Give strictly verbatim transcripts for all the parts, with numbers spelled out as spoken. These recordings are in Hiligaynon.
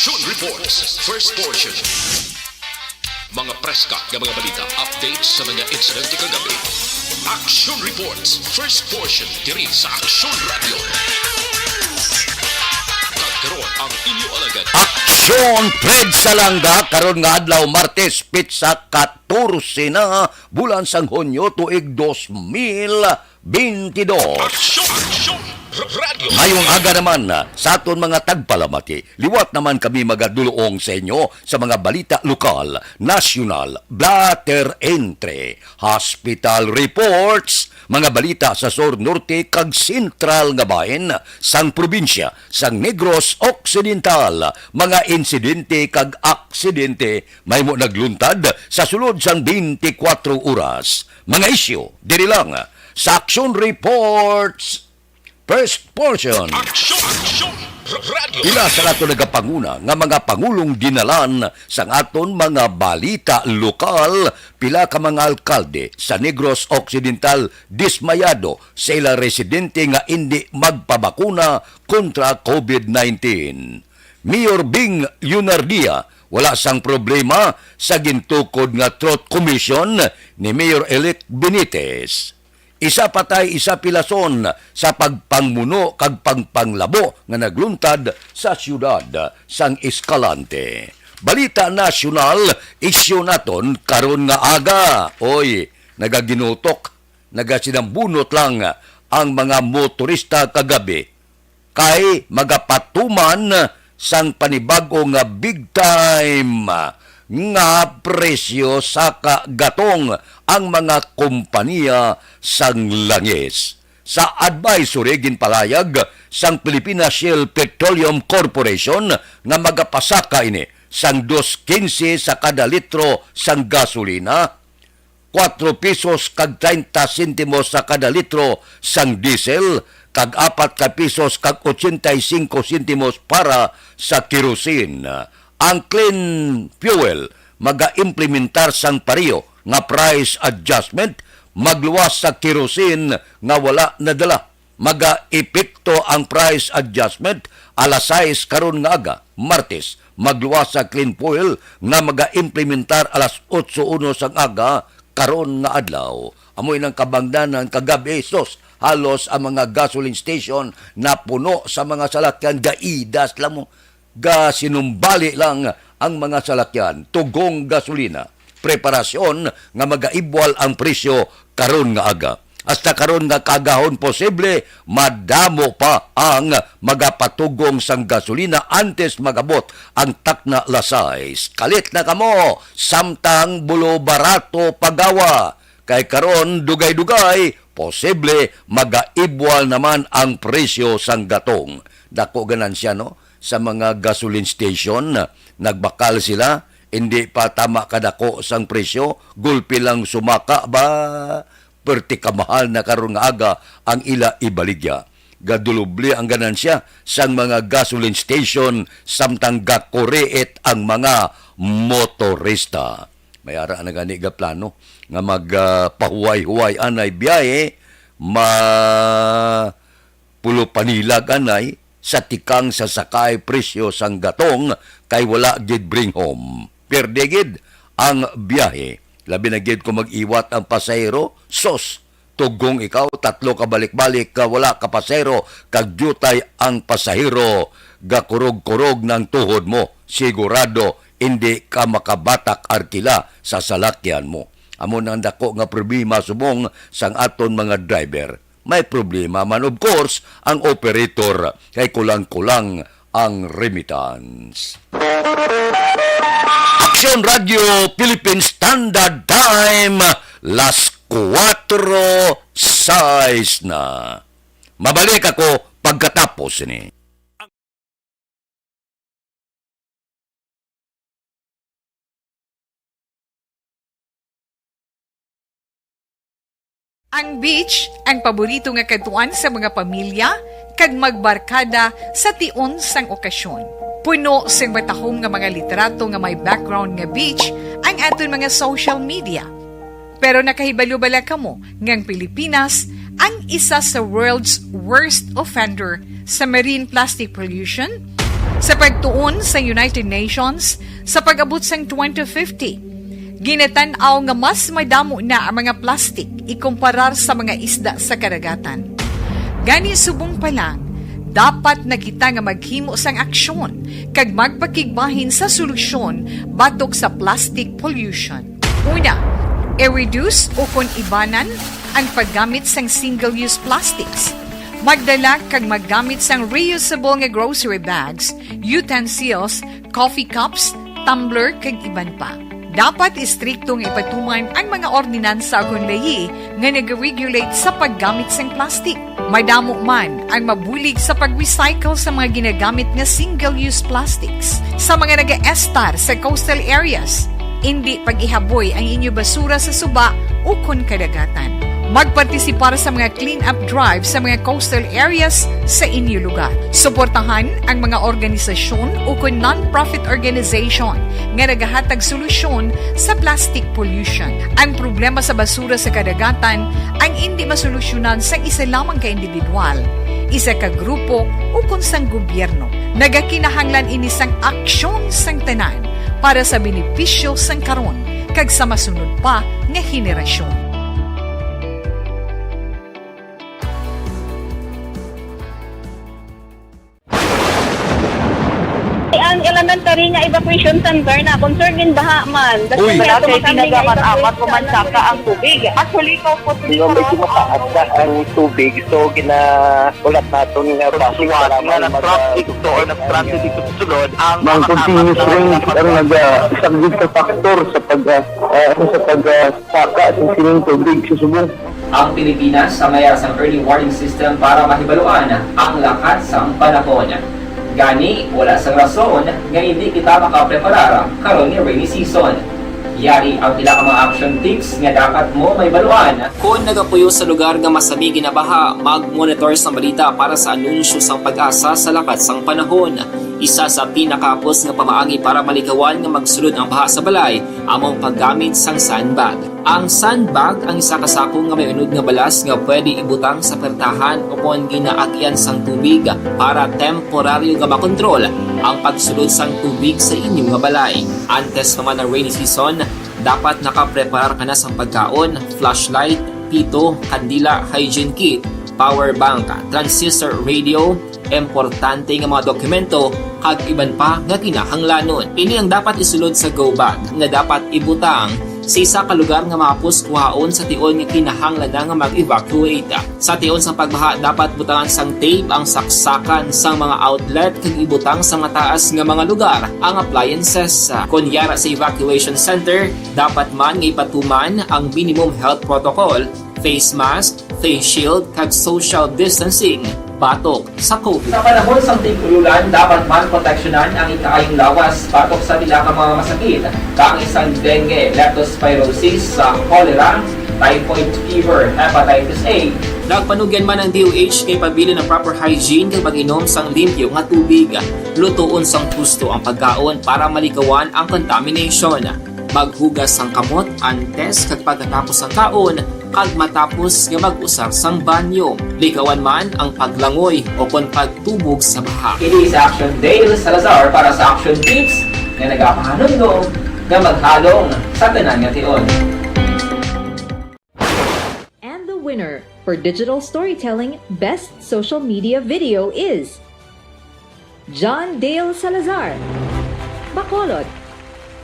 Action Reports, first portion. Mga preska nga mga balita, updates sa mga insidente kagabi. Action Reports, first portion, diri sa Action Radio. Kag karon ang inyo alagad. Action Fred Salanga, karon nga adlaw, Martes, petsa katorse na, bulan sang Hunyo, tuig dos mil bentidós. Action, Action Radio. Mayong aga naman, ah, sa aton mga tagpalamati. Liwat naman kami magadulong sa inyo sa mga balita lokal, nasyonal, blatter entre, hospital reports, mga balita sa sur, norte, kag sentral nga bahin sang probinsya sang Negros Occidental, mga insidente kag aksidente mahimo nagluntad sa sulod sang twenty-four oras. Mga isyu diri lang sa Action Reports, first portion. Action, Action Radio. Ila sa nato nagapanguna nga mga pangulong dinalan sang aton mga balita lokal, pila ka mga alkalde sa Negros Occidental dismayado sa ila residente nga indi magpabakuna kontra covid nineteen. Mayor Bing Leonardia, wala sang problema sa gintukod nga Truth Commission ni Mayor-elect Benitez. Isa patay, isa pilason sa pagpangmuno kag pagpanglabo nga nagluntad sa siyudad sang Escalante. Balita nasyonal, isyu naton karon nga aga. Oy, nagaginutok, nagasinambunot lang ang mga motorista kagabi kay magapatuman sang panibag-o nga big time nga presyo sa kagatong ang mga kompanya sang langis. Sa advisory, ginpalayag sang Pilipinas Shell Petroleum Corporation nga magapasaka ini sang dos kinse sa kada litro sang gasolina, kuwatro pesos kag treinta sentimos sa kada litro sang diesel, kag apat ka pesos kag ochenta y cinco sentimos para sa kerosene. Ang clean fuel magaimplementar sang pareho nga price adjustment, magluwas sa kerosene nga wala nadala. Magaepekto ang price adjustment alas sais karon nga aga, Martes. Magluwas sa clean fuel nga magaimplementar alas otso uno sang aga karon nga adlaw. Amo inang kabangdanan kagabi, sus, halos ang mga gasoline station napuno sa mga salakyan, gaidas lang mo. Gasinumbali lang ang mga salakyan, tugong gasolina. Preparasyon nga magaibwal ang presyo karon nga aga. Hasta karon nga kaagahon, posible madamo pa ang magapatugong sang gasolina antes magabot ang takna alas sais. Kalit na kamo, samtang bulo barato pagawa. Kay karon, dugay-dugay, posible magaibwal naman ang presyo sang gatong. Dako ganansya, no? Sa mga gasoline station, nagbakal sila, hindi pa tama kadako sang presyo, gulpi lang sumaka ba? Perti kamahal na karon nga aga ang ila ibaligya. Gadulubli ang ganansya sang mga gasoline station, samtang gakuriit ang mga motorista. May ara na gani ga plano nga mag, ah, pahuway-huway anay biyahe, ma pulo panilag anay sa tikang sa sakay presyo sang gatong, kay wala gid bring home. Pierde gid ang biyahe. Labi na gid kung mag-iwat ang pasahero, sos, tugong ikaw, tatlo ka balik-balik ka wala ka pasahero, kag diutay ang pasahero, gakurog-kurog ng tuhod mo. Sigurado, hindi ka makabatak arkila sa salakyan mo. Amo nang dako nga problema subong sang aton mga driver. May problema man, of course, ang operator kay kulang-kulang ang remittance. Action Radio Philippine Standard Time, las kuwatro sais na. Mabalik ako pagkatapos ni. Ang beach, ang paborito nga kadtuan sa mga pamilya kag magbarkada sa tion sang okasyon. Puno sing matahom nga mga litrato nga may background nga beach ang aton mga social media. Pero nakahibalo bala kamo nga ang Pilipinas ang isa sa world's worst offender sa marine plastic pollution? Sa pagtuon sa United Nations, sa pag-abot sang twenty fifty, ginatan-aw nga mas madamo na ang mga plastik ikumparar sa mga isda sa kadagatan. Gani, subong pa lang, dapat na kita nga maghimo sang aksyon kag magpakigbahin sa solusyon batok sa plastic pollution. Una, i-reduce ukon ibanan ang paggamit sang single-use plastics. Magdala kag maggamit sang reusable nga grocery bags, utensils, coffee cups, tumbler, kag iban pa. Dapat istrikto nga ipatuman ang mga ordinansa ukon layi nga nag-regulate sa paggamit sang plastic. Madamo man ang mabulig sa pag-recycle sa mga ginagamit nga single-use plastics. Sa mga nagaestar sa coastal areas, indi pag-ihaboy ang inyo basura sa suba ukon kadagatan. Magpartisipar sa mga clean-up drive sa mga coastal areas sa inyo lugar. Suportahan ang mga organisasyon ukon non-profit organization nga nagahatag solusyon sa plastic pollution. Ang problema sa basura sa kadagatan ang indi masolusyonan sang isa lamang ka individual, isa ka grupo, ukon sang gobyerno. Nagakinahanglan ini sang aksyon sang tanan para sa benepisyo sang karon kag sa masunod pa nga henerasyon. Ang elementary nga evacuation center na concern din baha man. Uy, wala kay tinaga man amat ko man saka ang tubig. Actually, ko po. Medyo mataas na ang tubig, so gina ulat naton nga basi nga nag-traffic to or nag-transit dito sa sulod ang mga continuous rains ang nagasaglit sa factor sa pag ah, sa pag ah, saka sa sining tubig sa subong. Ang Pilipinas ang may sang early warning system para mahibaluan ang lakat sang panahon. Gani, wala sang rason nga hindi kita makapreparar karon nga rainy season. Yari ang pila ka mga action tips nga dapat mo mahibaluan. Kon nagapuyo sa lugar nga masami ginabaha, mag-monitor sang balita para sa anunsyo sang PAGASA sa lakat sang panahon. Isa sa pinakahapos nga pamaagi para malikawan nga magsulod ang baha sa balay amo ang paggamit sang sandbag. Ang sandbag ang isa ka sako nga may unod nga balas nga pwede ibutang sa pertahan ukon ginaagian sang tubig para temporaryo nga makontrol ang pagsulod sang tubig sa inyo nga balay. Antes pa man ang rainy season, dapat nakapreparar ka na sang pagkaon, flashlight, pito, kandila, hygiene kit, power bank, transistor radio, importante nga mga dokumento, kag iban pa nga kinahanglanon. Ini ang dapat isulod sa go bag nga dapat ibutang sa isa ka lugar nga mahapos kuhaon sa tion nga kinahanglan na nga mag-evacuate. Sa tion sang pagbaha, dapat butangan sang tape ang saksakan sang mga outlet kag ibutang sa mataas nga mga lugar ang appliances. Kon yara sa evacuation center, dapat man nga ipatuman ang minimum health protocol, face mask, face shield, kag social distancing batok sa COVID. Sa panahon sang tig-ulan, dapat man proteksyonan ang ikaayong lawas batok sa pila ka mga masakit, kaangay sang dengue, leptospirosis, sa cholera, typhoid fever, hepatitis A. Nagpanugyan man ang D O H kay pabilin ang proper hygiene kag pag-inom sang limpyo nga tubig. Lutoon sang husto ang pagkaon para malikawan ang contamination. Maghugas sang kamot antes kag pagkatapos sang kaon kag matapos nga mag-usar sang banyo. Likawan man ang paglangoy ukon pagtubog sa baha. Ini si Action Dale Salazar para sa Action Tips nga nagapahanumdom nga maghalong sa tanan nga tion. And the winner for digital storytelling best social media video is John Dale Salazar, Bacolod,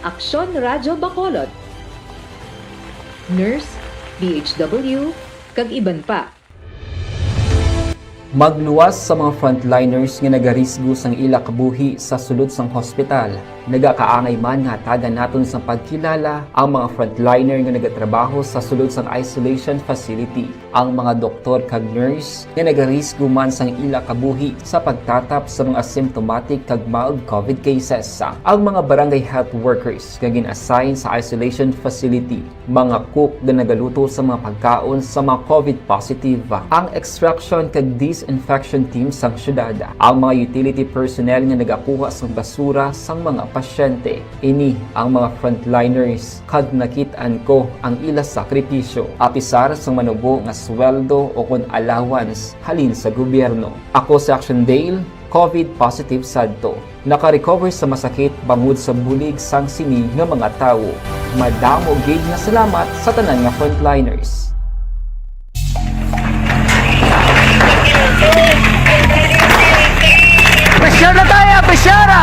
Aksyon Radyo Bacolod, Nurse, D H W, kag iban pa. Magluwas sa mga frontliners nga nagarisgo sang ila kabuhi sa sulod sang hospital. Nagakaangay man nga hatagan naton sang pagkilala ang mga frontliner nga nagatrabaho sa sulod sang isolation facility, ang mga doktor kag nurse nga nagarisgo man sang ila kabuhi sa pagtatap sa mga symptomatic kag mild COVID cases, ang mga barangay health workers nga gin-assign sa isolation facility, mga cook nga nagaluto sa mga pagkaon sa mga COVID positive, ang extraction kag disinfection team sang syudad, ang mga utility personnel nga nagakuha sang basura sang mga pasyente. Ini ang mga frontliners kag nakit-an ko ang ila sakripisyo, apisar sang manubo nga sweldo ukon allowance halin sa gobyerno. Ako si Action Dale, COVID positive sadto. Naka-recover sa masakit bangod sa bulig sang sini nga mga tawo. Madamo gid nga salamat sa tanan nga frontliners. Pressure na tayo! Pressure!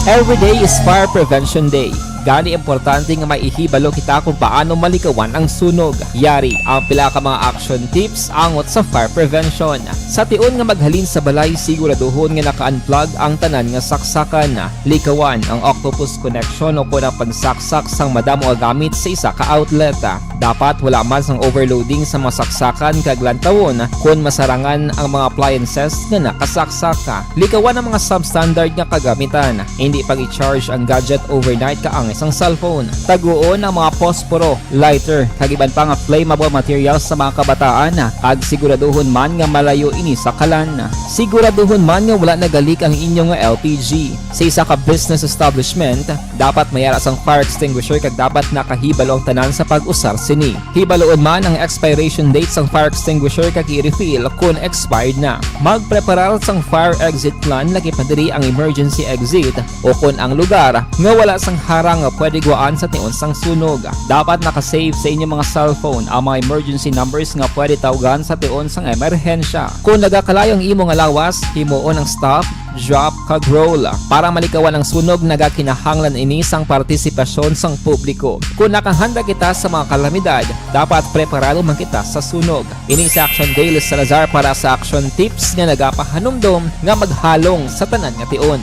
Every day is Fire Prevention Day. Gani, importante nga may ihibalo kita kung paano malikawan ang sunog. Yari ang pila ka mga action tips angot sa fire prevention. Sa tion nga maghalin sa balay, siguraduhon nga naka-unplug ang tanan nga saksakan. Likawan ang octopus connection o kon ang pagsaksak sang madamo nga gamit sa isa ka outlet. Dapat wala man sang overloading sa mga saksakan kag lantawon kon masarangan ang mga appliances nga nakasaksak. Likawan ang mga substandard nga kagamitan. Hindi pag-i-charge ang gadget overnight kaangay sang cellphone. Taguon ang mga posporo, lighter, kag iban pa nga flammable materials sa mga kabataan, kag siguraduhon man nga malayo ini sa kalan. Siguraduhon man nga wala nagalik ang inyo nga L P G. Sa isa ka business establishment, dapat may ara sang fire extinguisher kag dapat nakahibalo ang tanan sa pag-usar sini. Hibaloon man ang expiration date sang fire extinguisher kag i-refill kon expired na. Magpreparar sang fire exit plan, lakip na diri ang emergency exit o kon ang lugar nga wala sang harang nga pwede guwaan sa tion sang sunog. Dapat naka-save sa inyo mga cellphone ang mga emergency numbers nga pwede tawgan sa tion sang emerhensya. Kon nagakalayo ang imo nga lawas, himuon ang stop, drop, kag roll. Para malikawan ang sunog, nagakinahanglan ini sang partisipasyon sang publiko. Kon nakahanda kita sa mga kalamidad, dapat preparado man kita sa sunog. Ini si Action Daily Salazar para sa Action Tips nga nagapahanumdom nga maghalong sa tanan nga tion.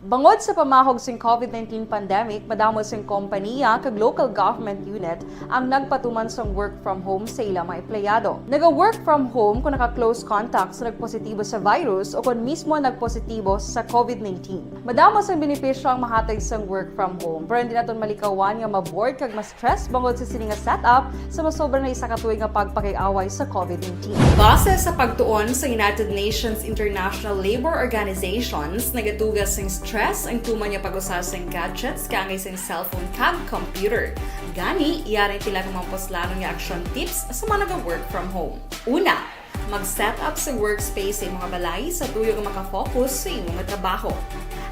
Bangod sa pamahog sing COVID nineteen pandemic, madamo sing kompaniya kag local government unit ang nagpatuman sang work from home sa ila mga empleyado. Naga-work from home kon naka-close contact sa nagpositibo sa virus o kon mismo nagpositibo sa COVID nineteen. Madamo sang benepisyo ang mahatag sang work from home, pero hindi naton malikawan nga ma-bored kag ma-stress bangod sa sini nga setup sa masobra na isa ka tuig nga pagpakig-away sa COVID nineteen. Base sa pagtuon sa United Nations International Labour Organizations, nagatuga sing stress ang tuman nga pag-usa sing gadgets kaangay sing cellphone kag computer. Gani, yari pila ka mga puslanon nga action tips sa mga naga-work from home. Una, mag-set up sa workspace sa imong balay sa tuyo nga maka-focus sa imong trabaho.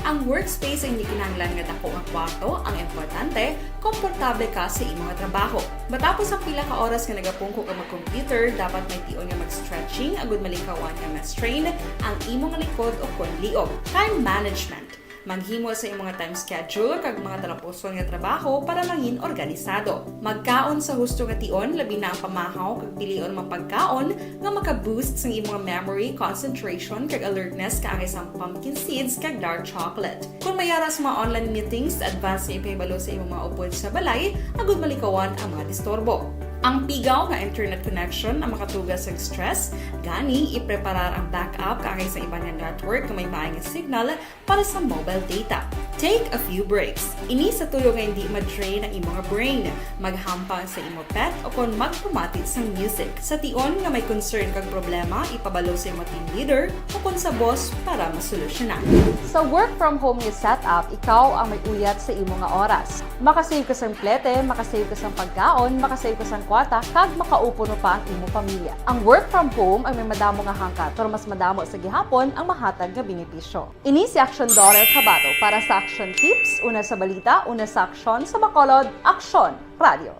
Ang workspace ang hindi kinahanglan nga dako nga kwarto, ang importante, komportable ka sa imong trabaho. Matapos ang pila ka oras nga nagapungko ka mag-computer, dapat may tion nga mag-stretching agud malikawan nga ma-strain ang imong likod o kon liog. Time management. Maghimo sa imong time schedule kag mga talapuson nga trabaho para mangin organisado. Magkaon sa husto nga tion, labi na ang pamahaw, kag pilion ang mga pagkaon nga maka-boost sang imong memory, concentration, kag alertness kaangay sang pumpkin seeds kag dark chocolate. Kon may ara sa mga online meetings, advance nga ipahibalo sa imong mga upod sa balay agud malikawan ang mga disturbo. Ang pigaw nga internet connection ang makatuga sa stress, gani ipreparar ang backup kaangay sa iban nga network nga may maay nga signal para sa mobile data. Take a few breaks. Ini sa tuyo nga hindi ma-drain ang imong brain. Maghampang sa imo pet o kon magpamati sang music. Sa tion nga may concern kag problema, ipabalo sa imo team leader o kon sa boss para masolusyonan. Sa work from home nga setup, ikaw ang may uyat sa imo nga oras. Makasave ka sang plete, makasave ka sang pagkaon, makasave ka sang kwarta, kag makaupo no pa ang imo pamilya. Ang work from home ay may madamo nga hangkat, pero mas madamo sa gihapon ang mahatag nga benepisyo. Ini si Action Daughter Kabato para sa Action Tips, una sa balita, una sa aksyon, sa Bacolod, Aksyon Radio.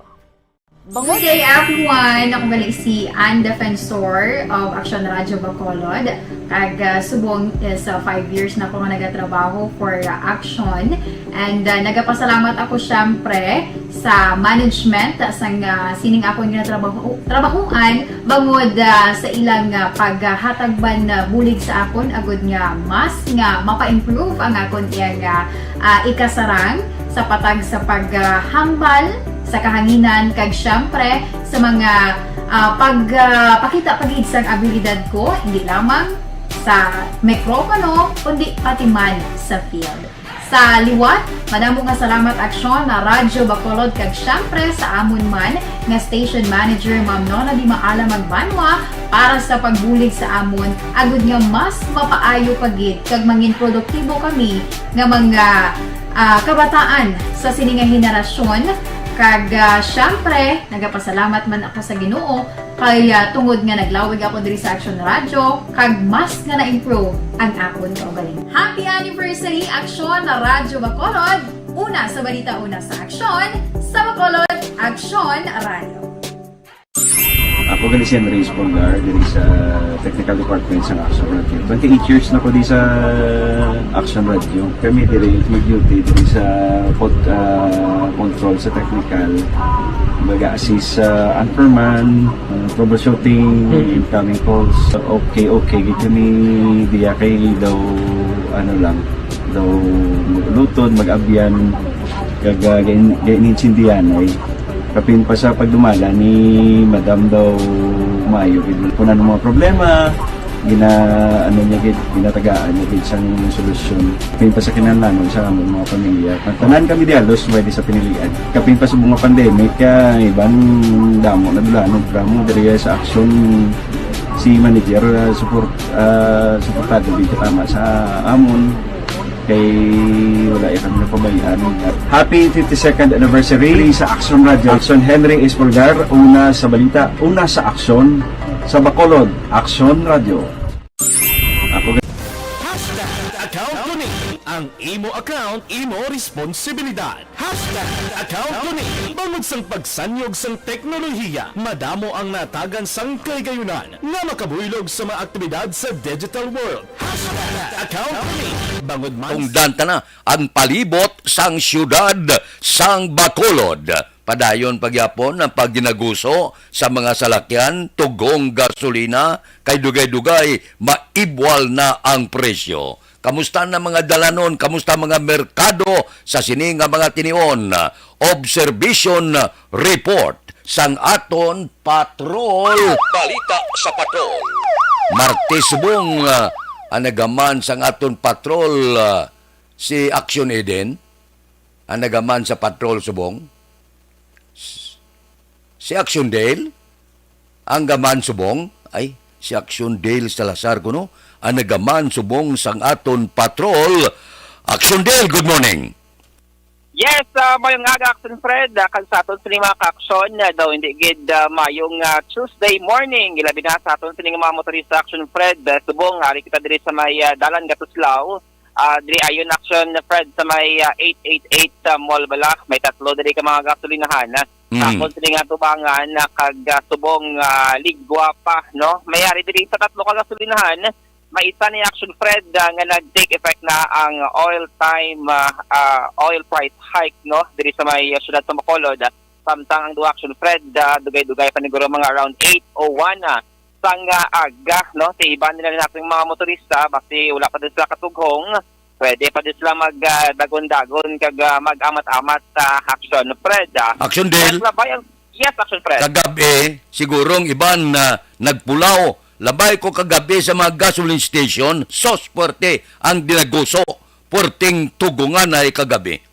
Good day, everyone! Ako gali si Ann Defensor of Action Radio Bacolod. Kag, ah, subong is, ah, five years na ako nga nagatrabaho for, ah, Action. And, ah, nagapasalamat ako, syempre, sa management sang, ah, sining akon nga trabaho, trabahoan bangod, ah, sa ilang, ah, paghatag man, ah, bulig sa akon agud nga mas nga mapa-improve ang akon iyang, ah, ah, ikasarang sa patag sa paghambal sa kahanginan kag, syempre, sa mga, ah, pag, ah, pakita pa gid sang abilidad ko, hindi lamang sa mikropono, kundi pati man sa field. Sa liwat, madamo nga salamat, Aksyon na Radyo Bacolod, kag siyempre sa amon man nga station manager, Ma'am Nona Di Maala Magbanwa, para sa pagbulig sa amon, agud nga mas mapaayo pa gid kag mangin produktibo kami nga mga, ah, kabataan sa sini nga henerasyon. Kag, ah, siyempre, nagapasalamat man ako sa Ginoo kay, ah, tungod nga naglawig ako diri sa Action Radio, kag mas nga na-improve ang akon kaugalingon. Happy anniversary, Aksyon na Radyo Bacolod! Una sa balita, una sa aksyon, sa Bacolod, Aksyon Radio. Ako gali si Henry Espolgar diri sa Technical Department sa Action Radio. Twenty-eight years na ko di sa Action Radio. Kami diri mag-duty diri sa pod, ah, control sa technical. Mag-assist sa anchorman, ah, troubleshooting, incoming calls. Okay, okay. Gid kami diya kay daw ano lang, daw mag-ulutod, mag-abyan, kag ah, gain- gainintindihan ay kapin pa sa pagdumala ni Madam daw maayo gid. Kung ano mga problema, gina ano niya gid, ginatagaan niya gid sang solusyon. Kapin pa sa kinahanglanon sa among mga pamilya. Tanan kami di halos pwede sa pinilian. Kapin pa sa mga pandemic, kaya iban damo na dula ano drama diri sa action si manager uh, support uh, suportado gid tama sa amon kay wala ya kami napabayaan. Happy fifty-second anniversary sa Action Radio. Action Henry Espolgar, una sa balita, una sa aksyon, sa Bacolod, Action Radio. Ako Hashtag account ko ni. Ang imo account, imo responsibilidad. Hashtag account ko ni. Bangod sang pagsanyog sang teknolohiya, madamo ang natagan sang kaligayunan nga makabuylog sa mga aktibidad sa digital world. Hashtag account ko ni. Bangod man Tungdan ta na ang palibot sang siyudad sang Bacolod. Padayon pa gyapon ang pagdinaguso sa mga salakyan, tughong gasolina, kay dugay-dugay maibwal na ang presyo. Kamusta na mga dalanon? Kamusta mga merkado sa sini nga mga tinion? Observation report sang aton patrol. Balita sa patrol. Martes subong, ah, ang nagaman sang aton patrol, ah, si Action Eden. Ang nagaman sa patrol subong. S- Si Action Dale? Ang gaman subong? Ay, si Action Dale Salazar kuno ang nagaman subong sang aton patrol. Action Dale, good morning. Yes, uh, mayong aga, Action Fred. Uh, kag sa aton sini mga ka-action, uh, daw hindi gid uh, mayong uh, Tuesday morning. Ilabi na sa aton sini nga mga motorista, Action Fred. Uh, subong, ari kita diri sa may uh, Dalan Gatuslaw. Uh, diri ayon, Action Fred, sa may uh, eight eight eight uh, Mall bala. May tatlo diri ka mga gasolinahan. Uh, Mm. Sa akon sini nga tubangan na kag ah, subong ah, ligwa pa, no? May ari diri sa tatlo ka gasolinahan, may isa ni Action Fred ah, nga nag-take effect na ang oil time ah, ah, oil price hike, no? Diri sa may ah, siyudad sa Bacolod. Samtang ang duha Action Fred ah, dugay-dugay pa niguro mga around eight o one ah, sang ah, aga, no? Sa iban nila nating mga motorista, basi wala pa din sila katughong. Pwede pa din sila mag ah, dagon-dagon kag ah, mag-amat-amat sa Action Fred. Ah. Action Del, Yes, labay ang Yes, Action Fred. Kagabi, siguro ang iban na nagpulaw. Labay ko kagabi sa mga gasoline station, sos puwerte ang dinaguso. Puwerteng tugungan ay kagabi.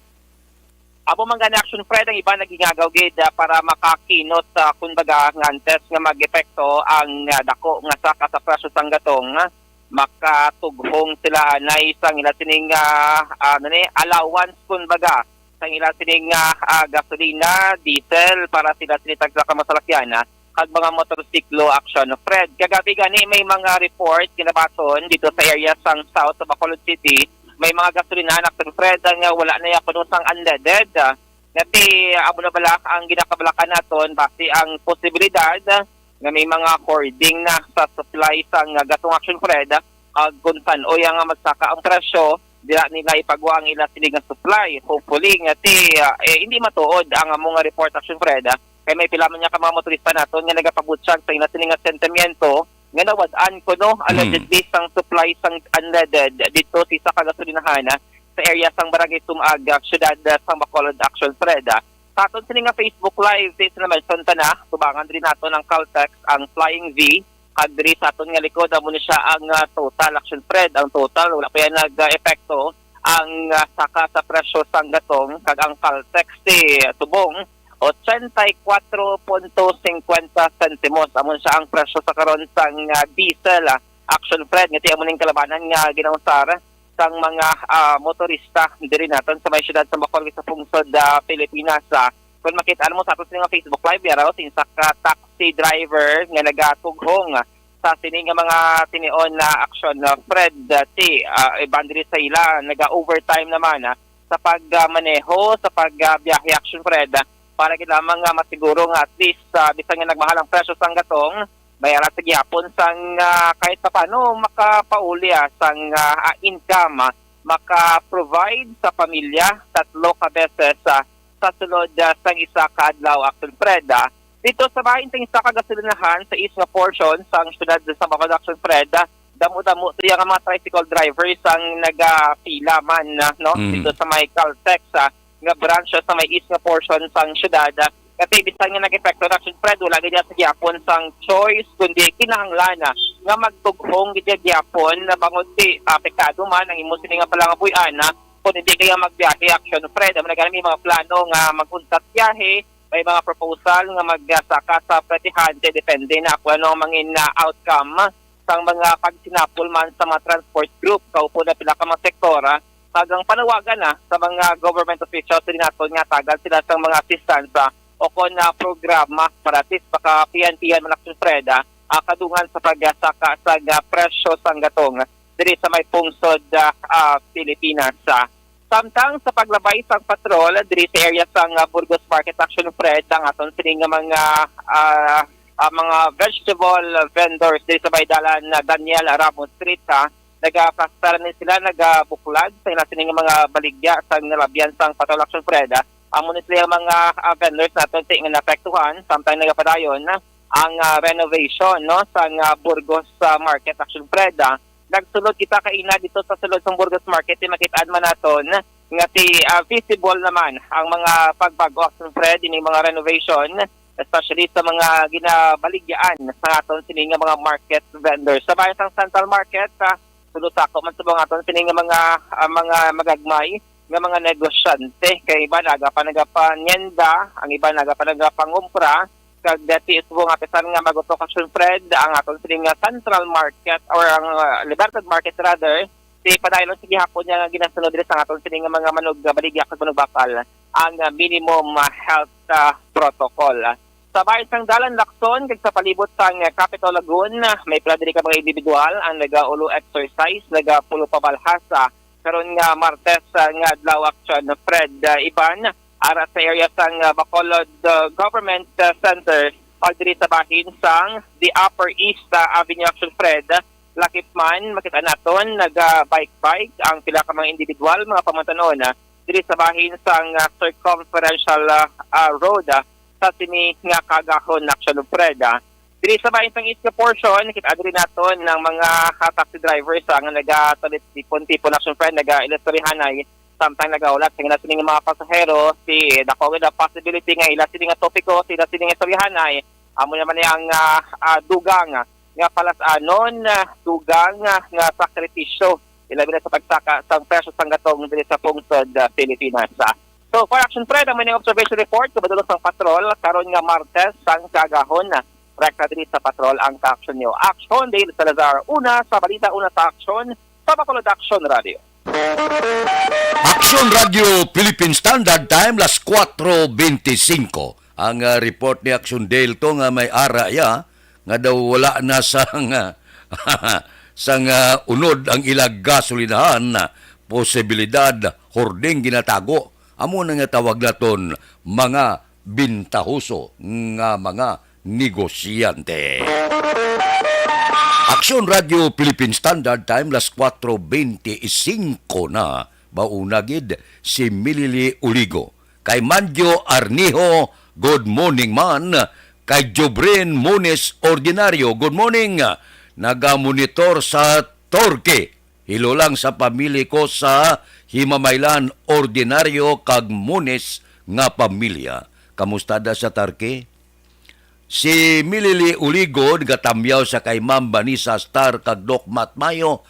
Amo man gani, Action Fred, ang iban nagingagaw gid ah, para makakinot sa, kumbaga, nga antes nga mag-epekto ang ah, dako nga saka sa presyo sang gatong, ah, makatughong sila anay sang ila sining ah, ano ni, allowance, kumbaga, sang ila sining ah, ah, gasolina, diesel para sila sini tagsa ka masalakyan, ah, kag mga motorsiklo, Action Fred. Kagabi gani may mga report kinabaton dito sa area sang South sa Bacolod City, may mga gasolinahan, Action Fred, nga wala na ya kuno sang unleaded. Ah, nga ti amo na bala ang ginakabalakan naton basi ang posibilidad nga may mga hoarding na sa supply sang gatong, Action Fred, kag kung san-o ya nga magsaka ang presyo, dira nila ipagwa ang ila sini nga supply. Hopefully nga ti ah, eh, hindi matuod ang amo nga report, Action Fred, ah, kay may pila man nga ka mga motorista naton nga nagapabutyag sa ila sini nga sentimiento nga nawad-an kuno allegedly sang supply sang unleaded dito sa isa ka gasolinahan, ah, sa area sang Barangay Sumag, ah, siyudad ah, sang Bacolod, Action Fred. Ah. Sa aton sini nga Facebook Live, since na-mention ta na, tubangan diri naton ang Caltex, ang Flying V, kag diri sa aton nga likod, amo ni siya ang ah, Total, Action Fred. Ang Total, wala pa yan nag-epekto. ang, ah, saka sa presyo sang gatong, kag ang Caltex ti subong, ochenta y cuatro punto cincuenta sentimos. Amo siya ang presyo sa karon sang, ah, diesel, ah, Action Fred, nga ti amo ning kalabanan nga ginausar sang mga, ah, motorista diri naton sa may siyudad sa Bacolod sa pungsod, ah, Pilipinas. Ah, kung makita mo sa aton sa mga Facebook Live, yara, sinsa ka taxi driver nga nagatughong sa sini nga mga tinion na aksyon, ah, Fred, ah, ti, ah, iban diri sa ila, naga-overtime naman, ah, sa pag, ah, maneho, sa pag, ah, biyahe, Action Fred, ah, para gid lamang nga masiguro nga at least, ah, bisan nga nagmahal ang presyo sang gatong, may ara sa gihapon sang, ah, kahit papaano makapauli, ah, sang, ah, ah, income, ah, maka-provide sa pamilya tatlo ka beses, ah, sa sulod, ah, sang isa ka adlaw, Action Fred, ah. Dito sa bahin sang isa ka gasolinahan sa east nga portion sang siyudad sa Bacolod, Action Fred, ah, damo-damo siya nga mga tricycle drivers ang nagapila man, ah, no? Mhm. Dito sa may Caltex, ah, nga branch sa may east nga portion sang siyudad, ah, nga ti bisan nga nag-epekto na, Action Fred, wala gid sa gihapon sang choice, kundi kinahanglan, ah, nga magtughong gid gihapon na bangod ti apektado man ang imo sini nga palangabuy-an, ah, kung hindi kaya magbiyahe, Action Fred. Amo na gani may mga plano nga mag-untat biyahe, may mga proposal nga magsaka sa pretihan, kay depende na kung ano ang mangin na outcome sang mga pagsinapol man sa mga transport group. Kaupo na pila ka mga sektor, ah, tagang panawagan na sa mga government officials din naton nga tagan sila sang mga assistance, ah, o kon, ah, programa para at least makapihan-pihan man, Action Fred, ah, ah, kadungan sa pagsaka sa, ah, presyo sang gatong diri sa may pungsod, ah, ah, Pilipinas. Ah, samtang sa paglabay sang patrol diri sa area sang, ah, Burgos Market, Action Fred, ang aton sini nga mga, ah, ah, mga vegetable vendors diri sa may dalan na Daniel Ramos Street, ha, nagapastar ni sila, nagabuklag sa ila sini nga mga baligya sang nalabyan sang patrol, Action Fred, ha. Amo ni sila ang mga, ah, vendors naton ti nga naapektuhan, samtang nagapadayon ang, ah, renovation, no, sang, ah, Burgos, ah, Market, Action Fred, ah. Nagsulod kita kaina dito sa sulod sang Burgos Market, ti makit-an man naton nga ti, ah, visible naman ang mga pagbag-o, Action Fred, ining mga renovation, especially sa mga ginabaligyaan sa aton sini nga mga market vendors. Sa bayan sang Central Market, ah, sulod sa ako man subong aton sini nga mga, ah, mga magagmay nga mga negosyante, kay iban aga pa nagapanyenda, ang iban aga pa nagapangumpra, kag dati subong nga bisan nga mag-utok, Action Fred, ang aton sini nga Central Market or ang, ah, Libertad Market rather, ti padayon sa gihapon niya nga ginasunod diri sa aton sini nga mga manug-, baligya kag manugbakal ang, ah, minimum, ah, health, ah, protocol. Sa bahin sang Dalan Lacson kag sa palibot sang, ah, Capitol Lagoon, ah, may pila diri ka mga individual ang nagaulo exercise, nagapulo pabalhas, ah, karon nga Martes, ah, nga adlaw, Action Fred, ah, iban ara sa area sang, ah, Bacolod, ah, Government, ah, Center o diri sa bahin sang the Upper East, ah, Avenue, Action Fred. Lakip man, makita naton naga-bike-bike ang pila ka mga individual, mga pamantanon, ah, diri sa bahin sang, ah, Circumferential, ah, ah, Road, ah, sa sini nga kaagahon, Action Fred, ah. Diri sa bahin sang east nga portion, kita diri naton ang mga, ah, taxi drivers, ah, nga nagatulit tipon-tipon, Action Fred, naga-ilistoryahanay, samtang nagahulat sa ila sini nga mga pasahero, ti dako gid ang possibility nga ila sini nga topiko, ila sini nga istoryahanay, amo naman ni ang, ah, ah, dugang nga palas-anon, ah, dugang, ah, nga sakripisyo, ilabi na sa pagsaka sang presyo sang gatong diri sa pungsod, ah, Pilipinas. Ah, so far, Action Fred, ang mga observation report, kabadulong sang patrol, karon nga Martes sang kaagahon, ah, rekta diri sa patrol ang ka-action niyo. Action, Dale Salazar, una sa balita, una sa aksyon, sa Bacolod Action Radio. Action Radio Philippine Standard Time, las kuwatro bente singko. Ang, ah, report ni Action Dale to nga may ara ya, nga daw wala na sang, sang, ah, unod ang ilag gasolinahan, posibilidad hoarding ginatago. Amo na nga tawag naton mga bintahoso nga mga negosyante. Aksyon Radio Philippine Standard Time, las kuwatro bente singko na. Mauna gid si Milili Uligo. Kay Manjo Arnijo, good morning man. Kay Jobrin Moniz Ordinario, good morning. Nagamonitor sa Turkey. Hilo lang sa pamili ko sa Himamaylan, Ordinario kag Moniz nga pamilya. Kamusta da sa Turkey? Si Milili Uligo gatamyaw sa kay Ma'am Vanessa Star kag Doc Matt Mayo.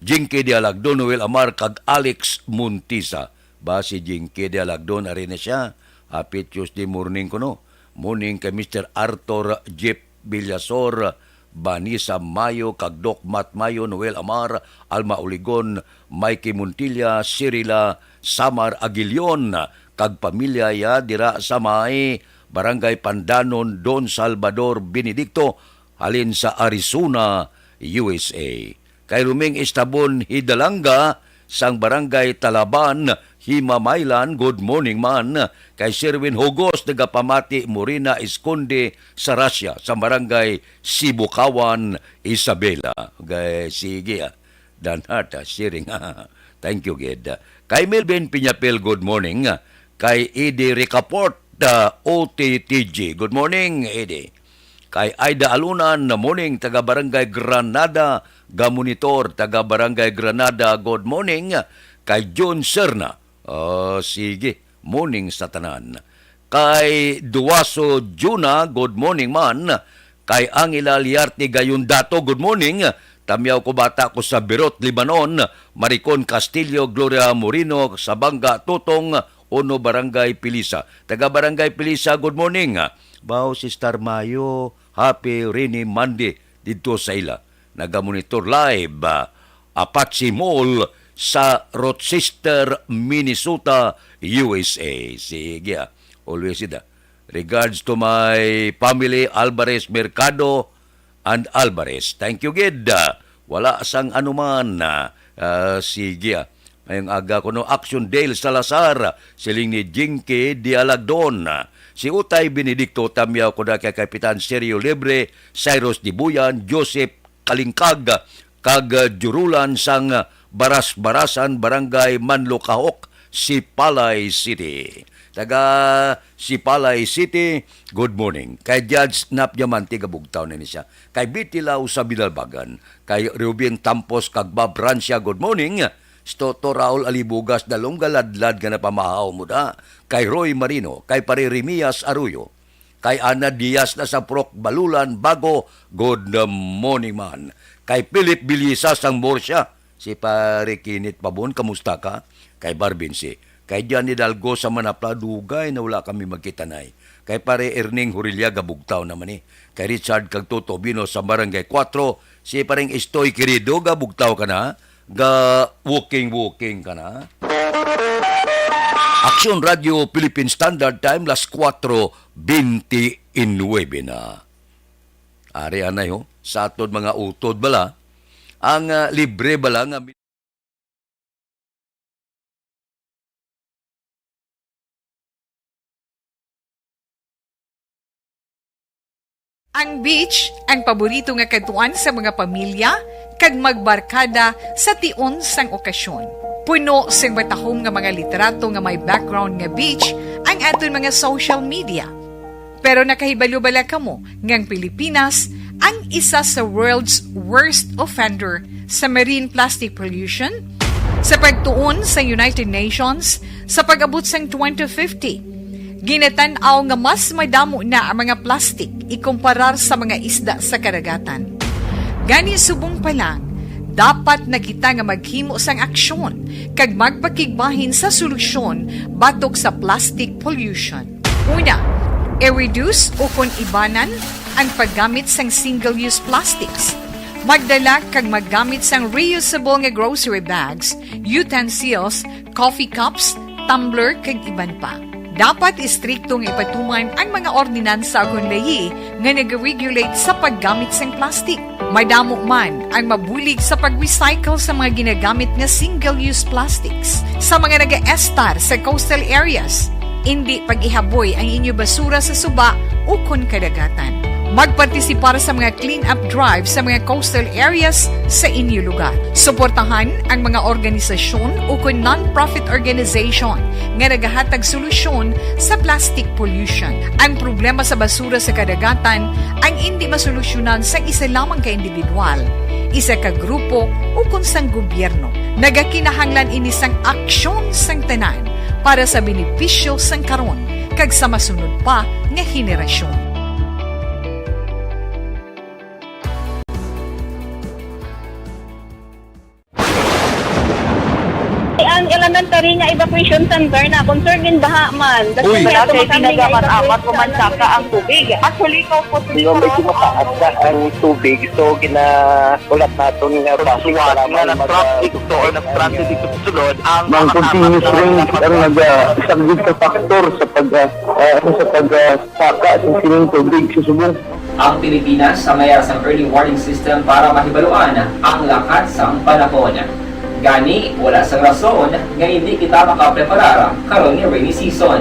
Jinky Dialagdon, Noel Amar, kag Alex Montisa. Ba, si Jinky Dialagdon, ari na siya. Happy Tuesday morning kuno. Morning kay Mister Arthur Jeep Villasor, Vanessa Mayo, kag Doc Matt Mayo, Noel Amar, Alma Uligon, Mikey Montilla, Cirila Samar Aguilion, kag pamilya ya dira sa may Barangay Pandanon, Don Salvador Benedicto, halin sa Arizona, U S A. Kay Ruming Estabon Hidalanga sang Barangay Talaban, Himamaylan, good morning man. Kay Sherwin Hugos, nagapamati, Morina Esconde sa Russia, sa Barangay Sibukawan, Isabela. Okay, sige, ah. Danhata, sharing. Thank you, gid. Kay Melvin Piñapel, good morning. Kay Eddie Ricaport, ah, O T T G. Good morning, Eddie. Kay Aida Alunan, morning, taga Barangay Granada, gamonitor, taga Barangay Granada, good morning. Kay Jun Serna, ah, sige, morning sa tanan. Kay Duaso Juna, good morning man. Kay Angela Liarte Gayundato, good morning. Tamyaw ko, bata ko sa Beirut, Lebanon. Maricon Castillo, Gloria Moreno, Sabanga Tutong, Uno, Barangay Pilisa. Taga Barangay Pilisa, good morning. Bao, Sister Mayo, happy rainy Monday didto sa ila. Nagamonitor live, ah, Apache Mall sa Rochester, Minnesota, U S A. Sige, ah. Always it, ah. Regards to my family, Alvarez Mercado and Alvarez. Thank you, gid. Ah, wala sang anuman. Ah, ah, sige, ah. Mayong aga kuno, Action Dale Salazar, siling ni Jinky Dialagdon. Si Utay Benedicto, tamyaw ko na kay Kapitan Sergio Libre, Cyrus Dibuyan, Joseph Kalingkag, kag, uh, Jurulan sang, uh, Baras-Barasan, Barangay Manlukahok, Sipalay City. Taga Sipalay City, good morning. Kay Judge Nap Diamante, gabugtaw na ni siya. Kay Betty Lau sa Binalbagan. Kay Ruben Tampos kag Bob Rancia, good morning. Sto to Raul Alibugas, dalong galadlad nga napamahaw mo da. Kay Roy Marino, kay Pare Remias Arroyo, kay Ana Diaz na sa Prok Balulan, Bago, good morning man. Kay Philip Bilisa sang Murcia, si Pare Kinit Pabon, kamusta ka? Kay Barbin si, kay Johnny Dalgo sa Manapla, dugay na wala kami magkitanay. Kay Pare Erning Hurilia, gabugtaw naman ni. Kay Richard kag Toto Bino sa Barangay Cuatro, si Pareng Estoy Querido, gabugtaw ka na, ga walking-walking ka na. Aksyon Radio Philippine Standard Time, las kuwatro benti nuebe na. Ari anay, ho, sa aton mga utod bala, ang, ah, libre bala nga Ang beach, ang paborito nga kadtuan sa mga pamilya kag magbarkada sa tion sang okasyon. Puno sing matahom nga mga litrato nga may background nga beach ang aton mga social media. Pero nakahibalo bala kamo nga ang Pilipinas ang isa sa world's worst offender sa marine plastic pollution? Sa pagtuon sa United Nations, sa pag-abot sang twenty fifty, ginatan-aw nga mas madamo na ang mga plastic ikumparar sa mga isda sa kadagatan. Gani, subong pa lang, dapat na kita nga maghimo sang aksyon kag magpakigbahin sa solusyon batok sa plastic pollution. Una, i-reduce ukon ibanan ang paggamit sang single-use plastics. Magdala kag maggamit sang reusable nga grocery bags, utensils, coffee cups, tumbler, kag iban pa. Dapat istrikto nga ipatuman ang mga ordinansa ukon layi nga nag-regulate sa paggamit sang plastic. Madamo man ang mabulig sa pag-recycle sa mga ginagamit nga single-use plastics sa mga nagaestar sa coastal areas. Indi pag-ihaboy ang inyo basura sa suba ukon kadagatan. Magpartisipar sa mga clean-up drive sa mga coastal areas sa inyo lugar. Suportahan ang mga organisasyon ukon non-profit organization nga nagahatag solusyon sa plastic pollution. Ang problema sa basura sa kadagatan ang indi masolusyonan sang isa lamang ka individual, isa ka grupo, ukon sang gobyerno. Nagakinahanglan ini sang aksyon sang tanan para sa benepisyo sang karon kag sa masunod pa nga henerasyon. Ang elementary nga evacuation center na concern din baha man. Uy. Wala kay pinagamat-amat o mansaka ang tubig. Actually, ko po. Di ba, medyo mataas na ang tubig, so ginahulat naton nga traffic nga nag-traffic to or nag-transit dito sa sulod ang mga continuous rain ang nagasaglit sa factor sa pag, ah, ah, sa pag, ah, saka sa sining tubig sa subong. Ang Pilipinas sa mayar sang early warning system para mahibaluan ang lakat sang panahon. Gani, wala sang rason nga hindi kita makapreparar karon nga rainy season.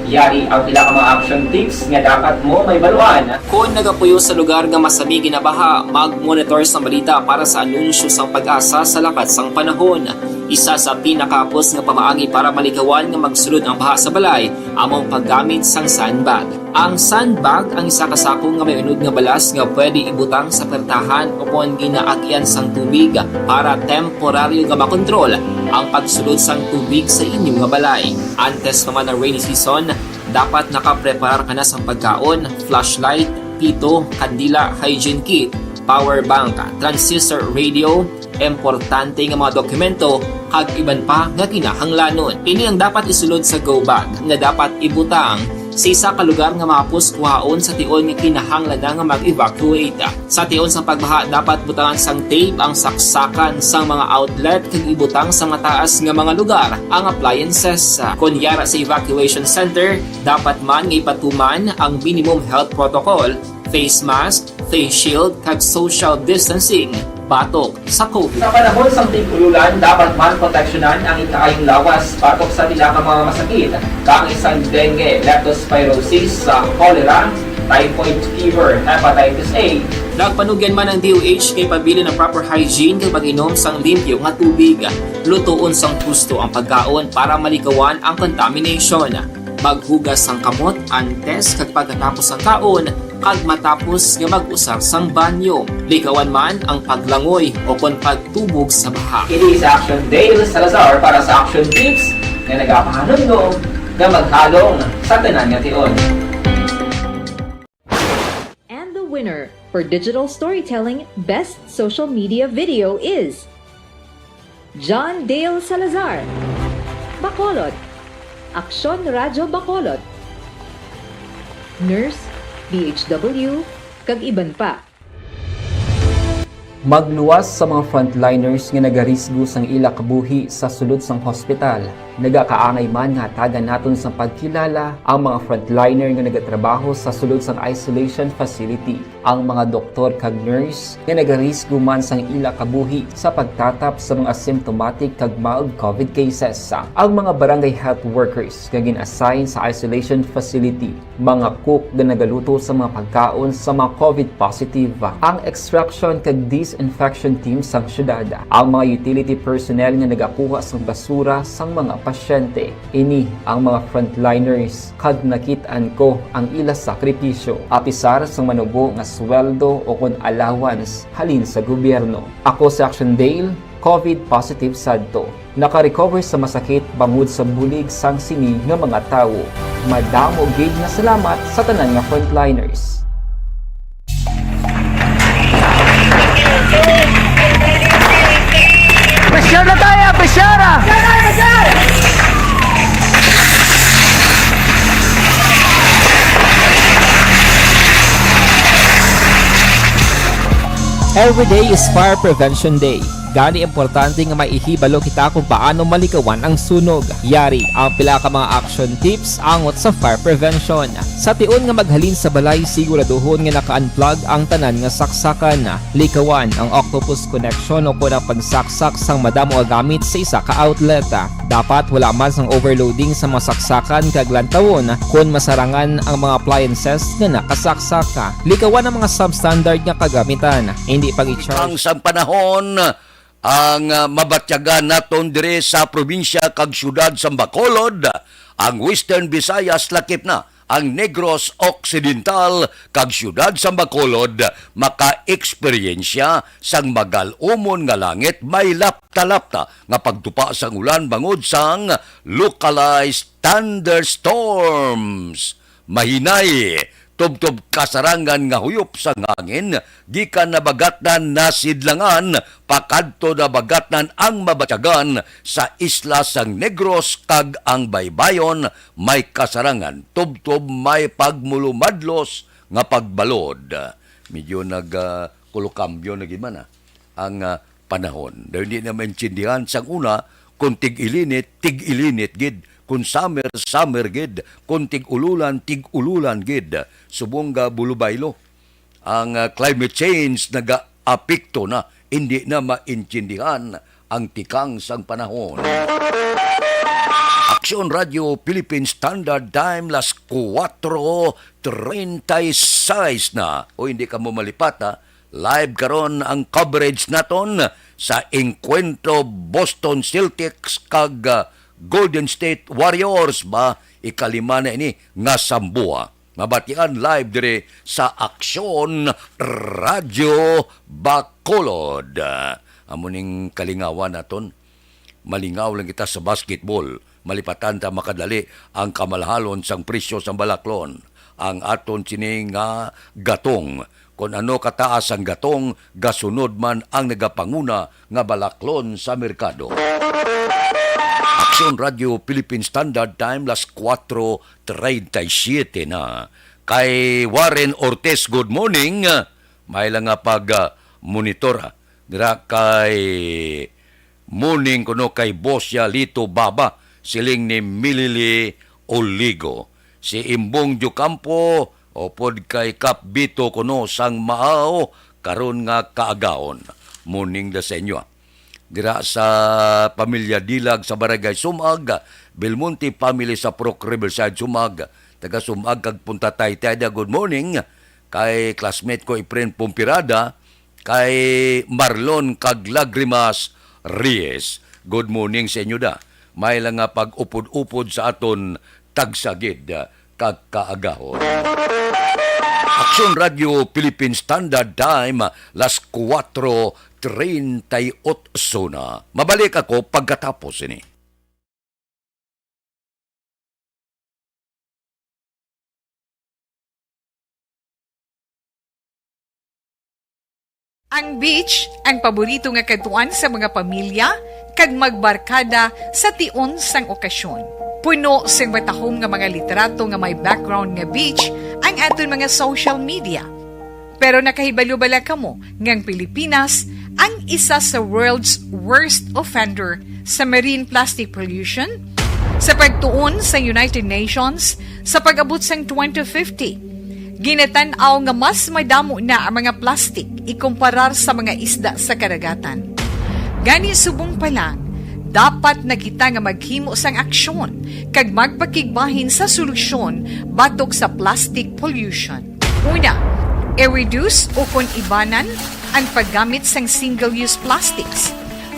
Yari ang pila ka mga action tips nga dapat mo mahibaluan. Kon nagapuyo sa lugar nga masami ginabaha, mag-monitor sang balita para sa anunsyo sang PAGASA sa lakat sang panahon. Isa sa pinakahapos nga pamaagi para malikawan nga magsulod ang baha sa balay amo ang paggamit sang sandbag. Ang sandbag ang isa ka sako nga may unod nga balas nga pwede ibutang sa pertahan o kon ginaagian sang tubig para temporaryo nga makontrol ang pagsulod sang tubig sa inyo nga balay. Antes pa man ang rainy season, dapat nakapreparar ka na sang pagkaon, flashlight, pito, kandila, hygiene kit, power bank, transistor radio, importante nga mga dokumento, kag iban pa nga kinahanglanon. Ini ang dapat isulod sa go bag nga dapat ibutang sa isa ka lugar nga mahapos kuhaon sa tion nga kinahanglan na nga mag-evacuate. Sa tion sang pagbaha, dapat butangan sang tape ang saksakan sang mga outlet kag ibutang sa mataas nga mga lugar ang appliances. Kon yara sa evacuation center, dapat man nga ipatuman ang minimum health protocol, face mask, face shield, kag social distancing batok sa COVID. Sa panahon sang tig-ululan, dapat man proteksyonan ang ikaayong lawas batok sa pila ka mga masakit, kaangay sang dengue, leptospirosis, sa cholera, typhoid fever, hepatitis A. Nagpanugyan man ang D O H kay pabilin ang proper hygiene kag pag-inom sang limpyo nga tubig, lutoon sang husto ang pagkaon para malikawan ang contamination. Maghugas sang kamot antes kag pagkatapos sang kaon, kag matapos nga mag-usar sang banyo. Likawan man ang paglangoy o kon pagtubog sa baha. Ini si Action Dale Salazar para sa Action Tips nga nagapahanumdom nga maghalong sa tanan nga tion. And the winner for digital storytelling best social media video is John Dale Salazar, Bacolod, Aksyon Radyo Bacolod, Nurse, D H W, kag iban pa. Magluwas sa mga frontliners nga nagarisgo sang ila kabuhi sa sulod sang hospital. Nagakaangay man nga hatagan naton sang pagkilala ang mga frontliner nga nagatrabaho sa sulod sang isolation facility, ang mga doktor kag nurse nga nagarisgo man sang ila kabuhi sa pagtatap sa mga symptomatic kag mild COVID cases, ang mga barangay health workers nga gin-assign sa isolation facility, mga cook nga nagaluto sa mga pagkaon sa mga COVID positive, ang extraction kag disinfection team sang syudad, ang mga utility personnel nga nagakuha sang basura sang mga pasyente. Ini ang mga frontliners, kag nakit-an ko ang ila sakripisyo, apisar sang manubo nga sweldo o kon allowance halin sa gobyerno. Ako si Action Dale, COVID positive sadto. Naka-recover sa masakit bangod sa bulig sang sini nga mga tawo. Madamo gid nga salamat sa tanan nga frontliners. Pressure na tayo! Pressure! Every day is Fire Prevention Day. Gani, importante nga maihibalo kita kung paano malikawan ang sunog. Yari ang pila ka mga action tips angot sa fire prevention. Sa tion nga maghalin sa balay, siguraduhon nga naka-unplug ang tanan nga saksakan. Likawan ang octopus connection o kon ang pagsaksak sang madamo nga gamit sa isa ka outlet. Dapat wala man sang overloading sa mga saksakan kag lantawon kon masarangan ang mga appliances nga nakasaksak. Likawan ang mga substandard nga kagamitan. Hindi pag-i-charge. Ang sang panahon, ang, ah, mabatyagan naton dire sa probinsya kag siyudad sa Bacolod, ang Western Visayas, lakip na ang Negros Occidental kag siyudad sa Bacolod, maka-eksperyensya sang magal-umon nga langit, may lapta-lapta nga pagtupa sang ulan bangod sang localized thunderstorms. Mahinay tubtob kasarangan nga huyop sang hangin, gikan nabagatnan nasidlangan, pakadto nabagatnan ang mabatyagan sa isla sang Negros kag ang baybayon may kasarangan, tubtob may pagmulumadlos nga pagbalod. Medyo nag, ah, kulokambyo na gid man, ah, ang, ah, panahon. Daw hindi na maintindihan sang una kung tig-ilinit, tig-ilinit gid, kung summer, summer gid, kung tig-ululan, tig-ululan gid. Subong ga bulubaylo, ang, ah, climate change nagaapekto na, hindi na maintindihan ang tikang sang panahon. Aksyon Radio Philippine Standard Time, las kuwatro treinta y seis na. O, hindi ka mo malipat, ha? Live karon ang coverage naton sa engkwentro Boston Celtics kag, ah, Golden State Warriors, ba, ikalima na ini nga sambuha. Mabatian live diri sa Aksyon Radio Bacolod. Amo ning kalingawan naton. Malingaw lang kita sa basketball. Malipatan ta makadali ang kamalhalon sang presyo sang balaklon. Ang aton sini nga gatong. Kon ano kataas ang gatong, gasunod man ang nagapanguna nga balaklon sa merkado. Aksyon Radio Philippine Standard Time, las kuwatro treinta y siete na. Kay Warren Ortiz, good morning. May lang nga pag, ah, monitor, ah. Dira kay morning kuno kay Bosya Lito Baba, siling ni Milili Oligo. Si Imbong Diocampo, upod kay Kap Bito kuno sang Maaw, karon nga kaagahon. Morning da sa inyo, ah. Dira sa pamilya Dilag sa Barangay Sumag, Belmonte family sa Purok Riverside, Sumag, taga Sumag kag Punta Taytay da, good morning. Kay classmate ko Efren Pompirada, kay Marlon kag Lagrimas Reyes. Good morning sa inyo da. May lang nga pag-upod-upod sa aton tagsa gid kag kaagahon. Aksyon Radio Philippine Standard Time, las kuwatro treinta y otso na. Mabalik ako pagkatapos ini. Ang beach, ang paborito nga kadtuan sa mga pamilya kag magbarkada sa tion sang okasyon. Puno sing matahom nga mga litrato nga may background nga beach ang aton mga social media. Pero nakahibalo bala kamo nga ang Pilipinas ang isa sa world's worst offender sa marine plastic pollution? Sa pagtuon sa United Nations, sa pag-abot sang twenty fifty, ginatan-aw nga mas madamo na ang mga plastik ikumparar sa mga isda sa kadagatan. Gani, subong pa lang, dapat na kita nga maghimo sang aksyon kag magpakigbahin sa solusyon batok sa plastic pollution. Una, i-reduce ukon ibanan ang paggamit sang single-use plastics.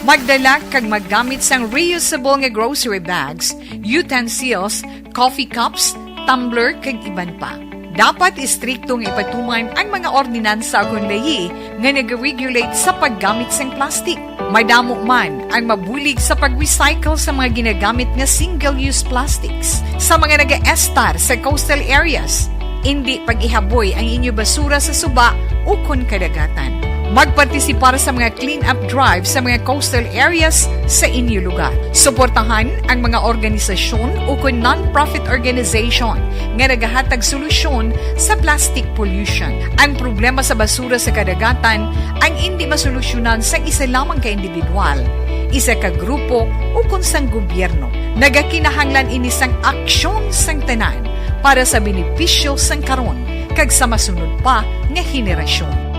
Magdala kag maggamit sang reusable nga grocery bags, utensils, coffee cups, tumbler, kag iban pa. Dapat istrikto nga ipatuman ang mga ordinansa ukon layi nga nag-regulate sa paggamit sang plastic. Madamo man ang mabulig sa pag-recycle sa mga ginagamit nga single-use plastics. Sa mga nagaestar sa coastal areas, indi pag-ihaboy ang inyo basura sa suba ukon kadagatan. Magpartisipar sa mga clean-up drive sa mga coastal areas sa inyo lugar. Suportahan ang mga organisasyon ukon non-profit organization nga nagahatag solusyon sa plastic pollution. Ang problema sa basura sa kadagatan ang indi masolusyonan sang isa lamang ka individual, isa ka grupo, ukon sang gobyerno. Nagakinahanglan ini sang aksyon sang tanan para sa benepisyo sang karon kag sa masunod pa nga henerasyon.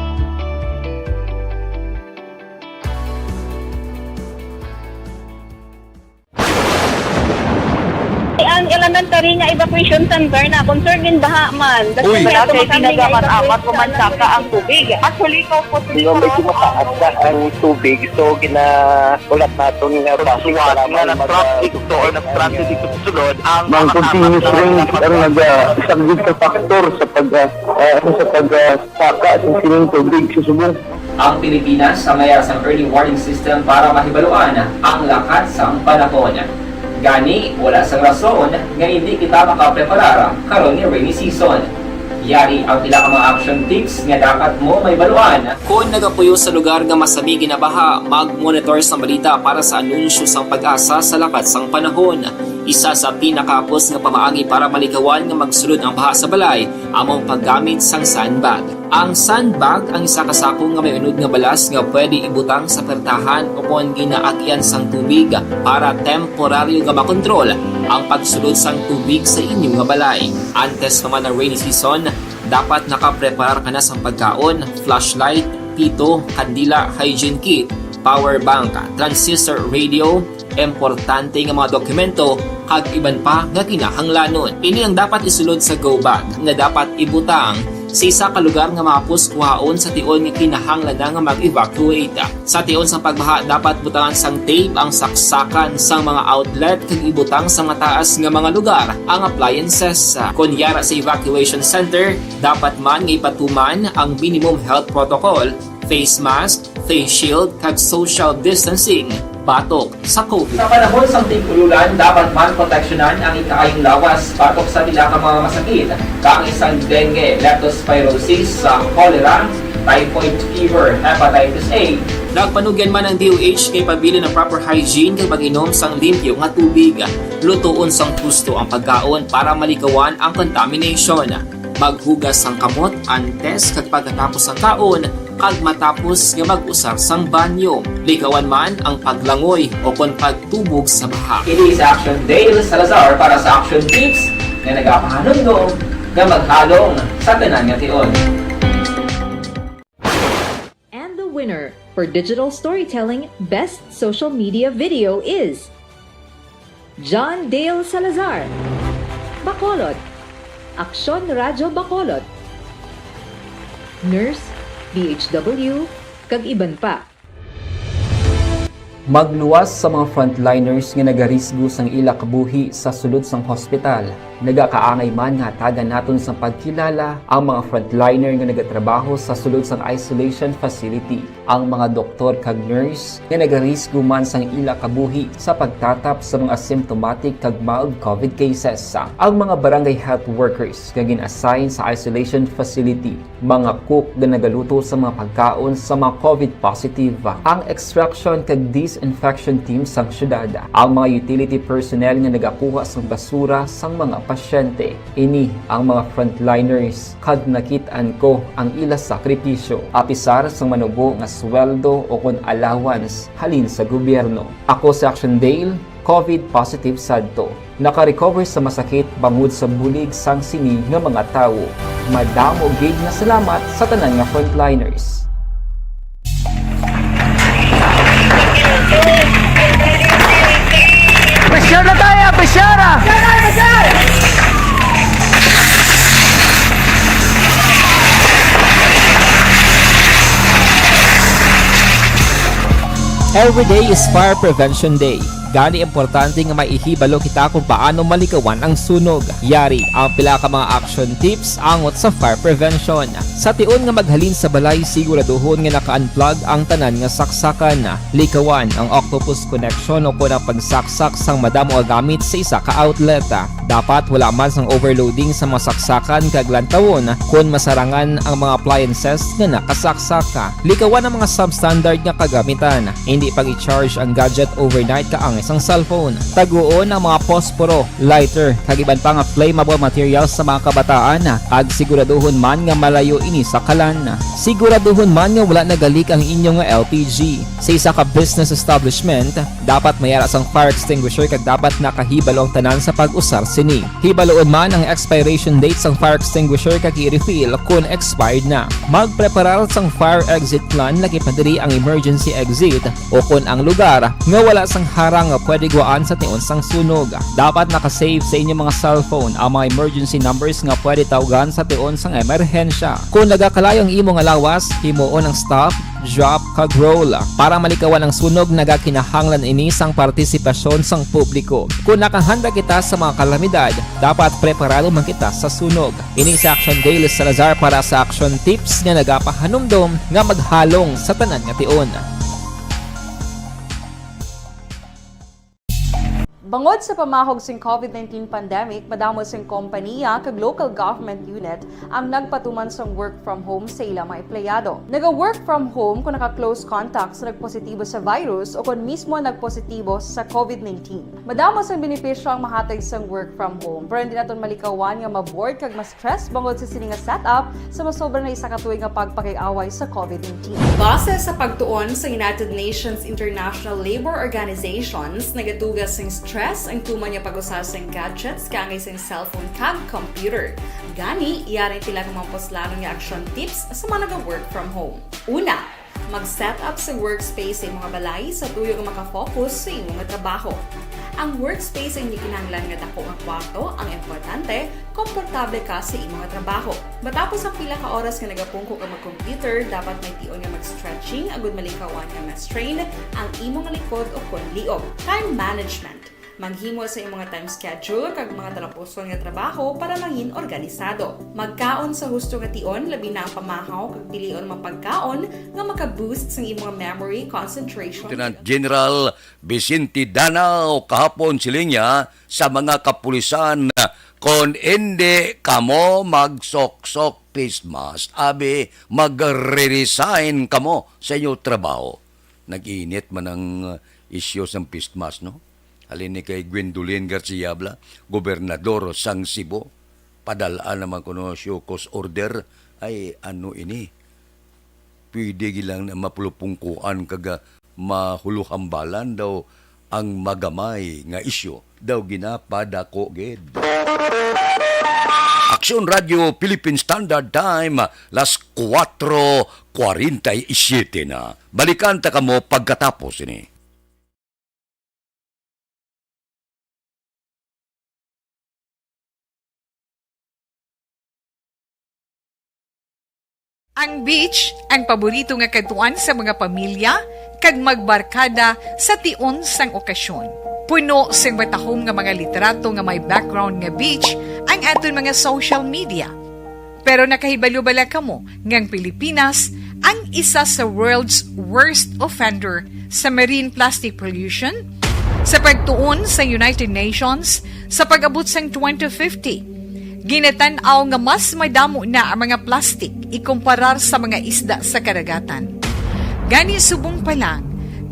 Ang elementary nga evacuation center na concerned in baha man. Uy. Wala kay ginagaman amat, pumansaka ang tubig. Actually, ikaw po, Hindi, medyo mataas na ang tubig. So, ginahulat naton nga traffic, kailangan nga mag-, nag-traffic to or nag-traffic ito sulod ang Mga mga continuous apat na rain ang nag-, isang gid ka factor sa pag, ah, ah, ano, sa pag, ah, saka sa sining tubig sa subong. Ang Pilipinas sa mayara sang early warning system para mahibaluan ang lakat sang panahon. Gani, wala sang rason nga hindi kita makapreparar karon nga rainy season. Yari ang pila ka mga action tips nga dapat mo mahibaluan. Kon nagapuyo sa lugar nga masami ginabaha, mag-monitor sang balita para sa anunsyo sang PAGASA sa lakat sang panahon. Isa sa pinakahapos nga pamaagi para malikawan nga magsulod ang baha sa balay amo ang paggamit sang sandbag. Ang sandbag ang isa ka sako nga may unod nga balas nga pwede ibutang sa pertahan o kon ginaagyan sang tubig para temporaryo nga makontrol ang pagsulod sang tubig sa inyo nga balay. Antes pa man ang rainy season, dapat nakapreparar ka na sang pagkaon, flashlight, pito, kandila, hygiene kit, power bank, transistor radio, importante nga mga dokumento, kag iban pa nga kinahanglanon. Ini ang dapat isulod sa go bag nga dapat ibutang sa isa ka lugar nga mahapos kuhaon sa tion nga kinahanglan na nga mag-evacuate. Sa tion sang pagbaha, dapat butangan sang tape ang saksakan sang mga outlet kag ibutang sa mataas nga mga lugar ang appliances. Kon yara sa evacuation center, dapat man nga ipatuman ang minimum health protocol, face mask, face shield, kag social distancing batok sa COVID. Sa panahon sang tig-ululan, dapat man proteksyonan ang ikaayong lawas batok sa pila ka mga masakit, kaangay sang dengue, leptospirosis, sa cholera, typhoid fever, hepatitis A. Nagpanugyan man ang D O H nga ipabilin ang proper hygiene kag pag-inom sang limpyo nga tubig. Lutoon sang husto ang pagkaon para malikawan ang contamination. Maghugas sang kamot antes kag pagkatapos sang kaon kag matapos nga mag-usar sang banyo. Likawan man ang paglangoy o kon pagtubog sa baha. Ini si Action Dale Salazar para sa Action Tips nga nagapahanumdom nga maghalong sa tanan nga tion. And the winner for digital storytelling best social media video is John Dale Salazar, Bacolod, Aksyon Radyo Bacolod, Nurse, D H W, kag iban pa. Magluwas sa mga frontliners nga nagarisgo sang ila kabuhi sa sulod sang hospital. Nagakaangay man nga hatagan naton sang pagkilala ang mga frontliner nga nagatrabaho sa sulod sang isolation facility. Ang mga doktor kag nurse nga nagarisgo man sang ila kabuhi sa pagtatap sa mga symptomatic kag mild COVID cases. Ang mga barangay health workers nga gin-assign sa isolation facility, mga cook nga nagaluto sa mga pagkaon sa mga COVID positive, ang extraction kag disinfection team sang syudad, ang mga utility personnel nga nagakuha sang basura sang mga pasyente. Ini ang mga frontliners kag nakit-an ko ang ila sakripisyo, apisar sang manubo nga sweldo o kon allowance halin sa gobyerno. Ako si Action Dale, COVID positive sadto. Naka-recover sa masakit bangod sa bulig sang sini nga mga tawo. Madamo gid nga salamat sa tanan nga frontliners. Pressure na tayo! Pressure na! Every day is Fire Prevention Day. Gani importante nga may ihibalo kita kung paano malikawan ang sunog. Yari ang pila ka mga action tips angot sa fire prevention. Sa tion nga maghalin sa balay, siguraduhon nga naka-unplug ang tanan nga saksakan. Likawan ang octopus connection o kon ang pagsaksak sang madamo nga gamit sa isa ka outlet. Dapat wala man sang overloading sa mga saksakan kag lantawon kon masarangan ang mga appliances nga nakasaksak. Likawan ang mga substandard nga kagamitan. Indi pag-i-charge ang gadget overnight kaangay sang cellphone. Taguon ang mga posporo, lighter, kag iban pa nga flammable materials sa mga kabataan, kag siguraduhon man nga malayo ini sa kalan. Siguraduhon man nga wala nagalik ang inyo nga L P G. Sa isa ka business establishment, dapat may ara sang fire extinguisher kag dapat nakahibalo ang tanan sa pag-usar sini. Hibaluon man ang expiration date sang fire extinguisher kag i-refill kon expired na. Magpreparar sang fire exit plan, lakip na diri ang emergency exit o kon ang lugar nga wala sang harang nga pwede gwaan sa tion sang sunog. Dapat naka-save sa inyo mga cellphone ang mga emergency numbers nga pwede tawgan sa tion sang emerhensya. Kon nagakalayo ang imo nga lawas, himuon ang stop, drop, kag roll. Para malikawan ang sunog, nagakinahanglan ini sang partisipasyon sang publiko. Kon nakahanda kita sa mga kalamidad, dapat preparado man kita sa sunog. Ini si Action Dale Salazar para sa Action Tips nga nagapahanumdom nga maghalong sa tanan nga tion. Bangod sa pamahog sing COVID nineteen pandemic, madamo sing kompaniya kag local government unit ang nagpatuman sang work from home sa ila mga empleyado. Naga-work from home kon naka-close contact sa nagpositibo sa virus o kon mismo nagpositibo sa COVID nineteen. Madamo sang benepisyo ang mahatag sang work from home, pero hindi naton malikawan nga ma-bored kag ma-stress bangod sa sini nga setup sa masobra na isa ka tuig nga pagpakig-away sa COVID nineteen. Base sa pagtuon sa United Nations International Labour Organizations, nagatugas sing stress ang tuman nga pag-usa sing gadgets kaangay sing cellphone kag computer. Gani, yari sila nga mga puslanon nga action tips sa mga naga-work from home. Una, mag-set up sa workspace sa imo nga balay sa tuyo nga makafocus sa imo nga trabaho. Ang workspace ang hindi kinahanglan nga dako nga kwarto, ang importante, komportable ka sa imo nga trabaho. Matapos ang pila ka oras nga nagapungko ka mag-computer, dapat may tion nga mag-stretching agud malikawan nga ma-strain ang imo nga likod o kon liog. Time management. Maghimo sa imo nga time schedule kag mga talapuson nga trabaho para mangin organisado. Magkaon sa husto nga tion, labi na ang pamahaw kag pilion mga pagkaon nga maka-boost sang imo nga memory, concentration. Lieutenant General Vicente Danao kahapon siling niya sa mga kapulisan, "Kon indi kamo magsoksok face mask, abi, magre-resign kamo sa inyo trabaho." Nag-init man ang, uh, isyu sang face mask, no? Halin ni kay Gwendolyn Garcia Bala, gobernador sang Cebu, padal-an naman kuno show cause order. Ay, ano ini? Pwede gilang na mapulupungkuan kag, ah, mahuluhambalan daw ang magamay nga isyu daw ginapadako gid. Aksyon Radio Philippine Standard Time, las kuwatro kwarenta y siyete na. Balikan ta kamo pagkatapos ini. Ang beach, ang paborito nga kadtuan sa mga pamilya kag magbarkada sa tion sang okasyon. Puno sing matahom nga mga litrato nga may background nga beach ang aton mga social media. Pero nakahibalo bala kamo nga ang Pilipinas ang isa sa world's worst offender sa marine plastic pollution? Sa pagtuon sa United Nations, sa pag-abot sang twenty fifty, ginatan-aw nga mas madamo na ang mga plastic ikumparar sa mga isda sa kadagatan. Gani, subong pa lang,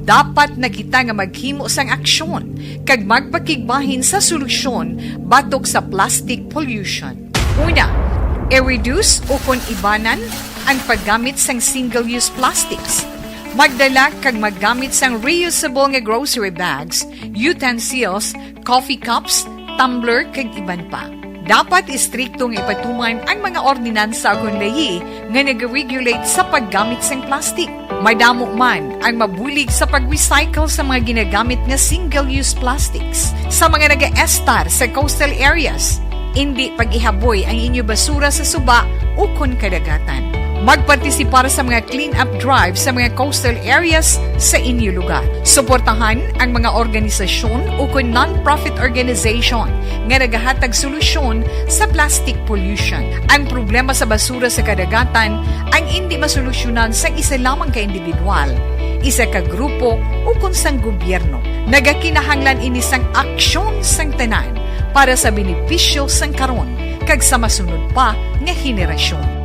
dapat na kita nga maghimo sang aksyon kag magpakigbahin sa solusyon batok sa plastic pollution. Una, i-reduce o kon ibanan ang paggamit sang single-use plastics. Magdala kag maggamit sang reusable nga grocery bags, utensils, coffee cups, tumbler, kag iban pa. Dapat istrikto nga ipatuman ang mga ordinansa ukon layi nga nag-regulate sa paggamit sang plastic. Madamo man ang mabulig sa pag-recycle sa mga ginagamit nga single-use plastics. Sa mga nagaestar sa coastal areas, indi pag-ihaboy ang inyo basura sa suba ukon kadagatan. Magpartisipar sa mga clean-up drive sa mga coastal areas sa inyo lugar. Suportahan ang mga organisasyon ukon non-profit organization nga nagahatag solusyon sa plastic pollution. Ang problema sa basura sa kadagatan ang indi masolusyonan sang isa lamang ka individual, isa ka grupo, ukon sang gobyerno. Nagakinahanglan ini sang aksyon sang tanan para sa benepisyo sang karon kag sa masunod pa nga henerasyon.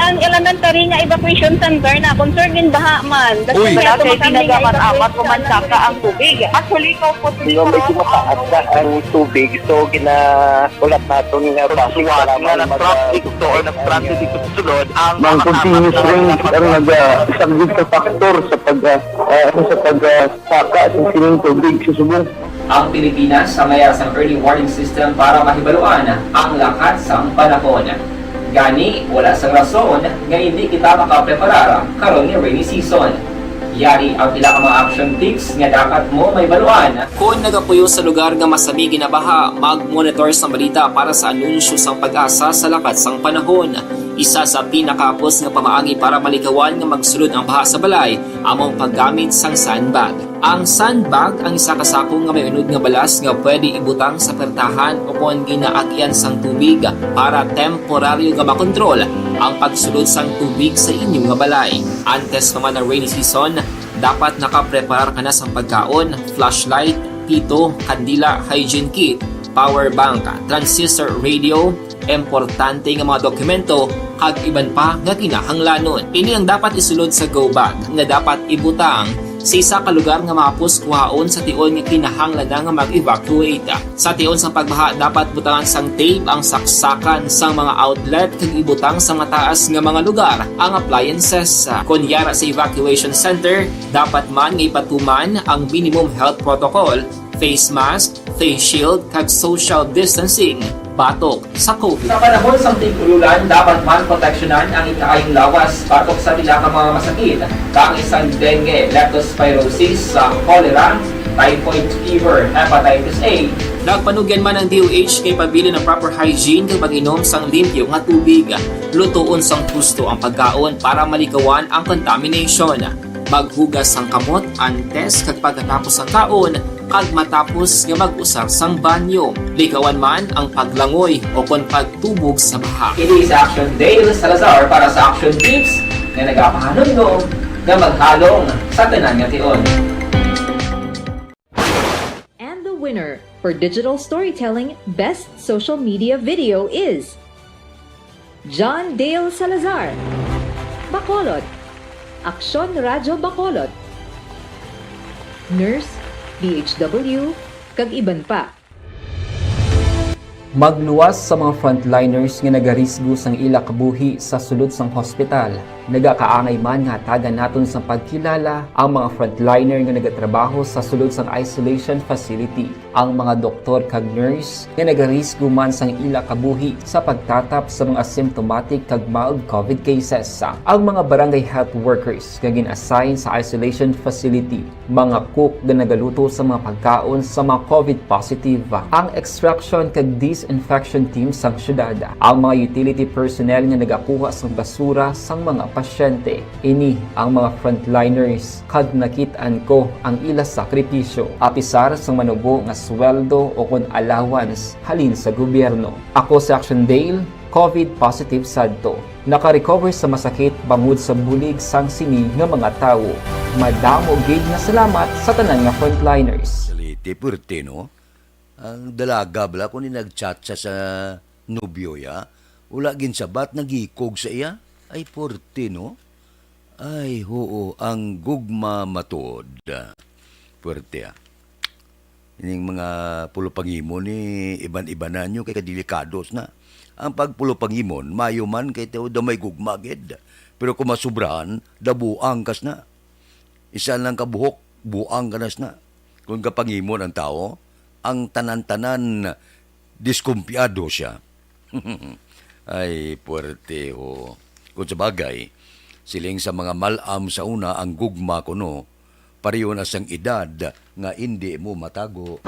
Ang elementary nga evacuation center na concern in baha man. Uy. Wala kay ginagaman-amat, pumansaka ang tubig. Actually, ikaw po, medyo mataas na ang tubig, so ginahulat naton nga traffic nga nag-traffic to or nag-traffic dito sa sulod ang mga continuous rain ang nag-, ah, isang sa factor sa pag, ah, ah, sa pag, ah, saka sa sining tubig sa subong. Ang Pilipinas sa mayar sang early warning system para mahibaluan ang lakat sang panahon. Gani, wala sang rason nga indi kita makapreparar karon nga rainy season. Yari ang pila ka mga action tips nga dapat mo mahibaluan. Kon nagapuyo sa lugar nga masami ginabaha, mag-monitor sang balita para sa anunsyo sang PAGASA sa lakat sang panahon. Isa sa pinakahapos nga pamaagi para malikawan nga magsulod ang baha sa balay amo ang paggamit sang sandbag. Ang sandbag ang isa ka sako nga may unod nga balas nga pwede ibutang sa pertahan o kon ginaagian sang tubig para temporaryo nga makontrol ang pagsulod sang tubig sa inyo nga balay. Antes pa man ang rainy season, dapat nakapreparar ka na sang pagkaon, flashlight, pito, kandila, hygiene kit, power bank, transistor radio, importante nga mga dokumento, kag iban pa nga kinahanglanon. Ini ang dapat isulod sa go bag nga dapat ibutang sa isa ka lugar nga mahapos kuhaon sa tion nga kinahanglan na nga mag-evacuate. Sa tion sang pagbaha, dapat butangan sang tape ang saksakan sang mga outlet kag ibutang sa mataas nga mga lugar ang appliances. Kon yara sa evacuation center, dapat man nga ipatuman ang minimum health protocol, face mask, face shield, kag social distancing batok sa COVID. Sa panahon sang tig-ululan, dapat man proteksyonan ang ikaayong lawas batok sa pila ka mga masakit, kaangay sang dengue, leptospirosis, sa cholera, typhoid fever, hepatitis A. Nagpanugyan man ang D O H kay pabilin ang proper hygiene kag pag-inom sang limpyo nga tubig. Lutoon sang husto ang pagkaon para malikawan ang contamination. Maghugas sang kamot antes kag pagkatapos sang kaon, kag matapos nga mag-usar sang banyo. Likawan man ang paglangoy o kon pagtubog sa baha. Ini si Action Dale Salazar para sa Action Tips nga nagapahanumdom nga maghalong sa tanan nga tion. And the winner for digital storytelling best social media video is John Dale Salazar, Bacolod, Aksyon Radyo Bacolod, Nurse, D H W, kag iban pa. Magluwas sa mga frontliners nga nagarisgo sang ila kabuhi sa sulod sang hospital. Nagakaangay man nga hatagan naton sang pagkilala ang mga frontliner nga nagatrabaho sa sulod sang isolation facility, ang mga doktor kag nurse nga nagarisgo man sang ila kabuhi sa pagtatap sa mga symptomatic kag mild COVID cases, ang mga barangay health workers nga gin-assign sa isolation facility, mga cook nga nagaluto sa mga pagkaon sa mga COVID positive, ang extraction kag disinfection team sang syudad, ang mga utility personnel nga nagakuha sang basura sang mga pasyente. Ini ang mga frontliners, kag nakit-an ko ang ila sakripisyo, apisar sang manubo nga sweldo o kon allowance halin sa gobyerno. Ako si Action Dale, COVID positive sadto. Naka-recover sa masakit bangod sa bulig sang sini nga mga tawo. Madamo gid nga salamat sa tanan nga frontliners. Saliti, puwerte, no? Ang dalaga bala, kung nag-chat siya sa nobyo ya, wala ginsabat, nagikog sa iya. Ay, puwerte, no? Ay, huo, ang gugma matuod. Puwerte, ah. Ining mga pulupangimon ni iban-ibanan nyo kay kadilikados na. Ang pagpulupangimon, mayo man kay tao daw may gugma gid. Pero kung masubrahan, daw buang kas na. Isa lang ka buhok, buang ka nas na. Kung kapangimon ang tao, ang tanan-tanan diskumpiyado siya. Ay, puwerte, ho. Kung sa bagay, siling sa mga mal-am sa una ang gugma kuno, pareho na sang edad nga indi mo matago.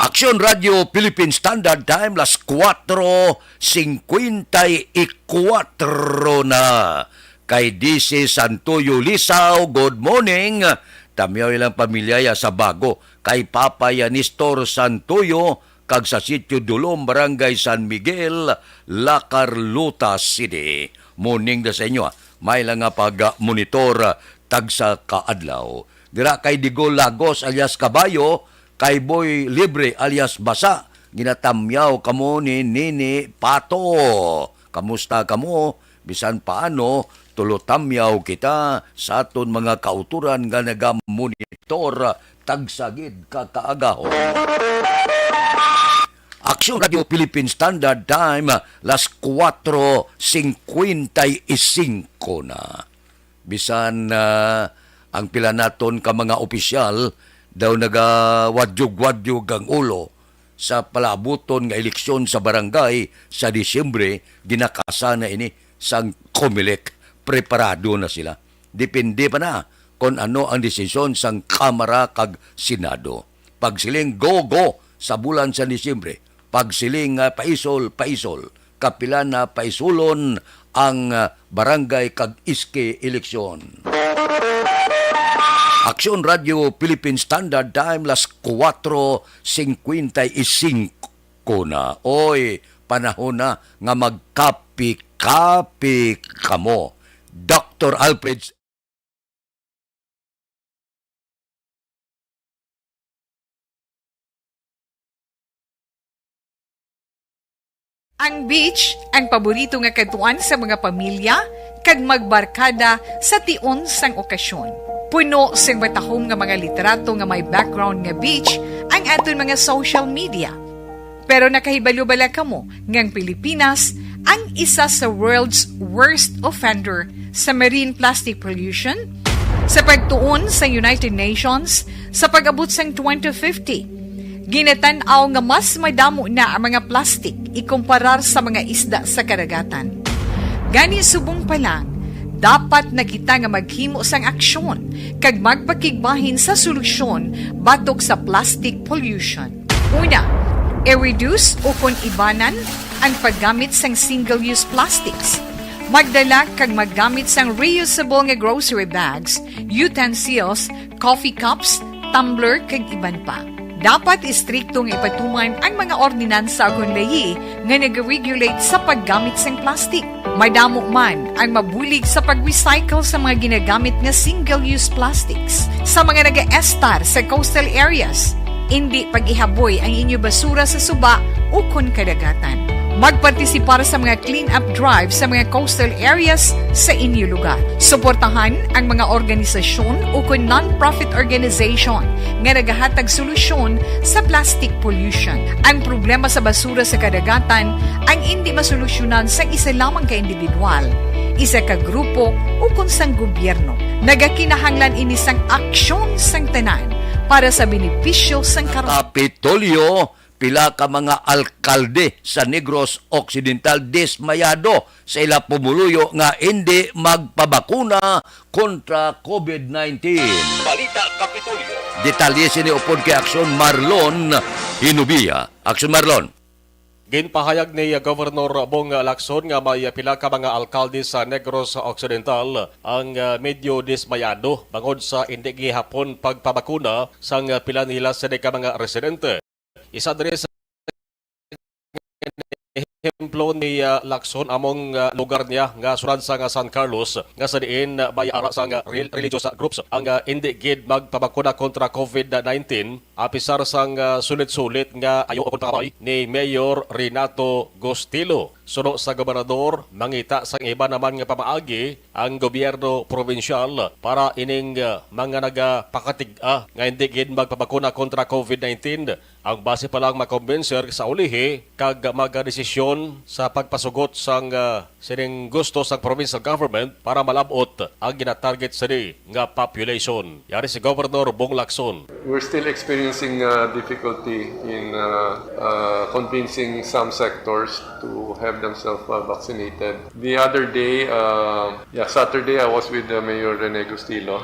Aksyon Radio Philippine Standard Time, las kuwatro singkwenta y kuwatro na. Kay D C Santoyo Lisaw, good morning. Tamyaw ilang pamilya ya sa Bago. Kay Papa ya Nestor Santoyo, kag sa Sitio Dulom, Barangay San Miguel, La Carlota City. Morning da sa inyo, ah. May lang nga pag-monitor, ah, tagsa ka adlaw. Dira kay Digol Lagos alias Kabayo, kay Boy Libre alias Basa, ginatamyaw kamo ni Nini Pato. Kamusta kamo? Bisan paano, tulotamyaw kita sa aton mga kautoran nga nagamonitor tagsa gid ka kaagahon. Aksyon Radio Philippine Standard Time, las kuwatro singkwenta y singko na. Bisan, ah, ang pila naton ka mga opisyal daw nagawadyog-wadyog ang ulo sa palaabuton nga eleksyon sa barangay sa Disyembre, ginakasa na ini sang Comelec. Preparado na sila. Depende pa na kon ano ang desisyon sang Kamara kag Senado. Pagsiling, go, go sa bulan sa Disyembre. Pagsiling nga paisol, paisol. Kapila na paisulon ang, ah, barangay kag iske eleksyon. Aksyon Radio Philippine Standard Time, las kuwatro singkwenta y singko na. Oy, panahon na nga magkapi-kapi kamo. Doktor Alfred. Ang beach, ang paborito nga kadtuan sa mga pamilya kag magbarkada sa tion sang okasyon. Puno sing matahom nga mga litrato nga may background nga beach ang aton mga social media. Pero nakahibalo bala kamo nga ang Pilipinas ang isa sa world's worst offender sa marine plastic pollution? Sa pagtuon sa United Nations, sa pag-abot sang twenty fifty, ginatan-aw nga mas madamo na ang mga plastik ikumparar sa mga isda sa kadagatan. Gani, subong pa lang, dapat na kita nga maghimo sang aksyon kag magpakigbahin sa solusyon batok sa plastic pollution. Una, i-reduce ukon ibanan ang paggamit sang single-use plastics. Magdala kag maggamit sang reusable nga grocery bags, utensils, coffee cups, tumbler, kag iban pa. Dapat istrikto nga ipatuman ang mga ordinansa ukon layi nga nag-regulate sa paggamit sang plastic. Madamo man ang mabulig sa pag-recycle sa mga ginagamit nga single-use plastics sa mga nagaestar sa coastal areas. Indi pag-ihaboy ang inyo basura sa suba ukon kadagatan. Magpartisipar sa mga clean-up drive sa mga coastal areas sa inyo lugar. Suportahan ang mga organisasyon ukon non-profit organization nga nagahatag solusyon sa plastic pollution. Ang problema sa basura sa kadagatan ang indi masolusyonan sang isa lamang ka individual, isa ka grupo, ukon sang gobyerno. Nagakinahanglan ini sang aksyon sang tanan para sa benepisyo sang kar- Kapitolyo, pila ka mga alkalde sa Negros Occidental dismayado sa ila pumuluyo nga indi magpabakuna kontra covid nineteen. Balita Kapitolyo. Detalye sini upod kay Aksyon Marlon Hinubia. Aksyon Marlon. Ginpahayag ni Governor Bong Lacson nga may pila ka mga alkalde sa Negros Occidental ang, ah, medyo dismayado bangod sa indi gihapon pagpabakuna sang pila nila sini ka mga residente. Isa diri sa ehemplo ni, ah, Lacson among, ah, lugar niya nga sulod sang, ah, San Carlos, nga sa diin, ah, may ara sang, ah, rel-, religious, ah, groups ang, ah, indi gid magpabakuna kontra covid nineteen, apisar sang, ah, sulit-sulit nga ayo kon pangabay ni Mayor Renato Gustilo. Suno sa gobernador, mangita sang iba naman nga pamaagi ang gobyerno probinsyal para ining, ah, mga nagapakatig-a nga indi gid magpabakuna kontra covid nineteen. Ang basi pa lang makombinser sa ulihi kag magadesisyon sa pagpasugot sang, ah, sining gusto sang provincial government para malab-ot ang ginatarget sini nga population. Yari si Governor Bong Lacson. We're still experiencing, uh, difficulty in, uh, uh, convincing some sectors to have themselves, uh, vaccinated. The other day, uh, yeah, Saturday, I was with, uh, Mayor Rene Gustilo,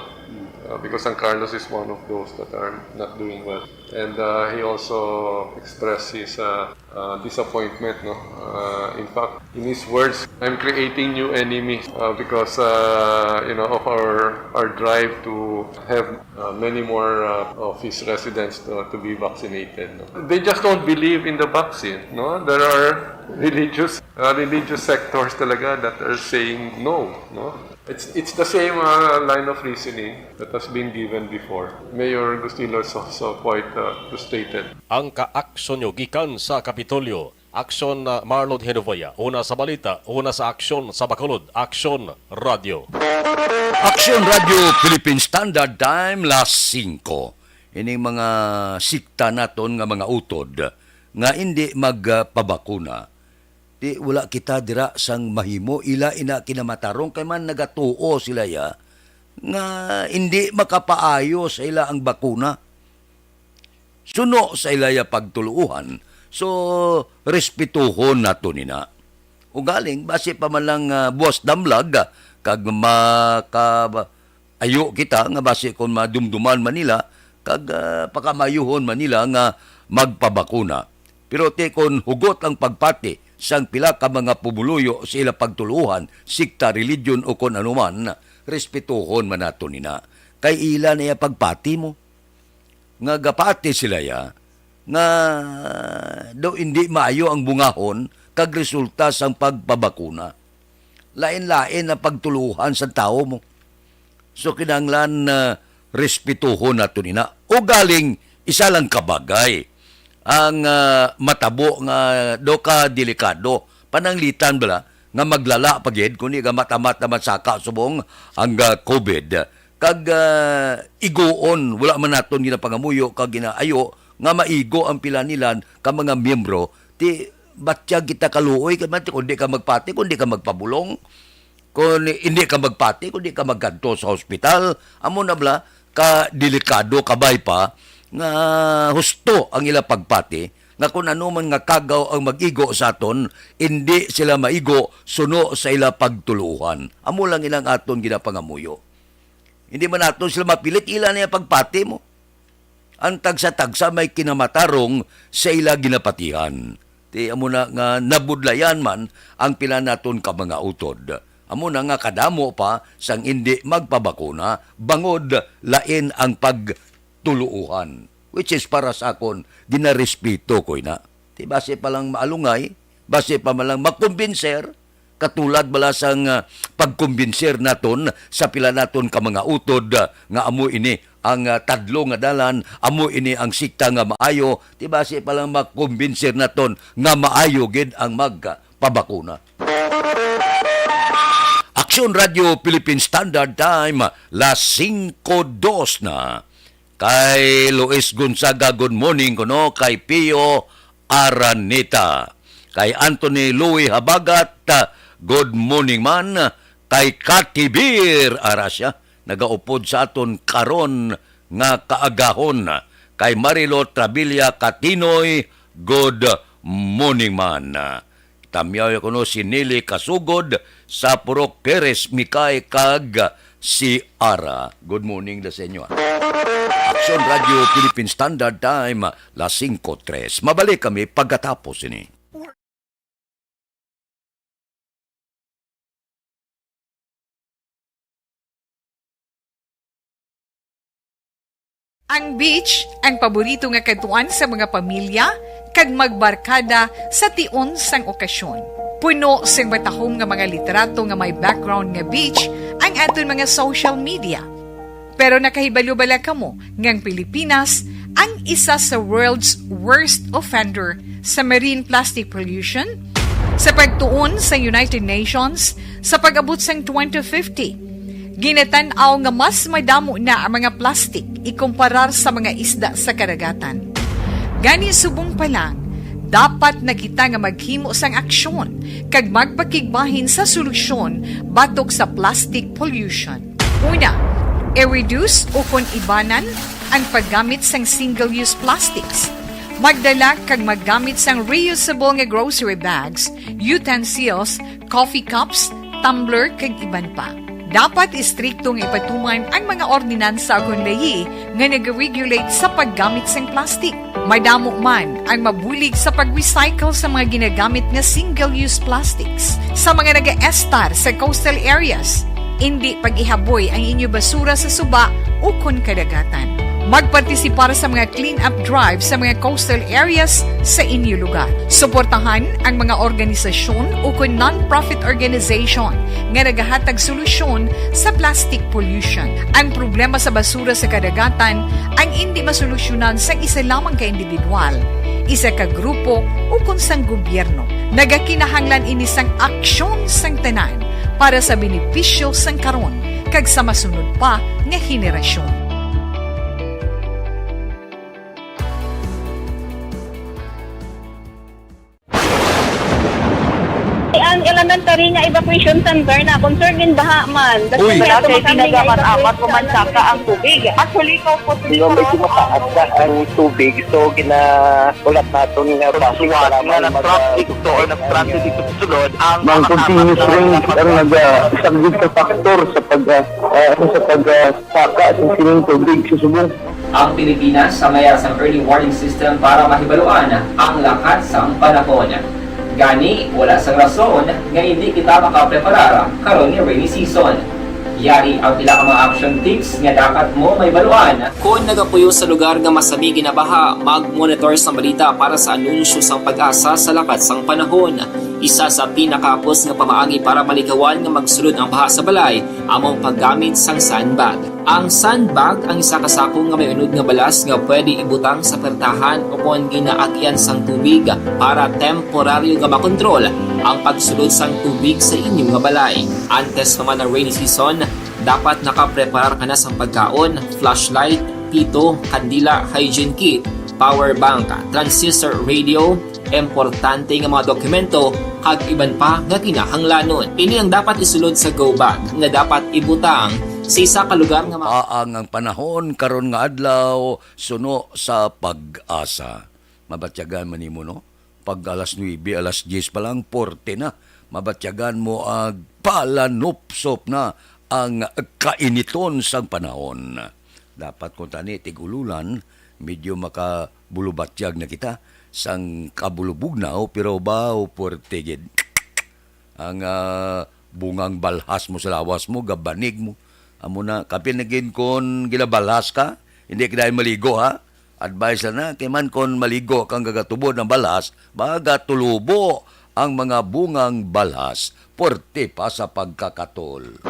uh, because San Carlos is one of those that are not doing well. And, uh, he also expressed his, uh, uh, disappointment, no? Uh, in fact, in his words, "I'm creating new enemies, uh, because, uh, you know, of our, our drive to have, uh, many more, uh, of his residents to, to be vaccinated," no? They just don't believe in the vaccine, no? There are religious, uh, religious sectors talaga that are saying no, no? It's, it's the same, uh, line of reasoning that has been given before. Mayor Gustilo is also quite, uh, frustrated. Ang kaaksyon nyo gikan sa Kapitolyo. Aksyon, uh, Marlon Hinovea. Una sa balita, una sa aksyon, sa Bacolod. Aksyon Radio. Aksyon Radio Philippine Standard Time, las singko. Ining mga sikta naton nga mga utod nga indi magpabakuna. Di wala kita dira sang mahimo, ila ina kinamatarong kay man nagatuo sila ya nga indi makapaayo sa ila ang bakuna. Suno sa ila ya pagtuluohan, so respetuhon nato nina. Ugaling, basi pa man lang, ah, buwas damlag, ah, kag maka-, ayo kita nga basi kon madumduman man nila, kag, ah, pakamayuhon man nila nga magpabakuna. Pero ti kon hugot ang pagpati sang pila ka mga pumuluyo sa ila pagtuluohan, sikta, religion o kon anuman, respetuhon man nato nina. kay ila na iya pagpati mo. Nga gapati sila ya, nga daw indi maayo ang bungahon kag resulta sang pagpabakuna. Lain-lain ang pagtuluohan sa tawo mo. So, kinahanglan, ah, respetuhon naton ina. Ugaling isa lang ka bagay ang, ah, matabo nga daw ka delikado. Pananglitan bala nga maglala pa gid, kundi nga matamat naman saka subong ang, ah, COVID. Kag, ah, iguon, wala man naton ginapangamuyo kag ginaayo nga maigo ang pilanilan ka mga miyembro, ti batya kita kaluoy, kay man, kung di ka magpati, kung di ka magpabulong, kung hindi ka magpati, kung di ka magkadto sa hospital, amo na bala, ka delikado, kabay pa, nga husto ang ila pagpati, nga kung ano man nga kagaw ang mag-igo sa aton, hindi sila maigo suno sa ila pagtuluohan. Amo lang inang aton ginapangamuyo. Hindi man naton sila mapilit, ila na yung pagpati mo. Ang tagsa-tagsa may kinamatarong sa ila ginapatihan. Ti amo na nga nabudlayan man ang pila naton ka mga utod. Amo na nga kadamo pa sang indi magpabakuna bangod lain ang pagtuluohan, which is para sa akon ginarespeto ko ina. Ti basi pa lang maalungay, basi pa man lang makumbinser, katulad bala sang, ah, pagkumbinser naton sa pila naton ka mga utod, ah, nga amo ini ang, ah, tadlo nga dalan, amo ini ang sikta nga maayo, ti basi pa lang makumbinser naton nga maayo gid ang magpabakuna. Aksyon Radio Philippine Standard Time, las singko dos na. Kay Luis Gonzaga, good morning kuno. Kay Pio Araneta. Kay Anthony Louis Habagat, good morning man. Kay Katibir Arasia, nagaupod sa aton karon nga kaagahon. Kay Marilo Trabilia Katinoy, good morning man. Tamyaw kuno si Nelly Kasugod sa Purok Perez, Mikay, kag si Ara. Good morning da sa inyo, ah. Aksyon Radio Philippine Standard Time, las singko tres. Mabalik kami pagkatapos ini. Ang beach ang paborito nga kadtuan sa mga pamilya kag magbarkada sa tion sang okasyon. Puno sing matahom nga mga litrato nga may background nga beach ang aton mga social media. Pero nakahibalo bala kamo nga ang Pilipinas ang isa sa world's worst offender sa marine plastic pollution? Sa pagtuon sa United Nations, sa pag-abot sang twenty fifty, ginatan-aw nga mas madamo na ang mga plastik ikumparar sa mga isda sa kadagatan. Gani, subong pa lang, dapat na kita nga maghimo sang aksyon kag magpakigbahin sa solusyon batok sa plastic pollution. Una, i-reduce ukon ibanan ang paggamit sang single-use plastics. Magdala kag maggamit sang reusable nga grocery bags, utensils, coffee cups, tumbler, kag iban pa. Dapat istrikto nga ipatuman ang mga ordinansa ukon layi nga nag-regulate sa paggamit sang plastic. Madamo man ang mabulig sa pag-recycle sa mga ginagamit nga single-use plastics. Sa mga nagaestar sa coastal areas, indi pag-ihaboy ang inyo basura sa suba ukon kadagatan. Magpartisipar sa mga clean-up drive sa mga coastal areas sa inyo lugar. Suportahan ang mga organisasyon ukon non-profit organization nga nagahatag solusyon sa plastic pollution. Ang problema sa basura sa kadagatan ang indi masolusyonan sang isa lamang ka individual, isa ka grupo, ukon sang gobyerno. Nagakinahanglan ini sang aksyon sang tanan para sa benepisyo sang karon kag sa masunod pa nga henerasyon. Ang elementary nga evacuation center na concern din baha man. Uy. Wala kay pinagamat-amat, umansaka ang tubig. Actually, kaupod ni Pero medyo karon mataas ang na ang tubig, so ginahulat naton nga basi Suwat para nga man mag-, nag-transit to or nag-transit dito sa sulod ang Mang mga continuous rain ang naga-, isang big factor sa pag, ah, ah, sa pag, ah, saka sa sining tubig sa subong. Ang Pilipinas sa mayas ang early warning system para mahibaluan ang lakat sang panahon. Gani, wala sang rason nga hindi kita makapreparar karon nga rainy season. Yari ang pila ka mga action tips nga dapat mo mahibaluan. Kon nagapuyo sa lugar nga masami ginabaha, mag-monitor sang balita para sa anunsyo sang PAGASA sa lakat sang panahon. Isa sa pinakahapos nga pamaagi para malikawan nga magsulod ang baha sa balay amo ang paggamit sang sandbag. Ang sandbag ang isa ka sako nga may unod nga balas nga pwede ibutang sa pertahan o kon ginaagyan sang tubig para temporaryo nga makontrol ang pagsulod sang tubig sa inyo nga balay. Antes pa man ang rainy season, dapat nakapreparar ka na sang pagkaon, flashlight, pito, kandila, hygiene kit, power bank, transistor radio, importante nga mga dokumento, kag iban pa nga kinahanglanon. Ini ang dapat isulod sa go bag nga dapat ibutang sa isa ka lugar nga ma- Aang ang panahon karon nga adlaw, suno sa PAGASA. Mabatyagan man nimo, no? Pag alas nuebe, alas diyes pa lang, porte na. Mabatyagan mo ag palanupsop na ang kainiton sang panahon. Dapat kung tani tig-ululan, medyo makabulubatyag na kita sang kabulubugnaw, pero baw, porte gid. Ang, ah, bungang balhas mo sa lawas mo, gabanig mo. Amo na, kapin na gid kon ginabalhas ka, hindi ka dahil maligo, ha? Advice na, kay man kon maligo kang gagatubod ng balhas, magatulubo ang mga bungang balhas, puwerte pa sa pagkakatol.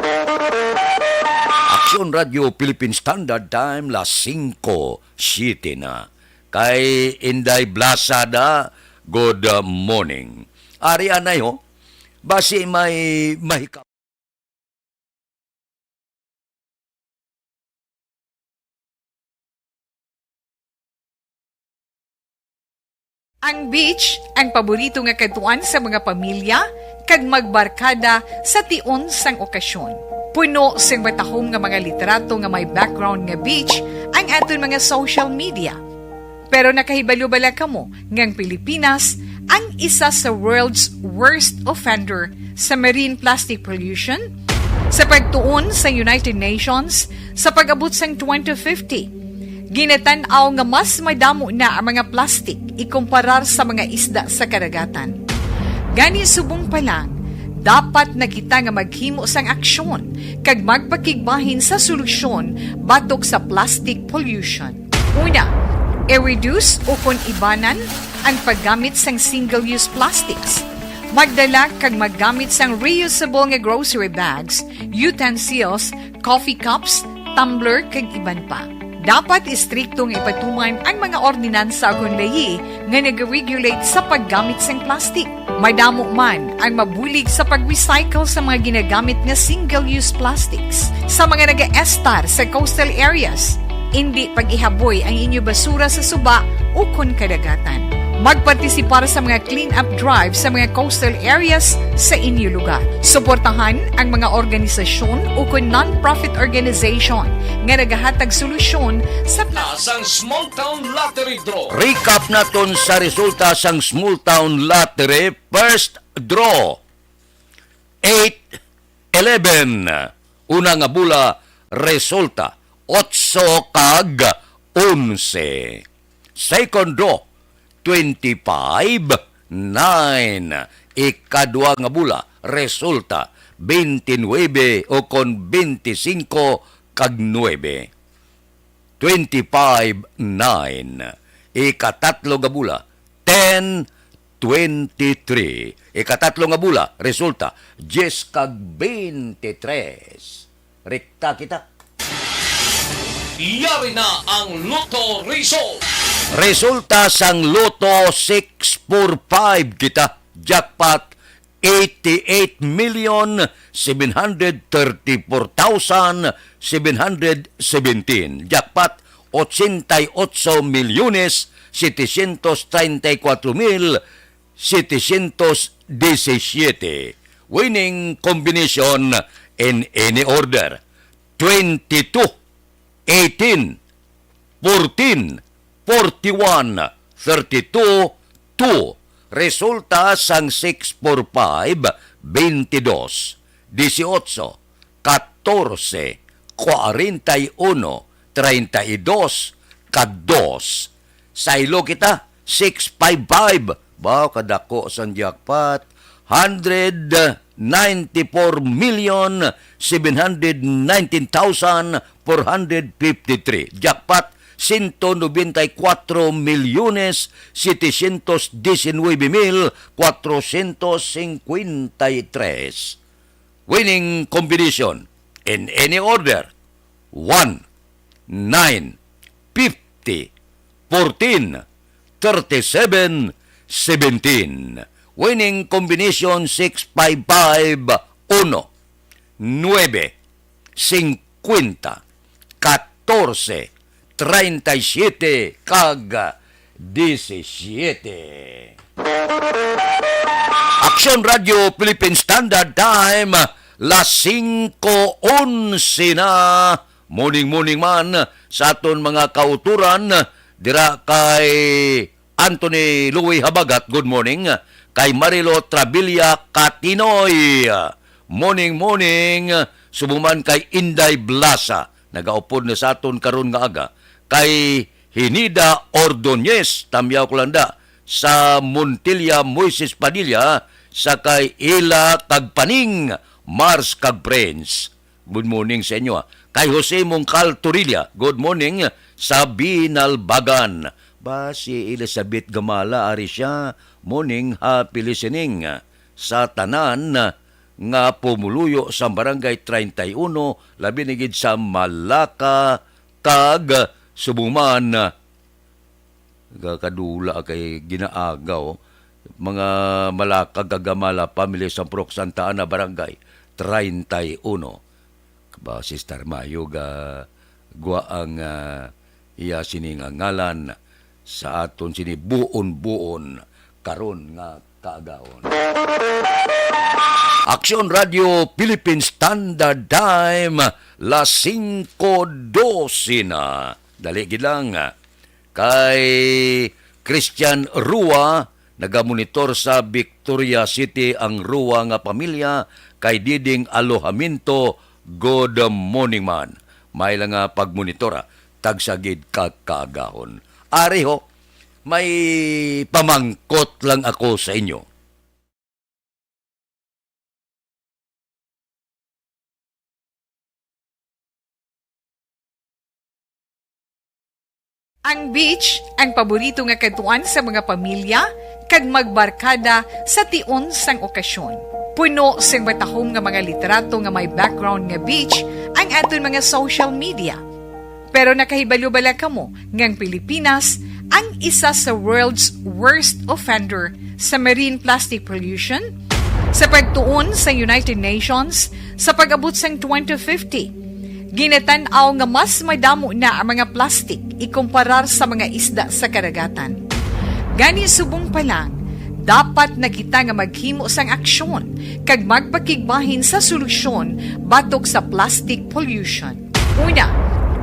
Aksyon Radio Philippine Standard Time, las singko siete na. Kay Inday Blasada, good morning. Ari anay ho, basi may mahikap. Ang beach, ang paborito nga kadtuan sa mga pamilya kag magbarkada sa tion sang okasyon. Puno sing matahom nga mga litrato nga may background nga beach ang aton mga social media. Pero nakahibalo bala kamo nga ang Pilipinas ang isa sa world's worst offender sa marine plastic pollution? Sa pagtuon sa United Nations, sa pag-abot sang twenty fifty, ginatan-aw nga mas madamo na ang mga plastik ikumparar sa mga isda sa kadagatan. Gani, subong pa lang, dapat na kita nga maghimo sang aksyon kag magpakigbahin sa solusyon batok sa plastic pollution. Una, i-reduce ukon ibanan ang paggamit sang single-use plastics. Magdala kag maggamit sang reusable nga grocery bags, utensils, coffee cups, tumbler, kag iban pa. Dapat istrikto nga ipatuman ang mga ordinansa ukon layi nga nag-regulate sa paggamit sang plastic. Madamo man ang mabulig sa pag-recycle sa mga ginagamit nga single-use plastics sa mga nagaestar sa coastal areas. Indi pag-ihaboy ang inyo basura sa suba ukon kadagatan. Magpartisipar sa mga clean-up drive sa mga coastal areas sa inyo lugar. Suportahan ang mga organisasyon ukon non-profit organization nga nagahatag solusyon sa pla- Sang Small Town Lottery Draw. Recap naton sa resulta sang Small Town Lottery First Draw. Eight, eleven. Una nga bula, resulta, otso kag onse. Second draw, twenty-five, nine. Ikadua nga bula, resulta, twenty-nine o kon twenty-cinco kag nuebe. Twenty-five, nine. Ikatatlo nga bula, ten, twenty-three. Ikatatlo nga bula, resulta, diyes kag twenty-tres. Rekta kita. Yari na ang Lotto Result. Resulta sang Lotto six four five kita. Jackpot eighty-eight million seven hundred thirty-four thousand seven hundred seventeen. Jackpot, ochenta y ocho milyones setecientos treinta y cuatro mil setecientos diecisiete. Winning combination in any order, twenty-two, eighteen, fourteen, forty-one, thirty-two, two. Resulta sang six four five, twenty-dos, dieciocho, catorce, cuarenta y uno, treinta y dos, kag dos. Saylo kita, six five five. Baw, kadako sang jackpot. Hundred ninety-four million seven hundred nineteen thousand four hundred fifty-three. Jackpot, ciento noventa y cuatro millones setecientos diecinueve mil cuatrocientos cincuenta y tres. Winning combination in any order: one, nine, fifty, fourteen, thirty-seven, seventeen. Winning combination: six five five, uno, nuebe, singkwenta, katorse, treinta y siete, kag disisiete. Aksyon Radio Philippine Standard Time, las singko onse na. Morning, morning man sa aton mga kauturan dira kay Anthony Louis Habagat, good morning. Kay Marilo Trabilia Katinoy, morning, morning. Subong man kay Inday Blasa, nagaupod na sa aton karon nga aga. Kay Hinida Ordonez, tamyaw ko lang da, sa Montilla Moises Padilla, sa kay Ila kag Paning, Mars kag Prince. Good morning sa inyo, ah. Kay Jose Mongcal Torilla, good morning sa Binalbagan. Ba, si Elizabeth Gamala, ari siya. Morning, happy listening sa tanan nga pumuluyo sa Barangay treinta y uno, labi na gid sa Malaka kag Subuman. Gakadula kay ginaagaw, mga Malaka kag Gamala family sa Purok Santa Ana, Barangay treinta y uno. Ba, Sister Mayo, ga-, gwa ang, ah, iya sini nga ngalan sa aton sini buon-buon karon nga kaagahon. Aksyon Radio Philippine Standard Time, las singko doce na. Dali gid lang. Kay Christian Rua, nagamonitor sa Victoria City ang Rua nga pamilya kay Diding Alojamiento. Good morning man. May lang nga pagmonitor, ah. Tagsa gid ka kaagahon. Ari ho, may pamangkot lang ako sa inyo. Ang beach, ang paborito nga kadtuan sa mga pamilya kag magbarkada sa tion sang okasyon. Puno sing matahom nga mga litrato nga may background nga beach ang aton mga social media. Pero nakahibalo bala kamo nga ang Pilipinas ang isa sa world's worst offender sa marine plastic pollution? Sa pagtuon sa United Nations, sa pag-abot sang twenty fifty, ginatan-aw nga mas madamo na ang mga plastic ikumparar sa mga isda sa kadagatan. Gani, subong pa lang, dapat na kita nga maghimo sang aksyon kag magpakigbahin sa solusyon batok sa plastic pollution. Una,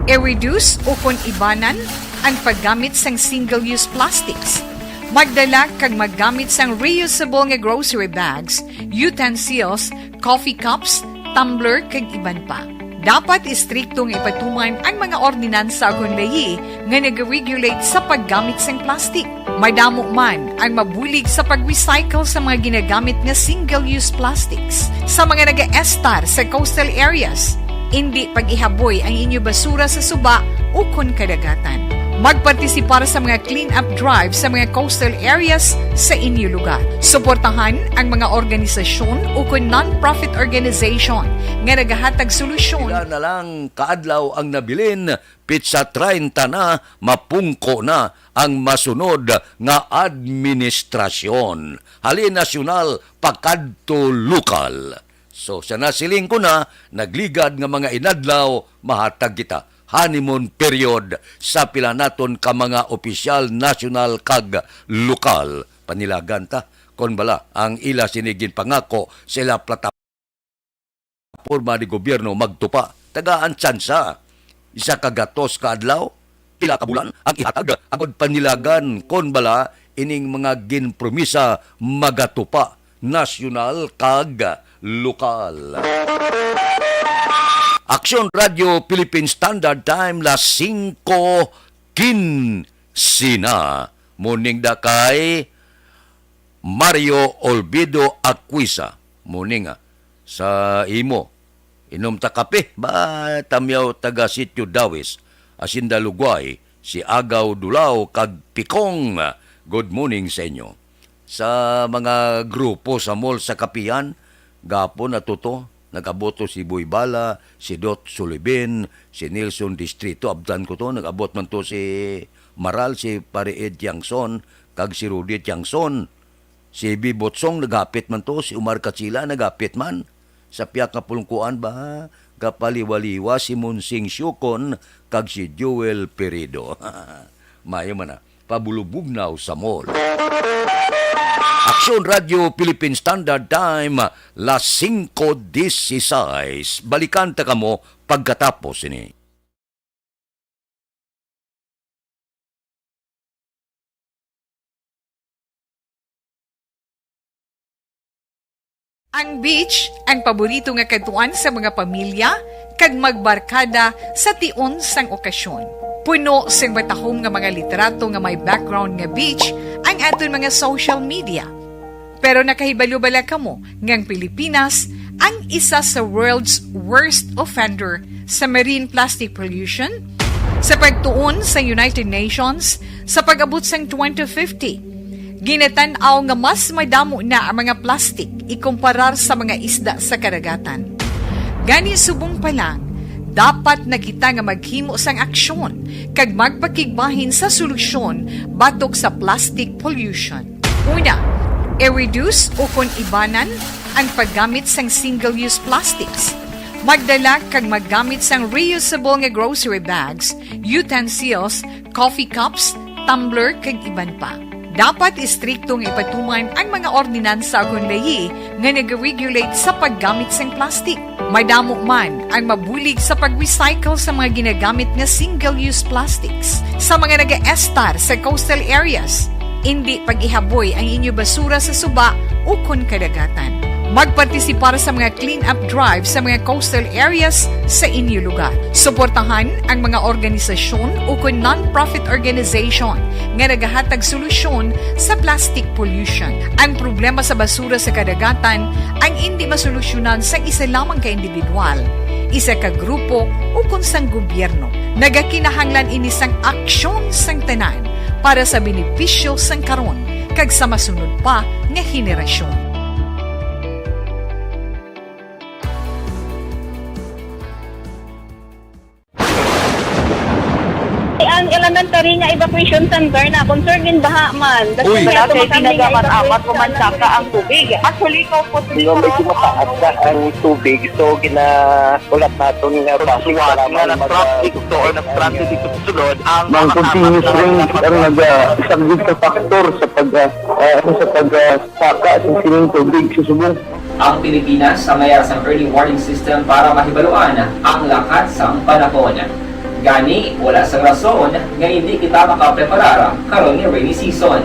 i-reduce ukon ibanan ang paggamit sang single-use plastics. Magdala kag maggamit sang reusable nga grocery bags, utensils, coffee cups, tumbler, kag iban pa. Dapat istrikto nga ipatuman ang mga ordinansa ukon layi nga nag-regulate sa paggamit sang plastic. Madamo man ang mabulig sa pag-recycle sa mga ginagamit nga single-use plastics. Sa mga nagaestar sa coastal areas, indi pag-ihaboy ang inyo basura sa suba ukon kadagatan. Magpartisipar sa mga clean-up drive sa mga coastal areas sa inyo lugar. Suportahan ang mga organisasyon ukon non-profit organization nga nagahatag solusyon. Pila na lang kaadlaw ang nabilin, pitsa treinta na, mapungko na ang masunod nga administrasyon, halin nasyonal pakadto lokal. So, sa nasiling ko na, nagligad nga mga inadlaw, mahatag kita honeymoon period sa pila naton ka mga opisyal, nasyonal kag lokal. Panilagan ta kon bala ang ila sini ginpangako sa ila plataporma ni gobyerno magtupa. Tagaan tsansa. Isa ka gatos ka adlaw, pila ka bulan ang ihatag, agod panilagan kon bala ining mga ginpromisa magatupa, nasyonal kag lokal. Aksyon Radio Philippine Standard Time, las singko kinse na. Morning da kay Mario Olvido Aquisa. Morning, ah. sa imo. Inom ta kape, ba, tamyaw taga Sitio Dawis, Hacienda Lugway, si Agaw Dulaw kag Pikong. Good morning sa inyo. Sa mga grupo sa mall sa kapihan, gapon na to, nag-abot to si Boy Bala, si Dot Sulibin, si Nelson Distrito, abtan ko to, nag-abot man to si Maral, si Pare Ed Tiangson, kag si Rudy Tiangson. Si Bibot Song naghapit man to, si Omar Katsila naghapit man. Sa piyak nga pulungkuan ba, gapaliwaliwa si Monsing Siukon kag si Joel Peredo. Mayo man na, pabulubugnaw sa mall. Aksyon Radio Philippine Standard Time, las singko dieciséis. Balikan ta kamo pagkatapos ini. Ang beach, ang paborito nga kadtuan sa mga pamilya kag magbarkada sa tion sang okasyon. Puno sing matahom nga mga litrato nga may background nga beach ang aton mga social media. Pero nakahibalo bala kamo nga ang Pilipinas ang isa sa world's worst offender sa marine plastic pollution? Sa pagtuon sa United Nations, sa pag-abot sang twenty fifty, ginatan-aw nga mas madamo na ang mga plastic ikumparar sa mga isda sa kadagatan. Gani, subong pa lang, dapat na kita nga maghimo sang aksyon kag magpakigbahin sa solusyon batok sa plastic pollution. Una, i-reduce ukon ibanan ang paggamit sang single-use plastics. Magdala kag maggamit sang reusable nga grocery bags, utensils, coffee cups, tumbler, kag iban pa. Dapat istrikto nga ipatuman ang mga ordinansa ukon layi nga nag-regulate sa paggamit sang plastic. Madamo man ang mabulig sa pag-recycle sa mga ginagamit nga single-use plastics sa mga nagaestar sa coastal areas. Indi pag-ihaboy ang inyo basura sa suba ukon kadagatan. Magpartisipar sa mga clean-up drive sa mga coastal areas sa inyo lugar. Suportahan ang mga organisasyon ukon non-profit organization nga nagahatag solusyon sa plastic pollution. Ang problema sa basura sa kadagatan ang indi masolusyonan sang isa lamang ka individual, isa ka grupo, ukon sang gobyerno. Nagakinahanglan ini sang aksyon sang tanan para sa benepisyo sang karon kag sa masunod pa nga henerasyon. Ang elementary nga evacuation center na concern in baha man. Uy! Wala kay ginagamit-amat o mansaka ang tubig. Actually, ko po Medyo mataas na ang tubig, so ginahulat naton nga basi para nga mag- traffic to or nag-traffic dito sa sulod ang Ang continuous rain ang nagasaglit sa factor sa pag ah, ah, sa pag ah, saka sa sining tubig sa subong. Ang Pilipinas ang may ara sang early warning system para mahibaluan ang lakat sang panahon. Gani, wala sang rason nga indi kita makapreparar karon nga rainy season.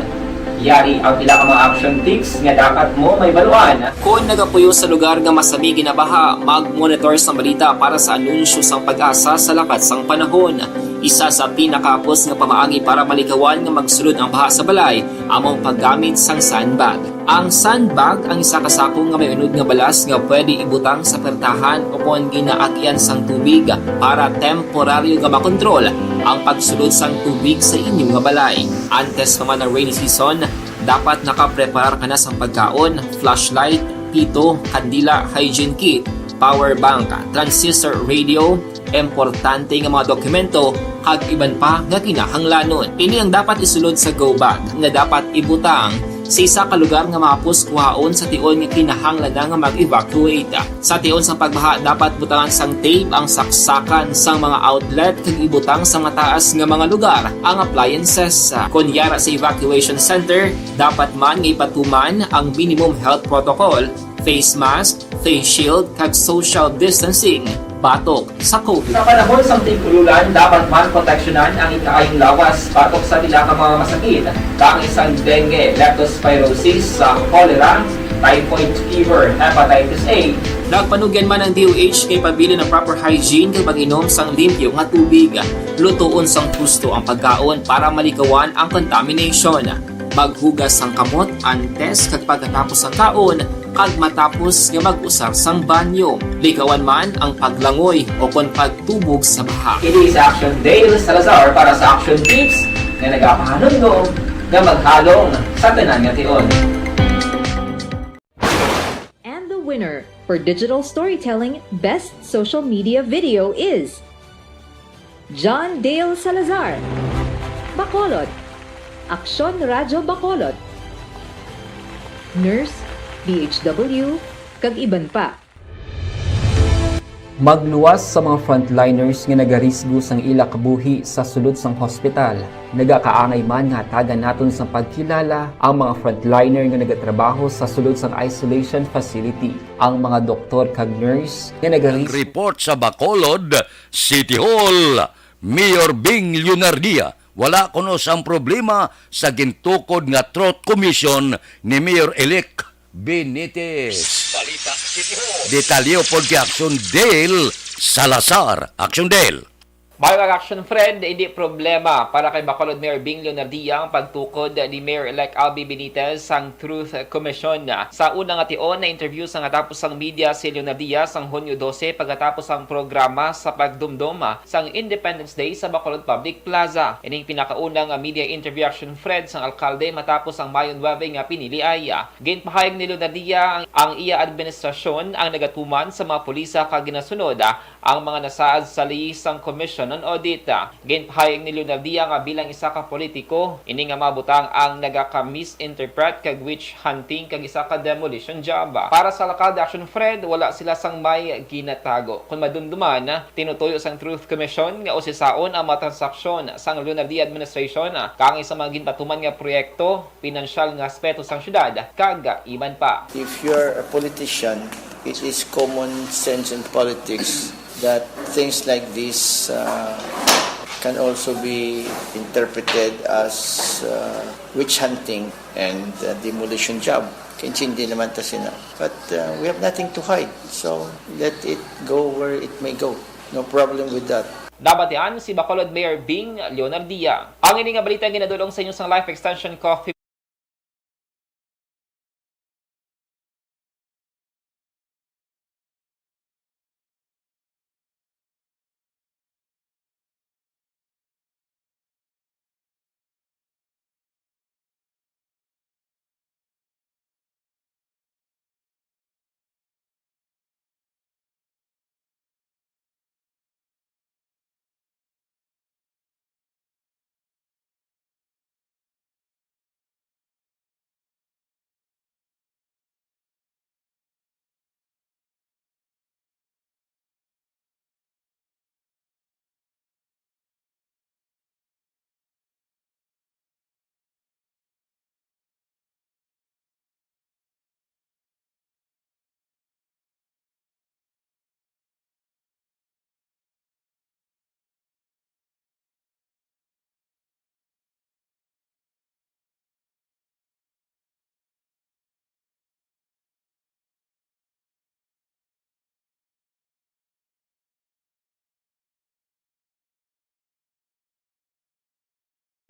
Yari ang pila ka mga action tips nga dapat mo mahibaluan. Kon nagapuyo sa lugar nga masami ginabaha, mag-monitor sang balita para sa anunsyo sang PAGASA sa lakat sang panahon. Isa sa pinakahapos nga pamaagi para malikawan nga magsulod ang baha sa balay amo ang paggamit sang sandbag. Ang sandbag ang isa ka sako nga may unod nga balas nga pwede ibutang sa pertahan ukon ginaagyan sang tubig para temporaryo nga makontrol ang pagsulod sang tubig sa inyo nga balay. Antes pa man ang rainy season, dapat nakapreparar ka na sang pagkaon, flashlight, pito, kandila, hygiene kit, power bank, transistor radio, importante nga mga dokumento, kag iban pa nga kinahanglanon. Ini ang dapat isulod sa go bag nga dapat ibutang sa isa ka lugar nga mahapos kuhaon sa tion nga kinahanglan na nga mag-evacuate. Sa tion sang pagbaha, dapat butangan sang tape ang saksakan sang mga outlet kag ibutang sa mataas nga mga lugar ang appliances. Kon yara sa evacuation center, dapat man nga ipatuman ang minimum health protocol, face mask, face shield, kag social distancing batok sa COVID. Sa panahon sang tig-ululan, dapat man proteksyonan ang ikaayong lawas batok sa pila ka mga masakit, kaangay sang dengue, leptospirosis, sa cholera, typhoid fever, hepatitis A. Nagpanugyan man ang D O H kay pabilin ang proper hygiene kag pag-inom sang limpyo nga tubig. Lutoon sang husto ang pagkaon para malikawan ang contamination. Maghugas sang kamot antes kag pagkatapos sang kaon, Kag matapos nga mag-usar sang banyo, likawan man ang paglangoy o kon pagtubog sa baha. Ini si Action Dale Salazar para sa Action Tips nga nagapahanumdom nga maghalong sa tanan nga tion. And the winner for digital storytelling best social media video is John Dale Salazar, Bacolod, Aksyon Radyo Bacolod, nurse, D H W, kag iban pa. Magluwas sa mga frontliners nga nagarisgo sang ila kabuhi sa sulod sang hospital. Nagakaangay man nga hatagan naton sang pagkilala ang mga frontliner nga nagatrabaho sa sulod sang isolation facility, ang mga doktor kag nurse nga nagarisgo. Report sa Bacolod City Hall, Mayor Bing Leonardia, wala kuno sang problema sa gintukod nga Truth Commission ni Mayor-elect Benitez. Balita City Hall. Detalye pod kay Action Dale Salazar. Action Dale. Maayong Action Fred, hindi problema para kay Bacolod Mayor Bing Leonardia ang pagtukod ni Mayor-elect Albee Benitez sang Truth Commission. Sa una nga tion, na-interview sa natapos sang media si Leonardia sang Hunyo dose pagkatapos sang programa sa pagdumdom sang Independence Day sa Bacolod Public Plaza. Ining pinakauna nga media interview, Action Fred, sang alkalde matapos ang Mayo nuebe nga piniliay. Ginpahayag ni Leonardia ang, ang iya administrasyon ang nagatuman sa mga pulisa kag ginasunod ang mga nasaad sa lihis sang Commission on Audit. Ginpahayag ni Leonardia nga bilang isa ka politiko, ini nga mga butang ang nagaka-misinterpret kag witch hunting kag isa ka demolition job. Para sa Alkalde Action Fred, wala sila sang may ginatago. Kon madumduman, tinutuyo sang Truth Commission nga usisaon ang mga transaksyon sang Leonardia administration, kaangay sa mga ginpatuman nga proyekto, pinansyal nga aspeto sang syudad, kag iban pa. If you're a politician, it is common sense in politics that things like this, uh, can also be interpreted as, uh, witch hunting and, uh, demolition job. Kaintindi naman ta sina. But, uh, we have nothing to hide. So, let it go where it may go. No problem with that. Nabatian si Bacolod Mayor Bing Leonardia. Ang ini nga balita ginadul-ong sa inyo sang Life Extension Coffee.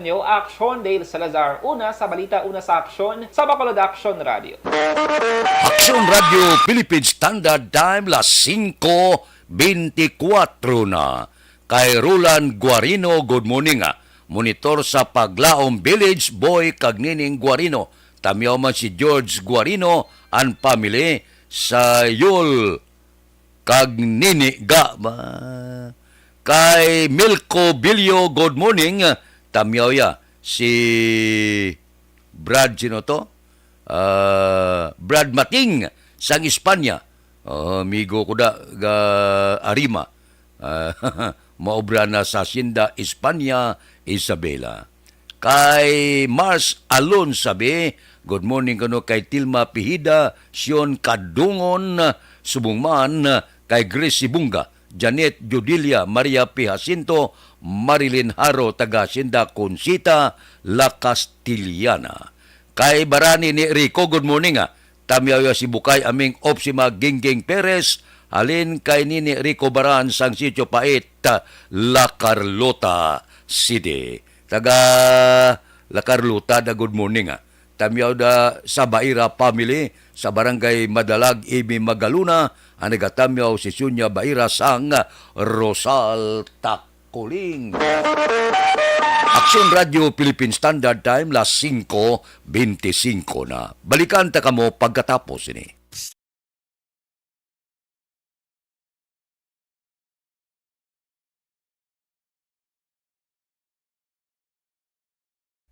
Nyo, Aksyon Dale Salazar. Una sa balita, una sa aksyon, sa Bacolod Aksyon Radio. Aksyon Radio Philippine Standard Time, las singko bentikwatro na. Kay Roland Guarino, good morning, ah. Monitor sa Paglaom Village, Boy kag Nining Guarino. Tamyaw man si George Guarino and family sa Yul kag Nini ga ba? Kay Milko Bilyo, good morning. Tamyaw ya si Brad, sino to? Ah, Brad Mating sang Espanya. Oh, amigo ko da ga Arima. Ah, maobra na sa Hacienda Espanya, Isabela. Kay Mars Alon sabi, good morning kuno kay Tilma Pihida, Sion Kadungon, subong man kay Grace Sibunga, Janet Judilia, Maria P. Jacinto, Marilyn Haro, taga Hacienda Concita, La Castellana. Kay Barani ni Rico, good morning, ah. Tamyaw ya si Bukay Aming Opsima Gingging Perez, halin kay Nini Rico Baran sang Sitio Pait, La Carlota City. Taga La Carlota da, good morning, ah. Tamyaw da sa Baira family, sa Barangay Madalag, Amy Magaluna, ang nagatamyaw si Sonia Baira sang Rosal Takuling. Aksyon Radio Philippine Standard Time, las singko bente singko na. Balikan ta kamo pagkatapos ini.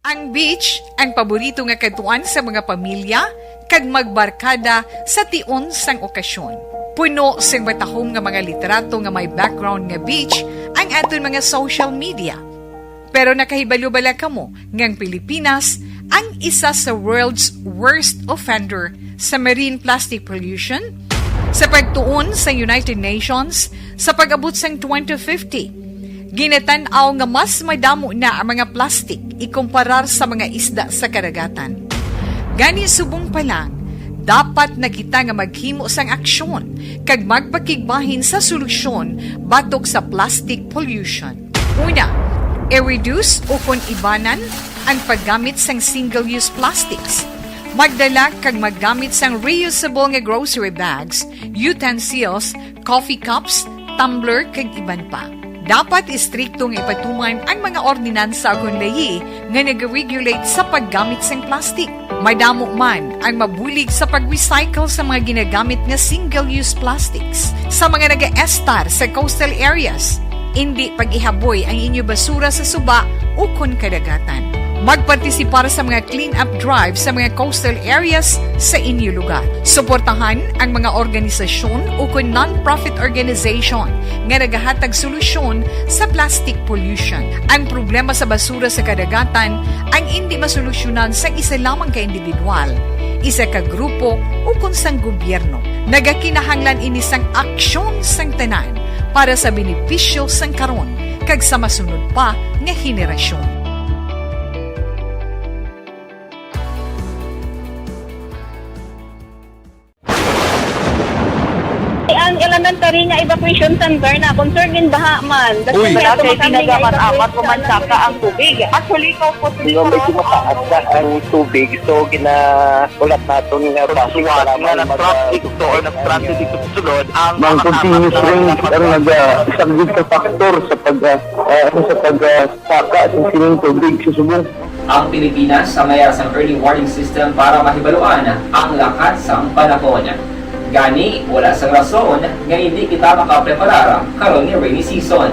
Ang beach, ang paborito nga kadtuan sa mga pamilya kag magbarkada sa tion sang okasyon. Puno sing matahom nga mga litrato nga may background nga beach ang aton mga social media. Pero nakahibalo bala kamo nga ang Pilipinas ang isa sa world's worst offender sa marine plastic pollution? Sa pagtuon sa United Nations, sa pag-abot sang twenty fifty, ginatan-aw nga mas madamo na ang mga plastic ikumparar sa mga isda sa kadagatan. Gani, subong pa lang, dapat na kita nga maghimo sang aksyon kag magpakigbahin sa solusyon batok sa plastic pollution. Una, i-reduce ukon ibanan ang paggamit sang single-use plastics. Magdala kag maggamit sang reusable nga grocery bags, utensils, coffee cups, tumbler, kag iban pa. Dapat istrikto nga ipatuman ang mga ordinansa ukon layi nga nag-regulate sa paggamit sang plastic. Madamo man ang mabulig sa pag-recycle sa mga ginagamit nga single-use plastics. Sa mga nagaestar sa coastal areas, indi pag-ihaboy ang inyo basura sa suba ukon kadagatan. Magpartisipar sa mga clean-up drive sa mga coastal areas sa inyo lugar. Suportahan ang mga organisasyon ukon non-profit organization nga nagahatag solusyon sa plastic pollution. Ang problema sa basura sa kadagatan ang indi masolusyonan sang isa lamang ka individual, isa ka grupo, ukon sang gobyerno. Nagakinahanglan ini sang aksyon sang tanan para sa benepisyo sang karon kag sa masunod pa nga henerasyon. Ang elementary nga evacuation center na concern gin baha man. Uy. Wala kay tinaga man amat ko man saka ang tubig. Actually, ko po. Di ba, medyo mataas na ang tubig, so ginahulat naton nga basi para nga mag-, nag-traffic to or nag-transit dito sa sulod ang mga continuous rain ang nag-, isa gid sa factor sa pag, ah, ah, ano, sa pag, ah, saka sa sining tubig sa subong. Ang Pilipinas ang may sang early warning system para mahibaluan ang lakat sang panahon. Gani, wala sang rason nga hindi kita makapreparar karon nga rainy season.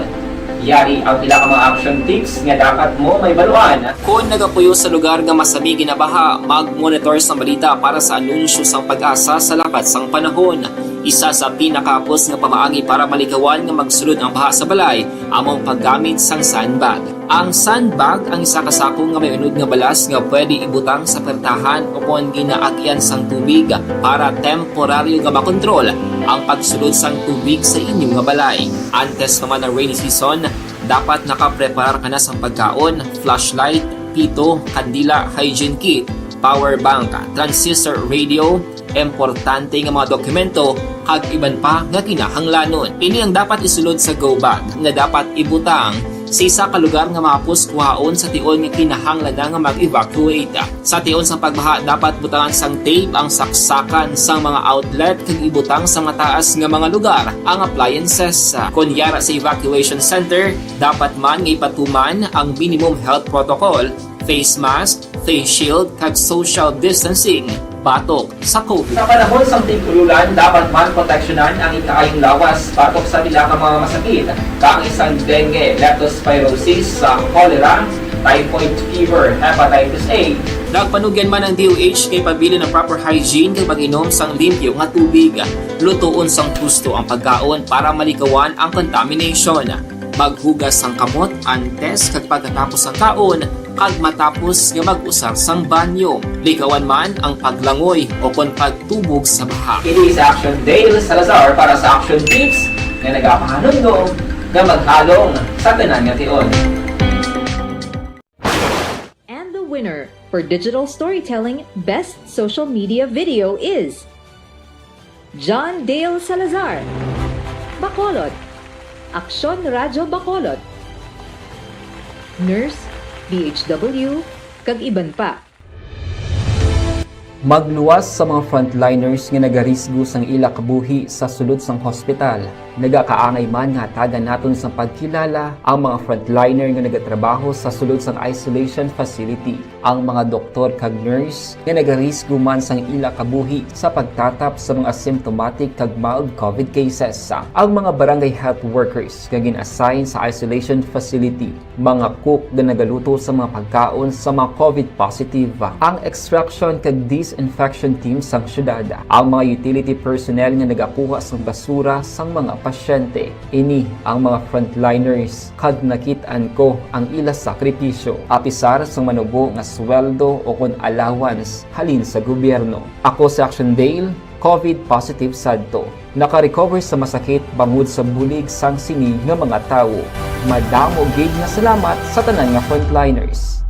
Yari ang pila ka mga action tips nga dapat mo mahibaluan. Kon nagapuyo sa lugar nga masami ginabaha, mag-monitor sang balita para sa anunsyo sang PAGASA sa lakat sang panahon. Isa sa pinakahapos nga pamaagi para malikawan nga magsulod ang baha sa balay amo ang paggamit sang sandbag. Ang sandbag ang isa ka sako nga may unod nga balas nga pwede ibutang sa pertahan ukon ginaagyan sang tubig para temporaryo nga makontrol ang pagsulod sang tubig sa inyo nga balay. Antes pa man ang rainy season, dapat nakapreparar ka na sang pagkaon, flashlight, pito, kandila, hygiene kit, power bank, transistor radio, importante nga mga dokumento, kag iban pa nga kinahanglanon. Ini ang dapat isulod sa go bag nga dapat ibutang sa isa ka lugar nga mahapos kuhaon sa tion nga kinahanglan na nga mag-evacuate. Sa tion sang pagbaha, dapat butangan sang tape ang saksakan sang mga outlet kag ibutang sa mataas nga mga lugar ang appliances. Kon yara sa evacuation center, dapat man nga ipatuman ang minimum health protocol, face mask, face shield, kag social distancing batok sa COVID. Sa panahon sang tig-ululan, dapat man proteksyonan ang ikaayong lawas batok sa pila ka mga masakit, kaangay sang dengue, leptospirosis, sa cholera, typhoid fever, hepatitis A. Nagpanugyan man ang D O H nga ipabilin ang proper hygiene kag pag-inom sang limpyo nga tubig. Lutoon sang husto ang pagkaon para malikawan ang contamination. Maghugas sang kamot antes kag pagkatapos sang kaon, kag matapos nga mag-usar sang banyo. Likawan man ang paglangoy o kon pagtubog sa baha. Ini si Action Dale Salazar para sa Action Tips nga nagapahanumdom nga maghalong sa tanan nga tion. And the winner for digital storytelling best social media video is John Dale Salazar, Bacolod, Aksyon Radyo Bacolod, Nurse, D H W, kag iban pa. Magluwas sa mga frontliners nga nagarisgo sang ila kabuhi sa sulod sang hospital. Nagakaangay man nga hatagan naton sang pagkilala ang mga frontliner nga nagatrabaho sa sulod sang isolation facility, ang mga doktor kag nurse nga nagarisgo man sang ila kabuhi sa pagtatap sa mga symptomatic kag mild COVID cases, ang mga barangay health workers nga gin-assign sa isolation facility, mga cook nga nagaluto sa mga pagkaon sa mga COVID positive, ang extraction kag disinfection team sang syudad, ang mga utility personnel nga nagakuha sang basura sang mga pasyente. Ini ang mga frontliners, kag nakit-an ko ang ila sakripisyo, apisar sang manubo nga sweldo o kon allowance halin sa gobyerno. Ako si Action Dale, COVID positive sadto. Naka-recover sa masakit bangod sa bulig sang sini nga mga tawo. Madamo gid nga salamat sa tanan nga frontliners.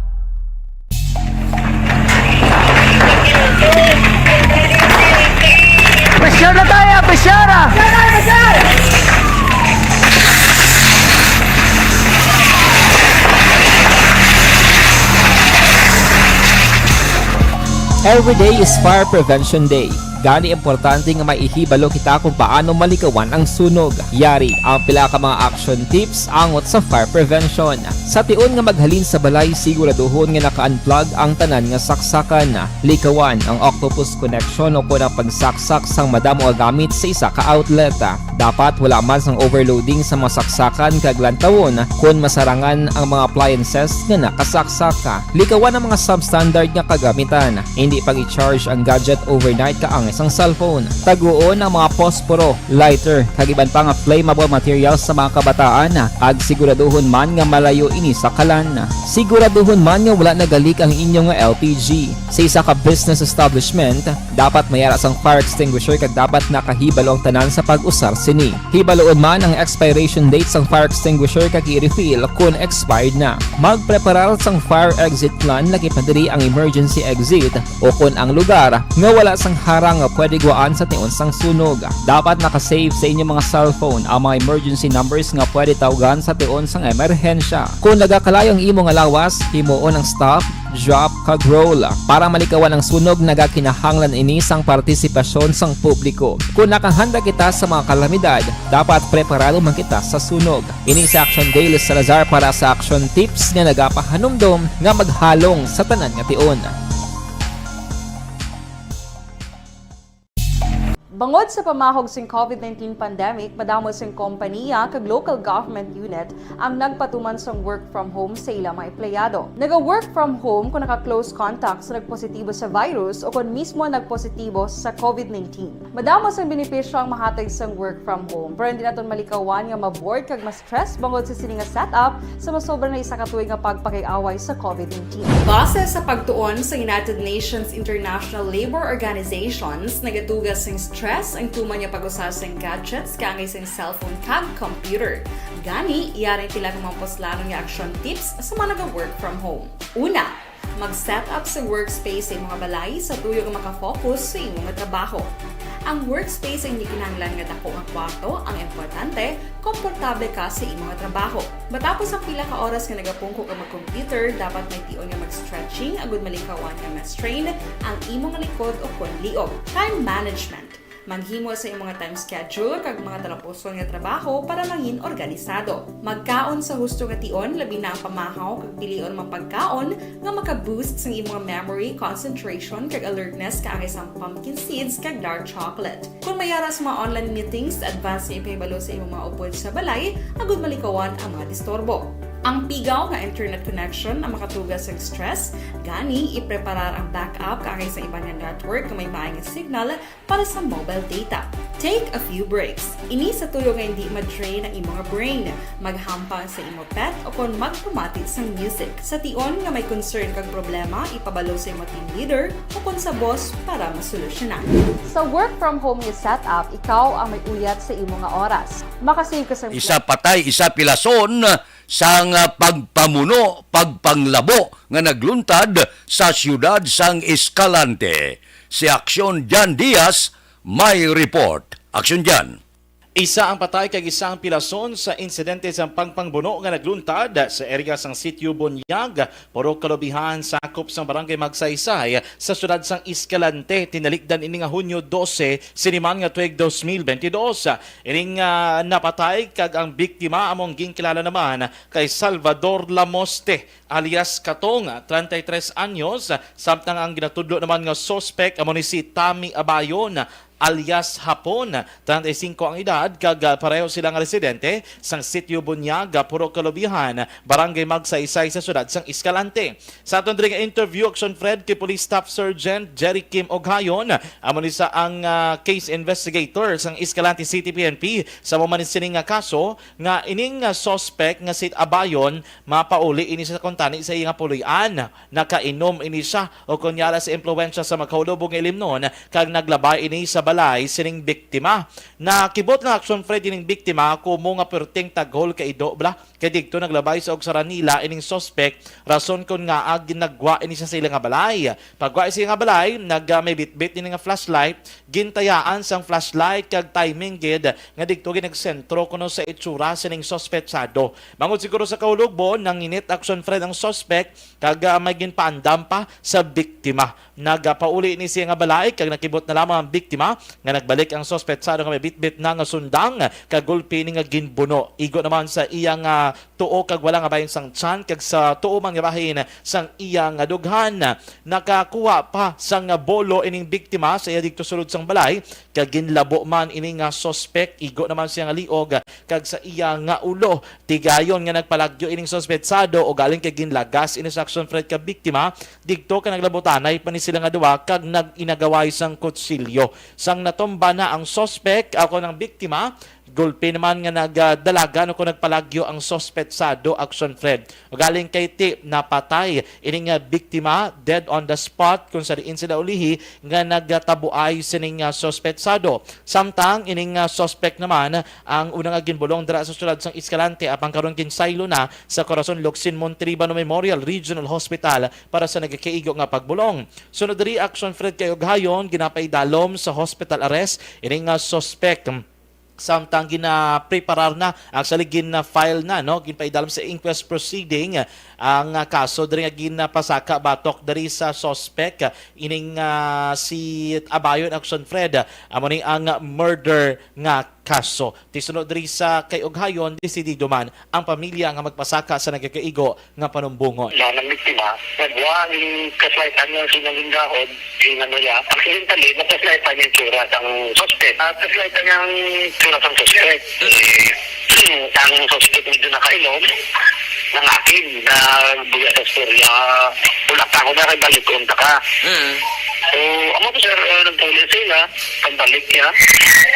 Pressure na tayo! Pressure na! Every day is Fire Prevention Day. Gani, importante nga may ihibalo kita kung paano malikawan ang sunog. Yari ang pila ka mga action tips angot sa fire prevention. Sa tion nga maghalin sa balay, siguraduhon nga naka-unplug ang tanan nga saksakan. Likawan ang octopus connection o kon ang pagsaksak sang madamo nga gamit sa isa ka outlet. Dapat wala man sang overloading sa mga saksakan kag lantawon kon masarangan ang mga appliances nga nakasaksak. Likawan ang mga substandard nga kagamitan. Indi pag-i-charge ang gadget overnight kaangay sang cellphone. Taguon ang mga posporo, lighter, kag iban pa nga flammable materials sa mga kabataan, kag siguraduhon man nga malayo ini sa kalan. Siguraduhon man nga wala nagalik ang inyo nga L P G. Sa isa ka business establishment, dapat may ara sang fire extinguisher kag dapat nakahibalo ang tanan sa pag-usar sini. Hibaluon man ang expiration date sang fire extinguisher kag i-refill kon expired na. Magpreparar sang fire exit plan, lakip na diri ang emergency exit o kon ang lugar nga wala sang harang nga pwede guwaan sa tion sang sunog. Dapat naka-save sa inyo mga cellphone ang mga emergency numbers nga pwede tawgan sa tion sang emerhensya. Kon nagakalayo ang imo nga lawas, himuon ang stop, drop, kag roll. Para malikawan ang sunog, nagakinahanglan ini sang partisipasyon sang publiko. Kon nakahanda kita sa mga kalamidad, dapat preparado man kita sa sunog. Ini si Action Dale Salazar para sa Action Tips nga nagapahanumdom nga maghalong sa tanan nga tion. Bangod sa pamahog sing COVID nineteen pandemic, madamo sing kompaniya kag local government unit ang nagpatuman sang work from home sa ila mga empleyado. Naga-work from home kung naka-close contact sa nagpositibo sa virus o kon mismo nagpositibo sa COVID nineteen. Madamo sang benepisyo ang mahatag sang work from home, pero hindi naton malikawan nga ma-bored kag ma-stress bangod sa sini nga setup sa masobra na isa ka tuig nga pagpakig-away sa COVID nineteen. Base sa pagtuon sa United Nations International Labour Organizations, nagatuga sing stress ang tuman nga pag-usa sing gadgets kaangay sing cellphone kag computer. Gani, yari ang pila ka mga puslanon nga action tips sa mga naga-work from home. Una, mag-set up sa workspace sa imong balay sa tuyo nga makafocus sa imong trabaho. Ang workspace ang hindi kinahanglan nga dako nga kwarto, ang importante, komportable ka sa imong trabaho. Matapos ang pila ka oras nga nagapungko ka mag-computer, dapat may tion nga mag-stretching agud malikawan nga ma-strain ang imong likod o kon liog. Time management. Maghimo sa imong time schedule kag mga talapuson nga trabaho para mangin organisado. Magkaon sa husto nga tion, labi na ang pamahaw kag pilion mga pagkaon nga maka-boost sang imong memory, concentration, kag alertness kaangay sang pumpkin seeds kag dark chocolate. Kon may ara sa mga online meetings, advance nga ipahibalo sa imong mga upod sa balay agud malikawan ang mga disturbo. Ang pigaw nga internet connection ang makatuga sang stress, gani ipreparar ang backup kaangay sa iban nga network nga may maayo nga signal para sa mobile data. Take a few breaks. Ini sa tuyo nga hindi ma-drain ang imo nga brain. Maghampang sa imo pet o kon magpamati sang music. Sa tion nga may concern kag problema, ipabalo sa imo team leader o kon sa boss para masolusyonan. Sa work from home nga setup, ikaw ang may uyat sa imo nga oras. Makasave ka sa Isa patay, isa pilason sang pagpamuno, pagpanglabo nga nagluntad sa siyudad sang Escalante. Si Aksyon Jan Diaz may report. Aksyon Jan. Isa ang patay kag isa ang pilason sa insidente sang pagpangbuno nga nagluntad sa area sang Sitio Bunyag, Purok Kalubihan, sakop sang Barangay Magsaysay, sa siyudad sang Escalante. Tinalikdan ini nga Hunyo dose sini man nga tuig dos mil bentidós. Ining, ah, napatay kag ang biktima amo ang ginkilala naman kay Salvador Lamoste alias Katong, treinta y tres anyos, samtang ang ginatudlo naman nga suspek amo ni si Tommy Abayon alias Hapon, treinta y cinco ang edad, kag, ah, pareho sila nga residente sang Sitio Bunyaga, Purok Kalubihan, Barangay Magsaysay sa siyudad sang Escalante. Sa aton diri nga interview, Action Fred, kay Police Staff Sergeant Jerry Kim Oghayon, amo ni sa ang, ah, case investigator sang Escalante City P N P sa amo man sini nga kaso, nga ining, ah, suspect nga si Abayon mapauli ini sa kuntani sa iya nga puloy-an. Nakainom ini siya o kunyara sa impluwensya sa makahulubog nga ilimnon kag naglabay ini sa balay sining biktima. Nakibot nga Action Fred ining biktima kumo nga perting taghol ka ido bala, kay digto naglabay sa ugsaran nila ining suspect, rason kon ngaa ginagwa ini siya sa ila nga balay. Pagwa sa ila nga balay, nag, ah, may bitbit ini nga flashlight, gintayaan sang flashlight kag timing gid nga digto ginagsentro kuno sa itsura sining suspetsado. Bangod siguro sa kahulog, nanginit Action Fred ang suspect kag, ah, may ginpaandam pa sa biktima. Nagapauli ni siya nga balay kag nakibot na lamang ang biktima nga nagbalik ang suspetsado nga may bitbit na nga sundang kag gulpi ni nga ginbuno. Igo naman sa iya nga tuo kag wala nga bahin sang tiyan kag sa tuo man nga bahin sang iya nga dughan. Nakakuha pa sang bolo ining biktima sa iya didto sulod sang balay kag ginlabo man ini nga suspek. Igo naman siya nga liog kag sa iya nga ulo. Tigayon nga nagpalagyo ining suspetsado, ugaling kay ginlagas ini sa Action Fred ka biktima, didto ka naglabutanay pa ni sila nga duha kag nag-inagaway sang kutsilyo. Sang natumba na ang suspek, ako nang biktima, gulpi naman nga nagdalagan o kung nagpalagyo ang suspetsado, Action Fred. Ugaling kay ti napatay ining, ah, biktima, dead on the spot, kung sa diin sila ulihi nga nagatabuay sining, ah, suspetsado. Samtang ining, ah, suspek naman ang una nga ginbulong dira sa siyudad sang Escalante, apang karon ginsaylo na sa Corazon Locsin Montelibano Memorial Regional Hospital para sa nagakaigo nga pagbulong. Sunod diri, Action Fred, kay ughayon ginapaidalom sa hospital arrest ining, ah, suspek. Samtang ginapreparar na, actually, gina-file na, no? Ginpaidalom sa inquest proceeding ang, ah, kaso diri nga ginapasaka batok diri sa suspek. Ining, ah, si Abayon, Action Fred, amo ni ang murder nga kaso. Ti suno diri sa kay ughayon, desidido man ang pamilya nga magpasaka sa nagakaigo nga panumbongon. Na ang biktima, nagwa ning flashlight niya sa ilang gahod, yung ano niya, accidentally, na-flashlight niya yung tsura sang suspect. Ah, flashlight niya ang tsura sang suspect. Eh, ang suspect medyo nakainom, nangakig, na buya sa istorya, wala pa ako na, kay balik unta ka. Mm. So, amo to, sir, uh, nagpuli sila, pagbalik niya,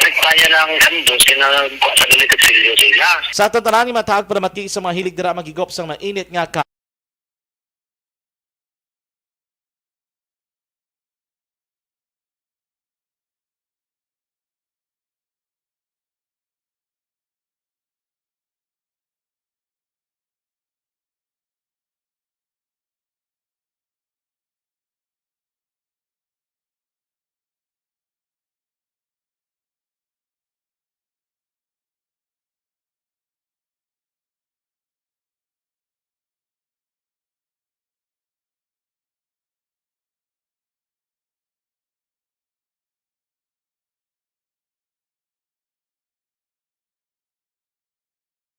rekta niya lang kandos, kaya nagkuha sa dali kutsilyo sila. Sa aton tanan, matag palamati sa mga hilig dira maghigop sang mainit nga ka-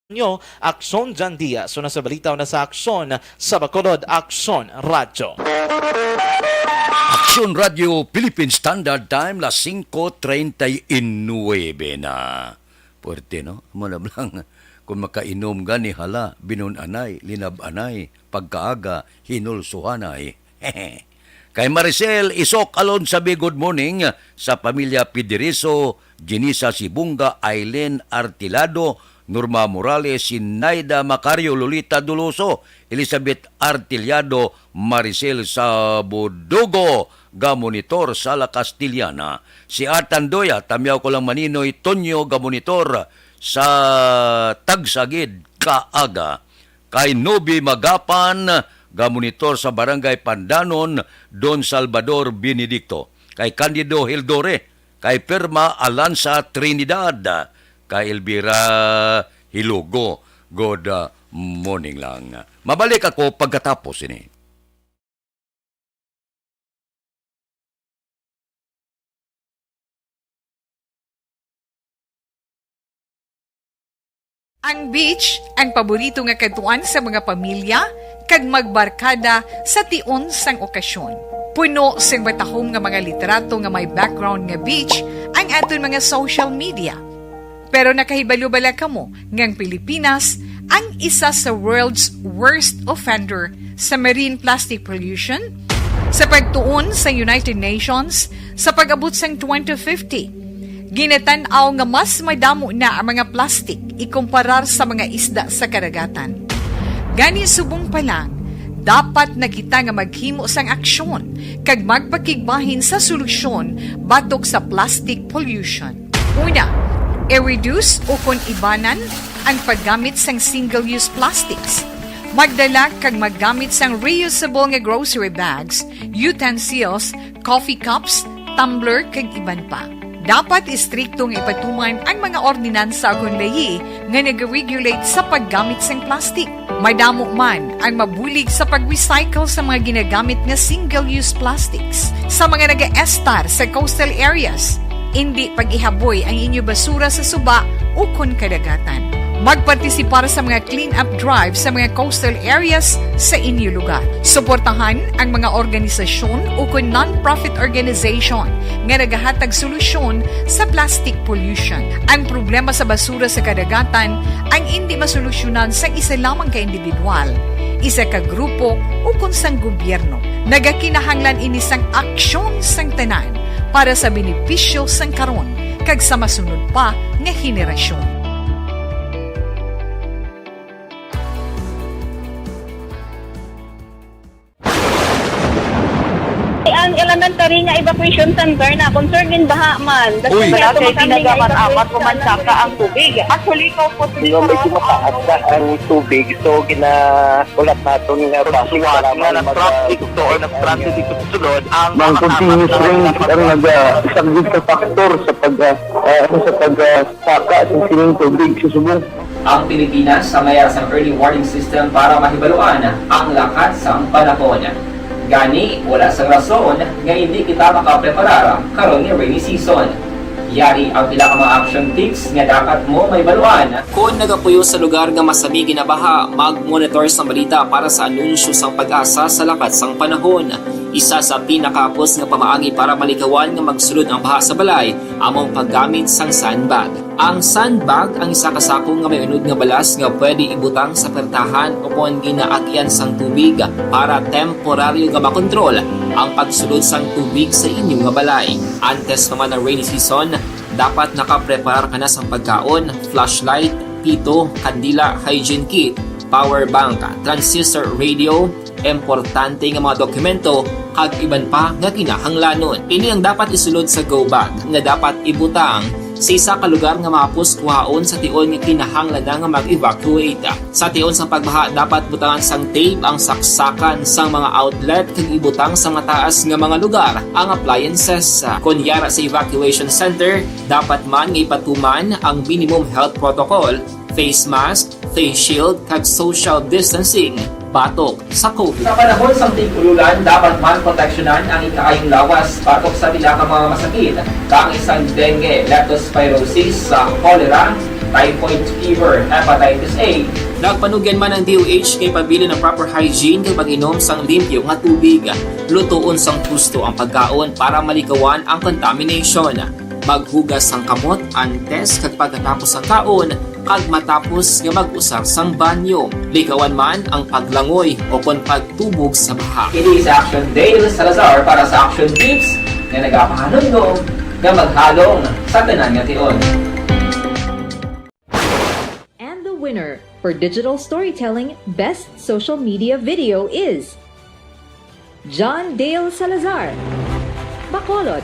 Nyo, Aksyon Jan Diaz. So, nasa balita na sa Aksyon sa Bacolod, Aksyon Radyo. Aksyon Radyo, Philippine Standard Time, las singko treinta y nueve na. Puwerte, no? Amo na lang, kung makainom gani, hala, binun-anay, linab-anay, pagkaaga, hinulsuhanay. Kay Maricel Isok Alonsabi, good morning sa pamilya Pidiriso, Jenisa Sibunga, Aileen Artilado, Norma Morales, Sinaida Macario, Lolita Doloso, Elizabeth Artiliado, Maricel Sabudugo, ga monitor sa La Castellana. Si Art Andoya, Tamyaw ko lang Maninoy, Tonyo, ga monitor sa Tagsagid, Kaaga. Kay Nobi Magapan, ga monitor sa Barangay Pandanon, Don Salvador Benedicto. Kay Candido Hildore, kay Perma Alanza Trinidad, Ka Elvira Hilugo, good, ah, morning lang. Mabalik ako pagkatapos ini. Ang beach, ang paborito nga kadtuan sa mga pamilya kag magbarkada sa tion sang okasyon. Puno sing matahom nga mga litrato nga may background nga beach ang aton mga social media. Pero nakahibalo bala kamo nga ang Pilipinas ang isa sa world's worst offender sa marine plastic pollution? Sa pagtuon sa United Nations, sa pag-abot sang twenty fifty, ginatan-aw nga mas madamo na ang mga plastic ikumparar sa mga isda sa kadagatan. Gani, subong pa lang, dapat na kita nga maghimo sang aksyon kag magpakigbahin sa solusyon batok sa plastic pollution. Una, i-reduce ukon ibanan ang paggamit sang single-use plastics. Magdala kag maggamit sang reusable nga grocery bags, utensils, coffee cups, tumbler, kag iban pa. Dapat istrikto nga ipatuman ang mga ordinansa ukon layi nga nag-regulate sa paggamit sang plastic. Madamo man ang mabulig sa pag-recycle sa mga ginagamit nga single-use plastics. Sa mga nagaestar sa coastal areas, indi pag-ihaboy ang inyo basura sa suba ukon kadagatan. Magpartisipar sa mga clean-up drive sa mga coastal areas sa inyo lugar. Suportahan ang mga organisasyon ukon non-profit organization nga nagahatag solusyon sa plastic pollution. Ang problema sa basura sa kadagatan ang indi masolusyonan sang isa lamang ka individual, isa ka grupo, ukon sang gobyerno. Nagakinahanglan ini sang aksyon sang tanan para sa benepisyo sang karon kag sa masunod pa nga henerasyon. Ang elementary nga evacuation center na concern din baha man. Uy. Wala kay ginagamat-amat ko man saka ang tubig. Actually, ko po. Di ba, medyo mataas na ang tubig, so ginahulat naton nga base sa lamang na mag-, traffic to or traffic dito sa sulod ang mga continuous rain ang nag-, ah, isang big factor sa pag, ah, ah, sa pag, ah, saka sa sining tubig sa subong. Ang Pilipinas sa mayar sang early warning system para mahibaluan ang lakat sang panahon. Gani, wala sang rason nga hindi kita makapreparar karon nga rainy season. Yari ang pila ka mga action tips nga dapat mo mahibaluan. Kon nagapuyo sa lugar nga masami ginabaha, mag-monitor sang balita para sa anunsyo sang PAGASA sa lakat sang panahon. Isa sa pinakahapos nga pamaagi para malikawan nga magsulod ang baha sa balay amo ang paggamit sang sandbag. Ang sandbag ang isa ka sako nga may unod nga balas nga pwede ibutang sa pertahan ukon ginaagyan sang tubig para temporaryo nga makontrol ang pagsulod sang tubig sa inyo nga balay. Antes pa man ang rainy season, dapat nakapreparar ka na sang pagkaon, flashlight, pito, kandila, hygiene kit, power bank, transistor radio, importante nga mga dokumento, kag iban pa nga kinahanglanon. Ini ang dapat isulod sa go bag nga dapat ibutang sa isa ka lugar nga mahapos kuhaon sa tion nga kinahanglan na nga mag-evacuate. Sa tion sang pagbaha, dapat butangan sang tape ang saksakan sang mga outlet kag ibutang sa mataas nga mga lugar ang appliances. Kon yara sa evacuation center, dapat man nga ipatuman ang minimum health protocol, face mask, face shield, kag social distancing batok sa COVID. Sa panahon sang tig-ululan, dapat man proteksyonan ang ikaayong lawas batok sa pila ka mga masakit, kaangay sang dengue, leptospirosis, sa cholera, typhoid fever, hepatitis A. Nagpanugyan man ang D O H nga ipabilin ang proper hygiene kag pag-inom sang limpyo nga tubig. Lutoon sang husto ang pagkaon para malikawan ang contamination. Maghugas sang kamot antes kag pagkatapos sang kaon, kag matapos nga mag-usar sang banyo. Likawan man ang paglangoy ukon pagtubog sa baha. Ini si Action Dale Salazar para sa Action Tips nga nagapahanumdom nga maghalong sa tanan nga tion. And the winner for digital storytelling best social media video is John Dale Salazar, Bacolod,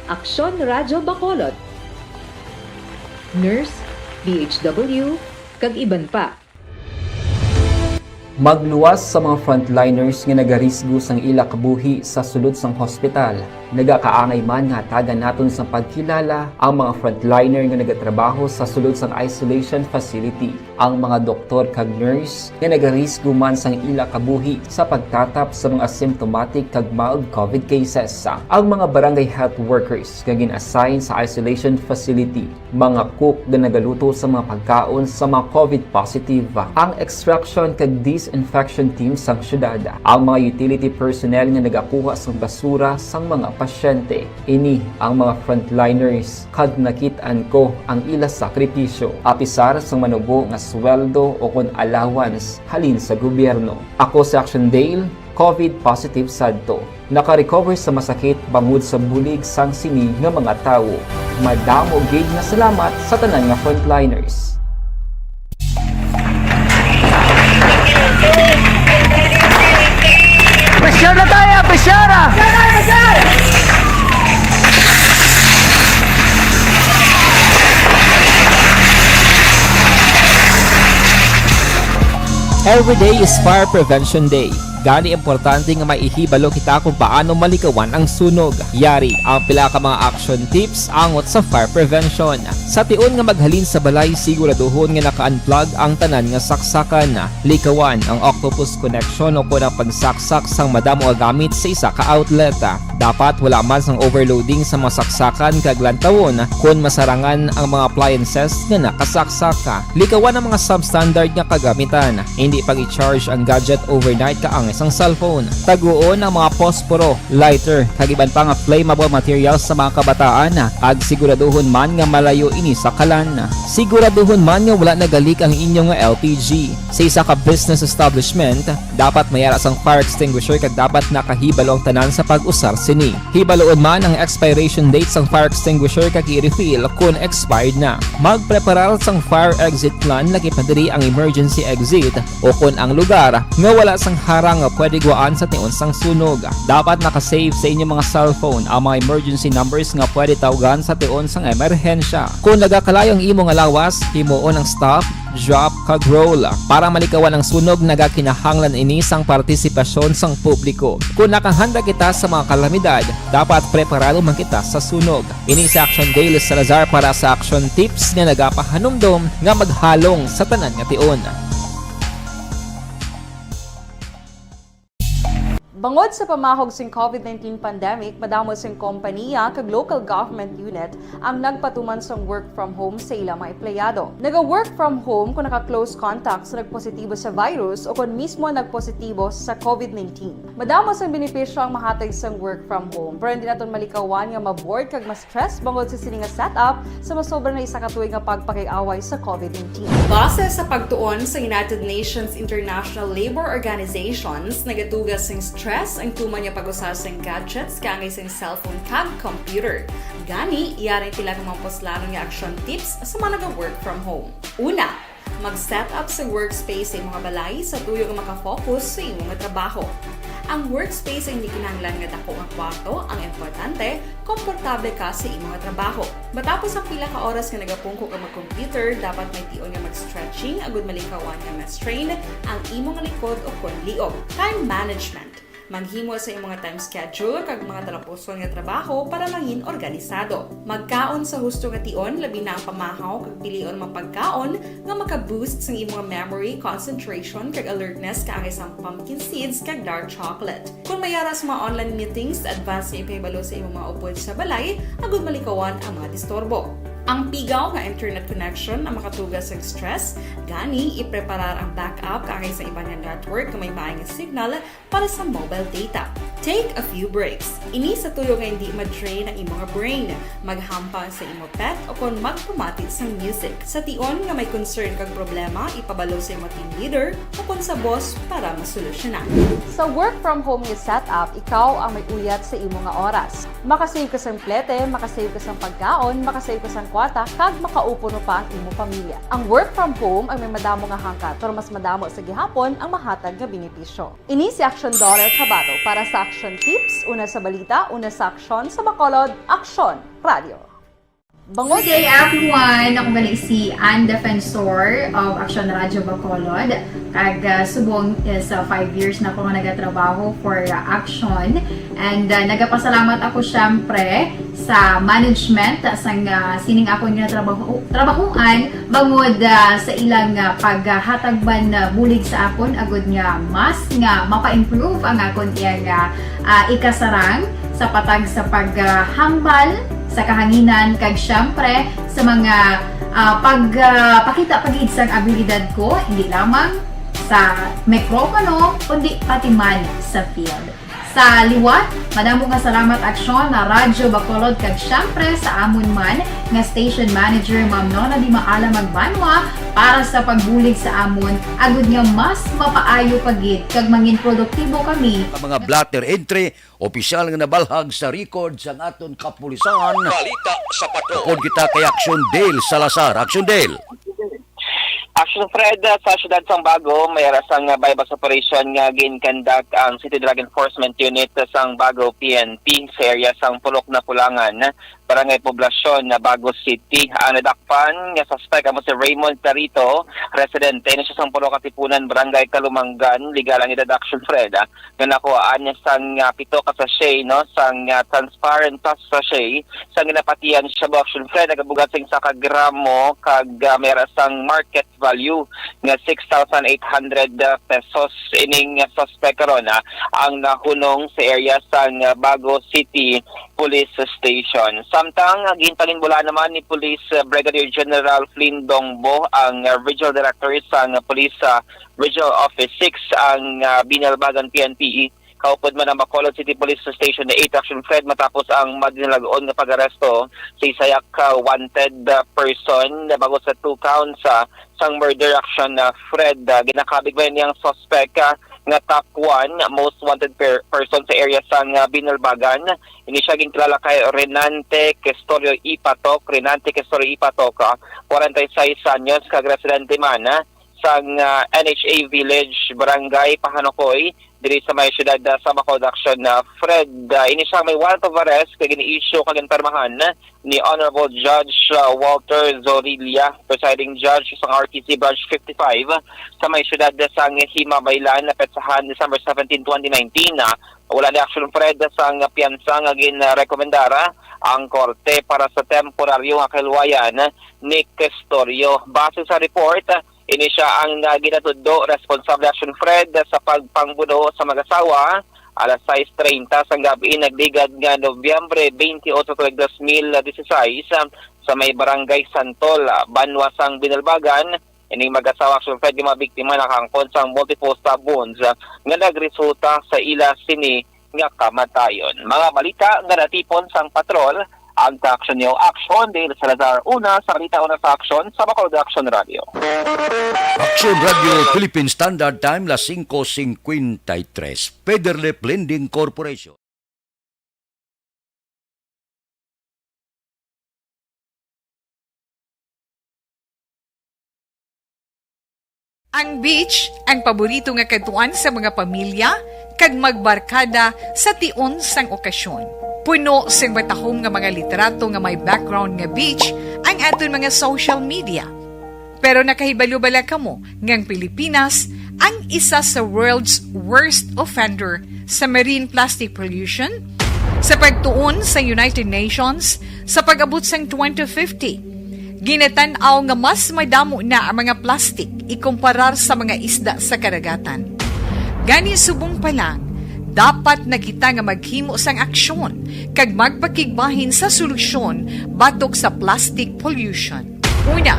Aksyon Radyo Bacolod, nurse, D H W, kag iban pa. Magluwas sa mga frontliners nga nagarisgo sang ila kabuhi sa sulod sang hospital. Nagakaangay man nga hatagan naton sang pagkilala ang mga frontliner nga nagatrabaho sa sulod sang isolation facility, ang mga doktor kag nurse nga nagarisgo man sang ila kabuhi sa pagtatap sa mga asymptomatic kag mild covid cases, ang mga barangay health workers nga gin-assign sa isolation facility, mga cook nga nagaluto sa mga pagkaon sa mga covid positive, ang extraction kag disinfection team sang syudad, ang mga utility personnel nga nagakuha sang basura sang mga pasyente. Ini ang mga frontliners, kag nakit-an ko ang ila sakripisyo, apisar sang manubo nga sweldo o kon allowance halin sa gobyerno. Ako si Action Dale, covid positive sadto. Naka-recover sa masakit bangod sa bulig sang sini nga mga tawo. Madamo gid nga salamat sa tanan nga frontliners. Pressure na tayo! Pressure! Every day is Fire Prevention Day. Gani, importante nga may ihibalo kita kung paano malikawan ang sunog. Yari ang pila ka mga action tips angot sa fire prevention. Sa tion nga maghalin sa balay, siguraduhon nga naka-unplug ang tanan nga saksakan. Likawan ang octopus connection o kon ang pagsaksak sang madamo nga gamit sa isa ka outlet. Dapat wala man sang overloading sa mga saksakan kag lantawon kon masarangan ang mga appliances nga nakasaksak. Likawan ang mga substandard nga kagamitan. Hindi pag-i-charge ang gadget overnight kaangay sang cellphone. Taguon ang mga posporo, lighter, kag iban pa nga flammable materials sa mga kabataan, kag siguraduhon man nga malayo ini sa kalan. Siguraduhon man nga wala nagalik ang inyo nga L P G. Sa isa ka business establishment, dapat may ara sang fire extinguisher kag dapat nakahibalo ang tanan sa pag-usar sini. Hibaloon man ang expiration date sang fire extinguisher kag i-refill kon expired na. Magpreparar sang fire exit plan, lakip na diri ang emergency exit o kon ang lugar nga wala sang harang nga pwede guwaan sa tion sang sunog. Dapat naka-save sa inyo mga cellphone ang mga emergency numbers nga pwede tawgan sa tion sang emerhensya. Kon nagakalayo ang imo nga lawas, himuon ang stop, drop, kag roll. Para malikawan ang sunog, nagakinahanglan ini sang partisipasyon sang publiko. Kon nakahanda kita sa mga kalamidad, dapat preparado man kita sa sunog. Ini si Action Dale Salazar para sa Action Tips nga nagapahanumdom nga maghalong sa tanan nga tion. Bangod sa pamahog sing covid nineteen pandemic, madamo sing kompaniya kag local government unit ang nagpatuman sang work from home sa ila mga empleyado. Naga-work from home kon naka-close contact sa nagpositibo sa virus o kon mismo nagpositibo sa covid nineteen. Madamo sang benepisyo ang mahatag sang work from home, pero hindi naton malikawan nga ma-bored kag ma-stress bangod sa sini nga setup sa masobra na isa ka tuig nga pagpakig-away sa covid nineteen. Base sa pagtuon sa United Nations International Labor Organizations, nagatuga sing stress ang tuman nga pag-usa sing gadgets kaangay sing cellphone kag computer. Gani, yari ang pila ka mga puslanon nga action tips sa mga naga-work from home. Una, mag-set up sa workspace sa imo nga balay sa tuyo nga maka-focus sa imo nga trabaho. Ang workspace ay hindi kinahanglan nga dako nga kwarto, ang importante, komportable ka sa imo nga trabaho. Matapos ang pila ka oras nga nagapungko ka mag-computer, dapat may tion nga mag-stretching agud malikawan nga ma-strain ang imo nga likod o kon liog. Time management. Maghimo sa imo nga time schedule kag mga talapuson nga trabaho para mangin organisado. Magkaon sa husto nga tion, labi na ang pamahaw kag pilion ang mga pagkaon nga maka-boost sang imo nga memory, concentration, kag alertness kaangay sang pumpkin seeds kag dark chocolate. Kon may ara sa mga online meetings, advance nga ipahibalo sa imo mga upod sa balay agud malikawan ang mga disturbo. Ang pigaw nga internet connection ang makatuga sang stress, gani ipreparar ang backup kaangay sa iban nga network nga may maay nga signal para sa mobile data. Take a few breaks. Ini sa tuyo nga hindi ma-drain ang imo nga brain. Maghampang sa imo pet o kon magpamati sang music. Sa tion nga may concern kag problema, ipabalo sa imo team leader o kon sa boss para masolusyonan. Sa work from home nga setup, ikaw ang may uyat sa imo nga oras. Makasave ka sang plete, makasave ka sang pagkaon, makasave ka sang kwarta, kag makaupuno pa ang imo pamilya. Ang work from home ang may madamo nga hangkat, pero mas madamo sa gihapon ang mahatag nga benepisyo. Ini si Action Daughter Kabato para sa Action Tips, una sa balita, una sa aksyon, sa Bacolod, Aksyon Radio. Bangod Good day, everyone! Ako gali si Ann Defensor of Action Radio Bacolod. Kag, ah, subong is, ah, five years na ko nga nagatrabaho for, ah, Action. And, ah, nagapasalamat ako, syempre, sa management, ah, sang, ah, sining akon nga trabaho, trabahoan, bangod, ah, sa ilang, ah, paghatag man, ah, bulig sa akon, agud nga mas nga mapa-improve ang akon iyang, ah, ah, ikasarang sa patag sa paghambal sa kahanginan, kag syempre sa mga, ah, pag, ah, pakita pa gid sang abilidad ko, hindi lamang sa mikropono, kundi pati man sa field. Sa liwat, madamo nga salamat, Aksyon, na Radyo Bacolod, kag syempre sa amon man nga station manager, Ma'am Nona Di Maala Magbanwa, para sa pagbulig sa amon, agud nga mas mapaayo pa gid kag mangin produktibo kami. Ang mga blotter entry, opisyal nga nabalhag sa record sang aton kapulisan. Balita sa Patrol. Upod kita kay Action Dale Salazar. Action Dale. Action Fred, uh, sa siyudad sang Bago, may ara sang, uh, buy-bust operation nga gin-conduct ang City Drug Enforcement Unit sang Bago P N P sa area sang Purok Napulangan, Barangay Poblacion, na Bago City. Ang nadakpan nga suspect amo si Raymond Clarito, residente na siya sang Purok Katipunan, Barangay Kalumangan. Legal ang edad, Action Fred, ah, nga nakuhaan niya sang, ah, pito ka sachet, no, sang, ah, transparent plastic sachet sang ginapatihan siya, Action Fred, nagabugat sing isa ka gramo kag, ah, may ara sang market value nga six thousand eight hundred, ah, pesos. Ining, ah, suspect karon, ah, ang nahunong sa area sang, ah, Bago City Police Station. Samtang, ah, ginpanginbulaan naman ni Police, ah, Brigadier General Flynn Dongbo, ang, ah, Regional Director sang, ah, Police, ah, Regional Office six, ang, ah, Binalbagan P N P, kaupod man ang Bacolod City Police Station eight, Action Fred, matapos ang madinalag-on nga pag-aresto sa isa ka wanted, ah, person na bangod sa two counts, ah, sang murder, Action, ah, Fred. Ah, ginakabig man niyang suspect, ah, nga top one most wanted per-, person sa area sang, ah, Binalbagan. Ini siya ginkilala kay Renante Questorio Ipatok. Renante Questorio Ipatok, ah, forty-six anyos, kag residente man, ah, sang, ah, N H A Village, Barangay Pahanocoy, diri sa may siyudad, ah, sa Bacolod, Action, ah, Fred. Ah, ini siya may warrant of arrest kag gini-issue kag ginpirmahan ni Honorable Judge, ah, Walter Zorilla, presiding judge sang R T C Branch fifty-five sa may siyudad sang Himabaylan, na petsahan December seventeen, twenty nineteen. Ah, wala ni, Action Fred, sang piyansa nga ginrekomendar ang korte para sa temporaryo nga kahilwayan ni Questorio. Base sa report, ini sia ang, ah, ginatudlo responsable, Action Fred, sa pagpangbuno sa mag-asawa alas sais treinta sang gab-i nagligad nga Nobyembre twenty-eight, tuig dos mil dieciséis, sa may Barangay Santol, ah, banwa sang Binalbagan. Ining mag-asawa, Action Fred, nga mabiktima nakaangkon sang multiple stab wounds, ah, nga nagresulta sa ila sini nga kamatayon. Mga balita nga natipon sang Patrol, ang Action News. Action, Dale Salazar, una sa balita, una sa Action, sa Bacolod Action Radio. Action Radio Philippine Standard Time, las singko singkwenta y tres. Federlip Lending Corporation. Ang beach, ang paborito nga kadtuan sa mga pamilya kag magbarkada sa tion sang okasyon. Puno sing matahom nga mga litrato nga may background nga beach ang aton mga social media. Pero nakahibalo bala kamo nga ang Pilipinas ang isa sa world's worst offender sa marine plastic pollution? Sa pagtuon sa United Nations, sa pag-abot sang twenty fifty, ginatan-aw nga mas madamo na ang mga plastic ikumparar sa mga isda sa kadagatan. Gani, subong pa lang, dapat na kita nga maghimo sang aksyon kag magpakigbahin sa solusyon batok sa plastic pollution. Una,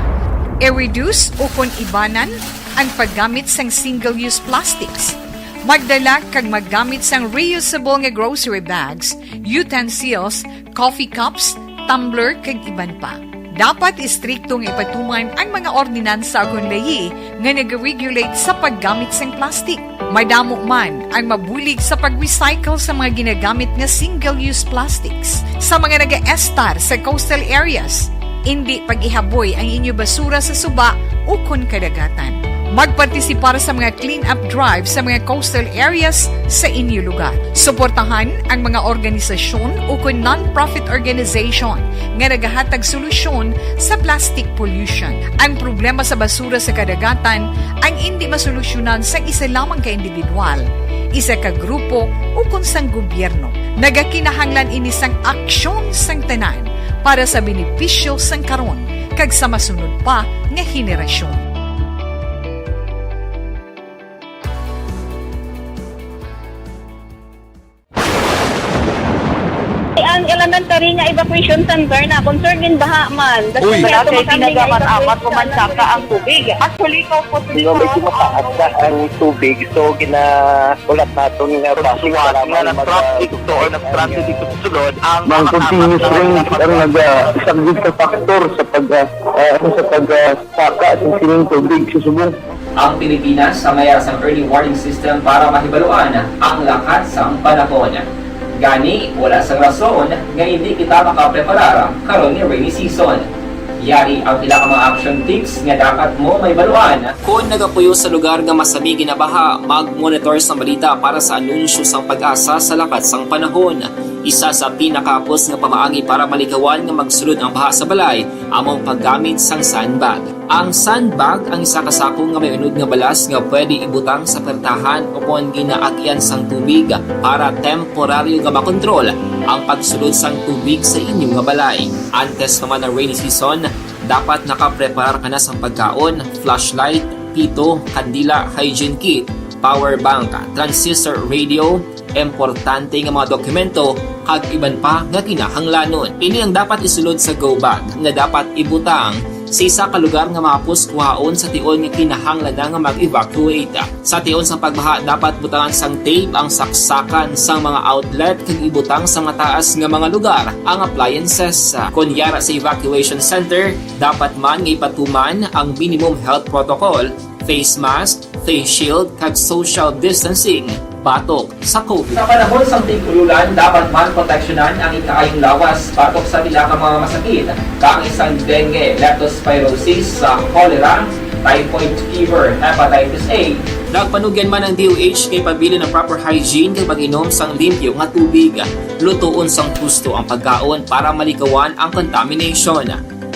i-reduce o kon ibanan ang paggamit sang single-use plastics. Magdala kag maggamit sang reusable nga grocery bags, utensils, coffee cups, tumbler, kag iban pa. Dapat istrikto nga ipatuman ang mga ordinansa ukon layi nga nag-regulate sa paggamit sang plastic. Madamo man ang mabulig sa pag-recycle sa mga ginagamit nga single-use plastics sa mga nagaestar sa coastal areas. Indi pag-ihaboy ang inyo basura sa suba ukon kadagatan. Magpartisipar sa mga clean-up drive sa mga coastal areas sa inyo lugar. Suportahan ang mga organisasyon ukon non-profit organization nga nagahatag solusyon sa plastic pollution. Ang problema sa basura sa kadagatan ang indi masolusyonan sang isa lamang ka individual, isa ka grupo, ukon sang gobyerno. Nagakinahanglan ini sang aksyon sang tanan para sa benepisyo sang karon kag sa masunod pa nga henerasyon. Ang elementary nga evacuation center na concern gid baha man. Uy. Wala kay tinaga man, amat ko man saka ang tubig. Actually, ikaw po, Di ba, medyo mataas na ang tubig, so ginahulat naton nga traffic nga nag-traffic to or nag-transit dito sa sulod ang Ang continuous rain ang nag-, isa gid ka factor sa pag, ah, ah, ano, sa pag, ah, saka sa sining tubig sa subong. Ang Pilipinas sa mayara sang early warning system para mahibaluan ang lakat sang panahon. Gani, wala sang rason nga hindi kita makapreparar karon nga rainy season. Yari ang pila ka mga action tips nga dapat mo mahibaluan. Kon nagapuyo sa lugar nga masami ginabaha, mag-monitor sang balita para sa anunsyo sang PAGASA sa lakat sang panahon. Isa sa pinakahapos nga pamaagi para malikawan nga magsulod ang baha sa balay amo ang paggamit sang sandbag. Ang sandbag ang isa ka sako nga may unod nga balas nga pwede ibutang sa pertahan o kon ginaagyan sang tubig para temporaryo nga makontrol ang pagsulod sang tubig sa inyo nga balay. Antes pa man ang rainy season, dapat nakapreparar ka na sang pagkaon, flashlight, pito, kandila, hygiene kit, power bank, transistor radio, importante nga mga dokumento, kag iban pa nga kinahanglanon. Ini ang dapat isulod sa go bag nga dapat ibutang sa isa ka lugar nga mahapos kuhaon sa tion nga kinahanglan na nga mag-evacuate. Sa tion sang pagbaha, dapat butangan sang tape ang saksakan sang mga outlet kag ibutang sa mataas nga mga lugar ang appliances. Kon yara sa evacuation center, dapat man nga ipatuman ang minimum health protocol, face mask, face shield, kag social distancing batok sa COVID. Sa panahon sang tig-ululan, dapat man proteksyonan ang ikaayong lawas batok sa pila ka mga masakit, kaangay sang dengue, leptospirosis, sa cholera, typhoid fever, hepatitis A. Nagpanugyan man ang D O H nga ipabilin ang proper hygiene kag pag-inom sang limpyo nga tubig. Lutoon sang husto ang pagkaon para malikawan ang contamination.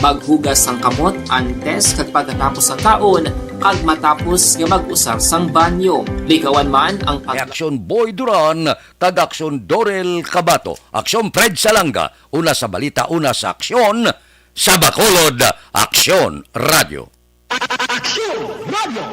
Maghugas sang kamot antes kag pagkatapos sang kaon, kag matapos nga mag-usar sang banyo. Likawan man ang pag- Aksyon Boy Duran kag Aksyon Dorel Cabato, Aksyon Fred Salanga, una sa balita, una sa aksyon, sa Bacolod, Aksyon Radio. Aksyon Radio.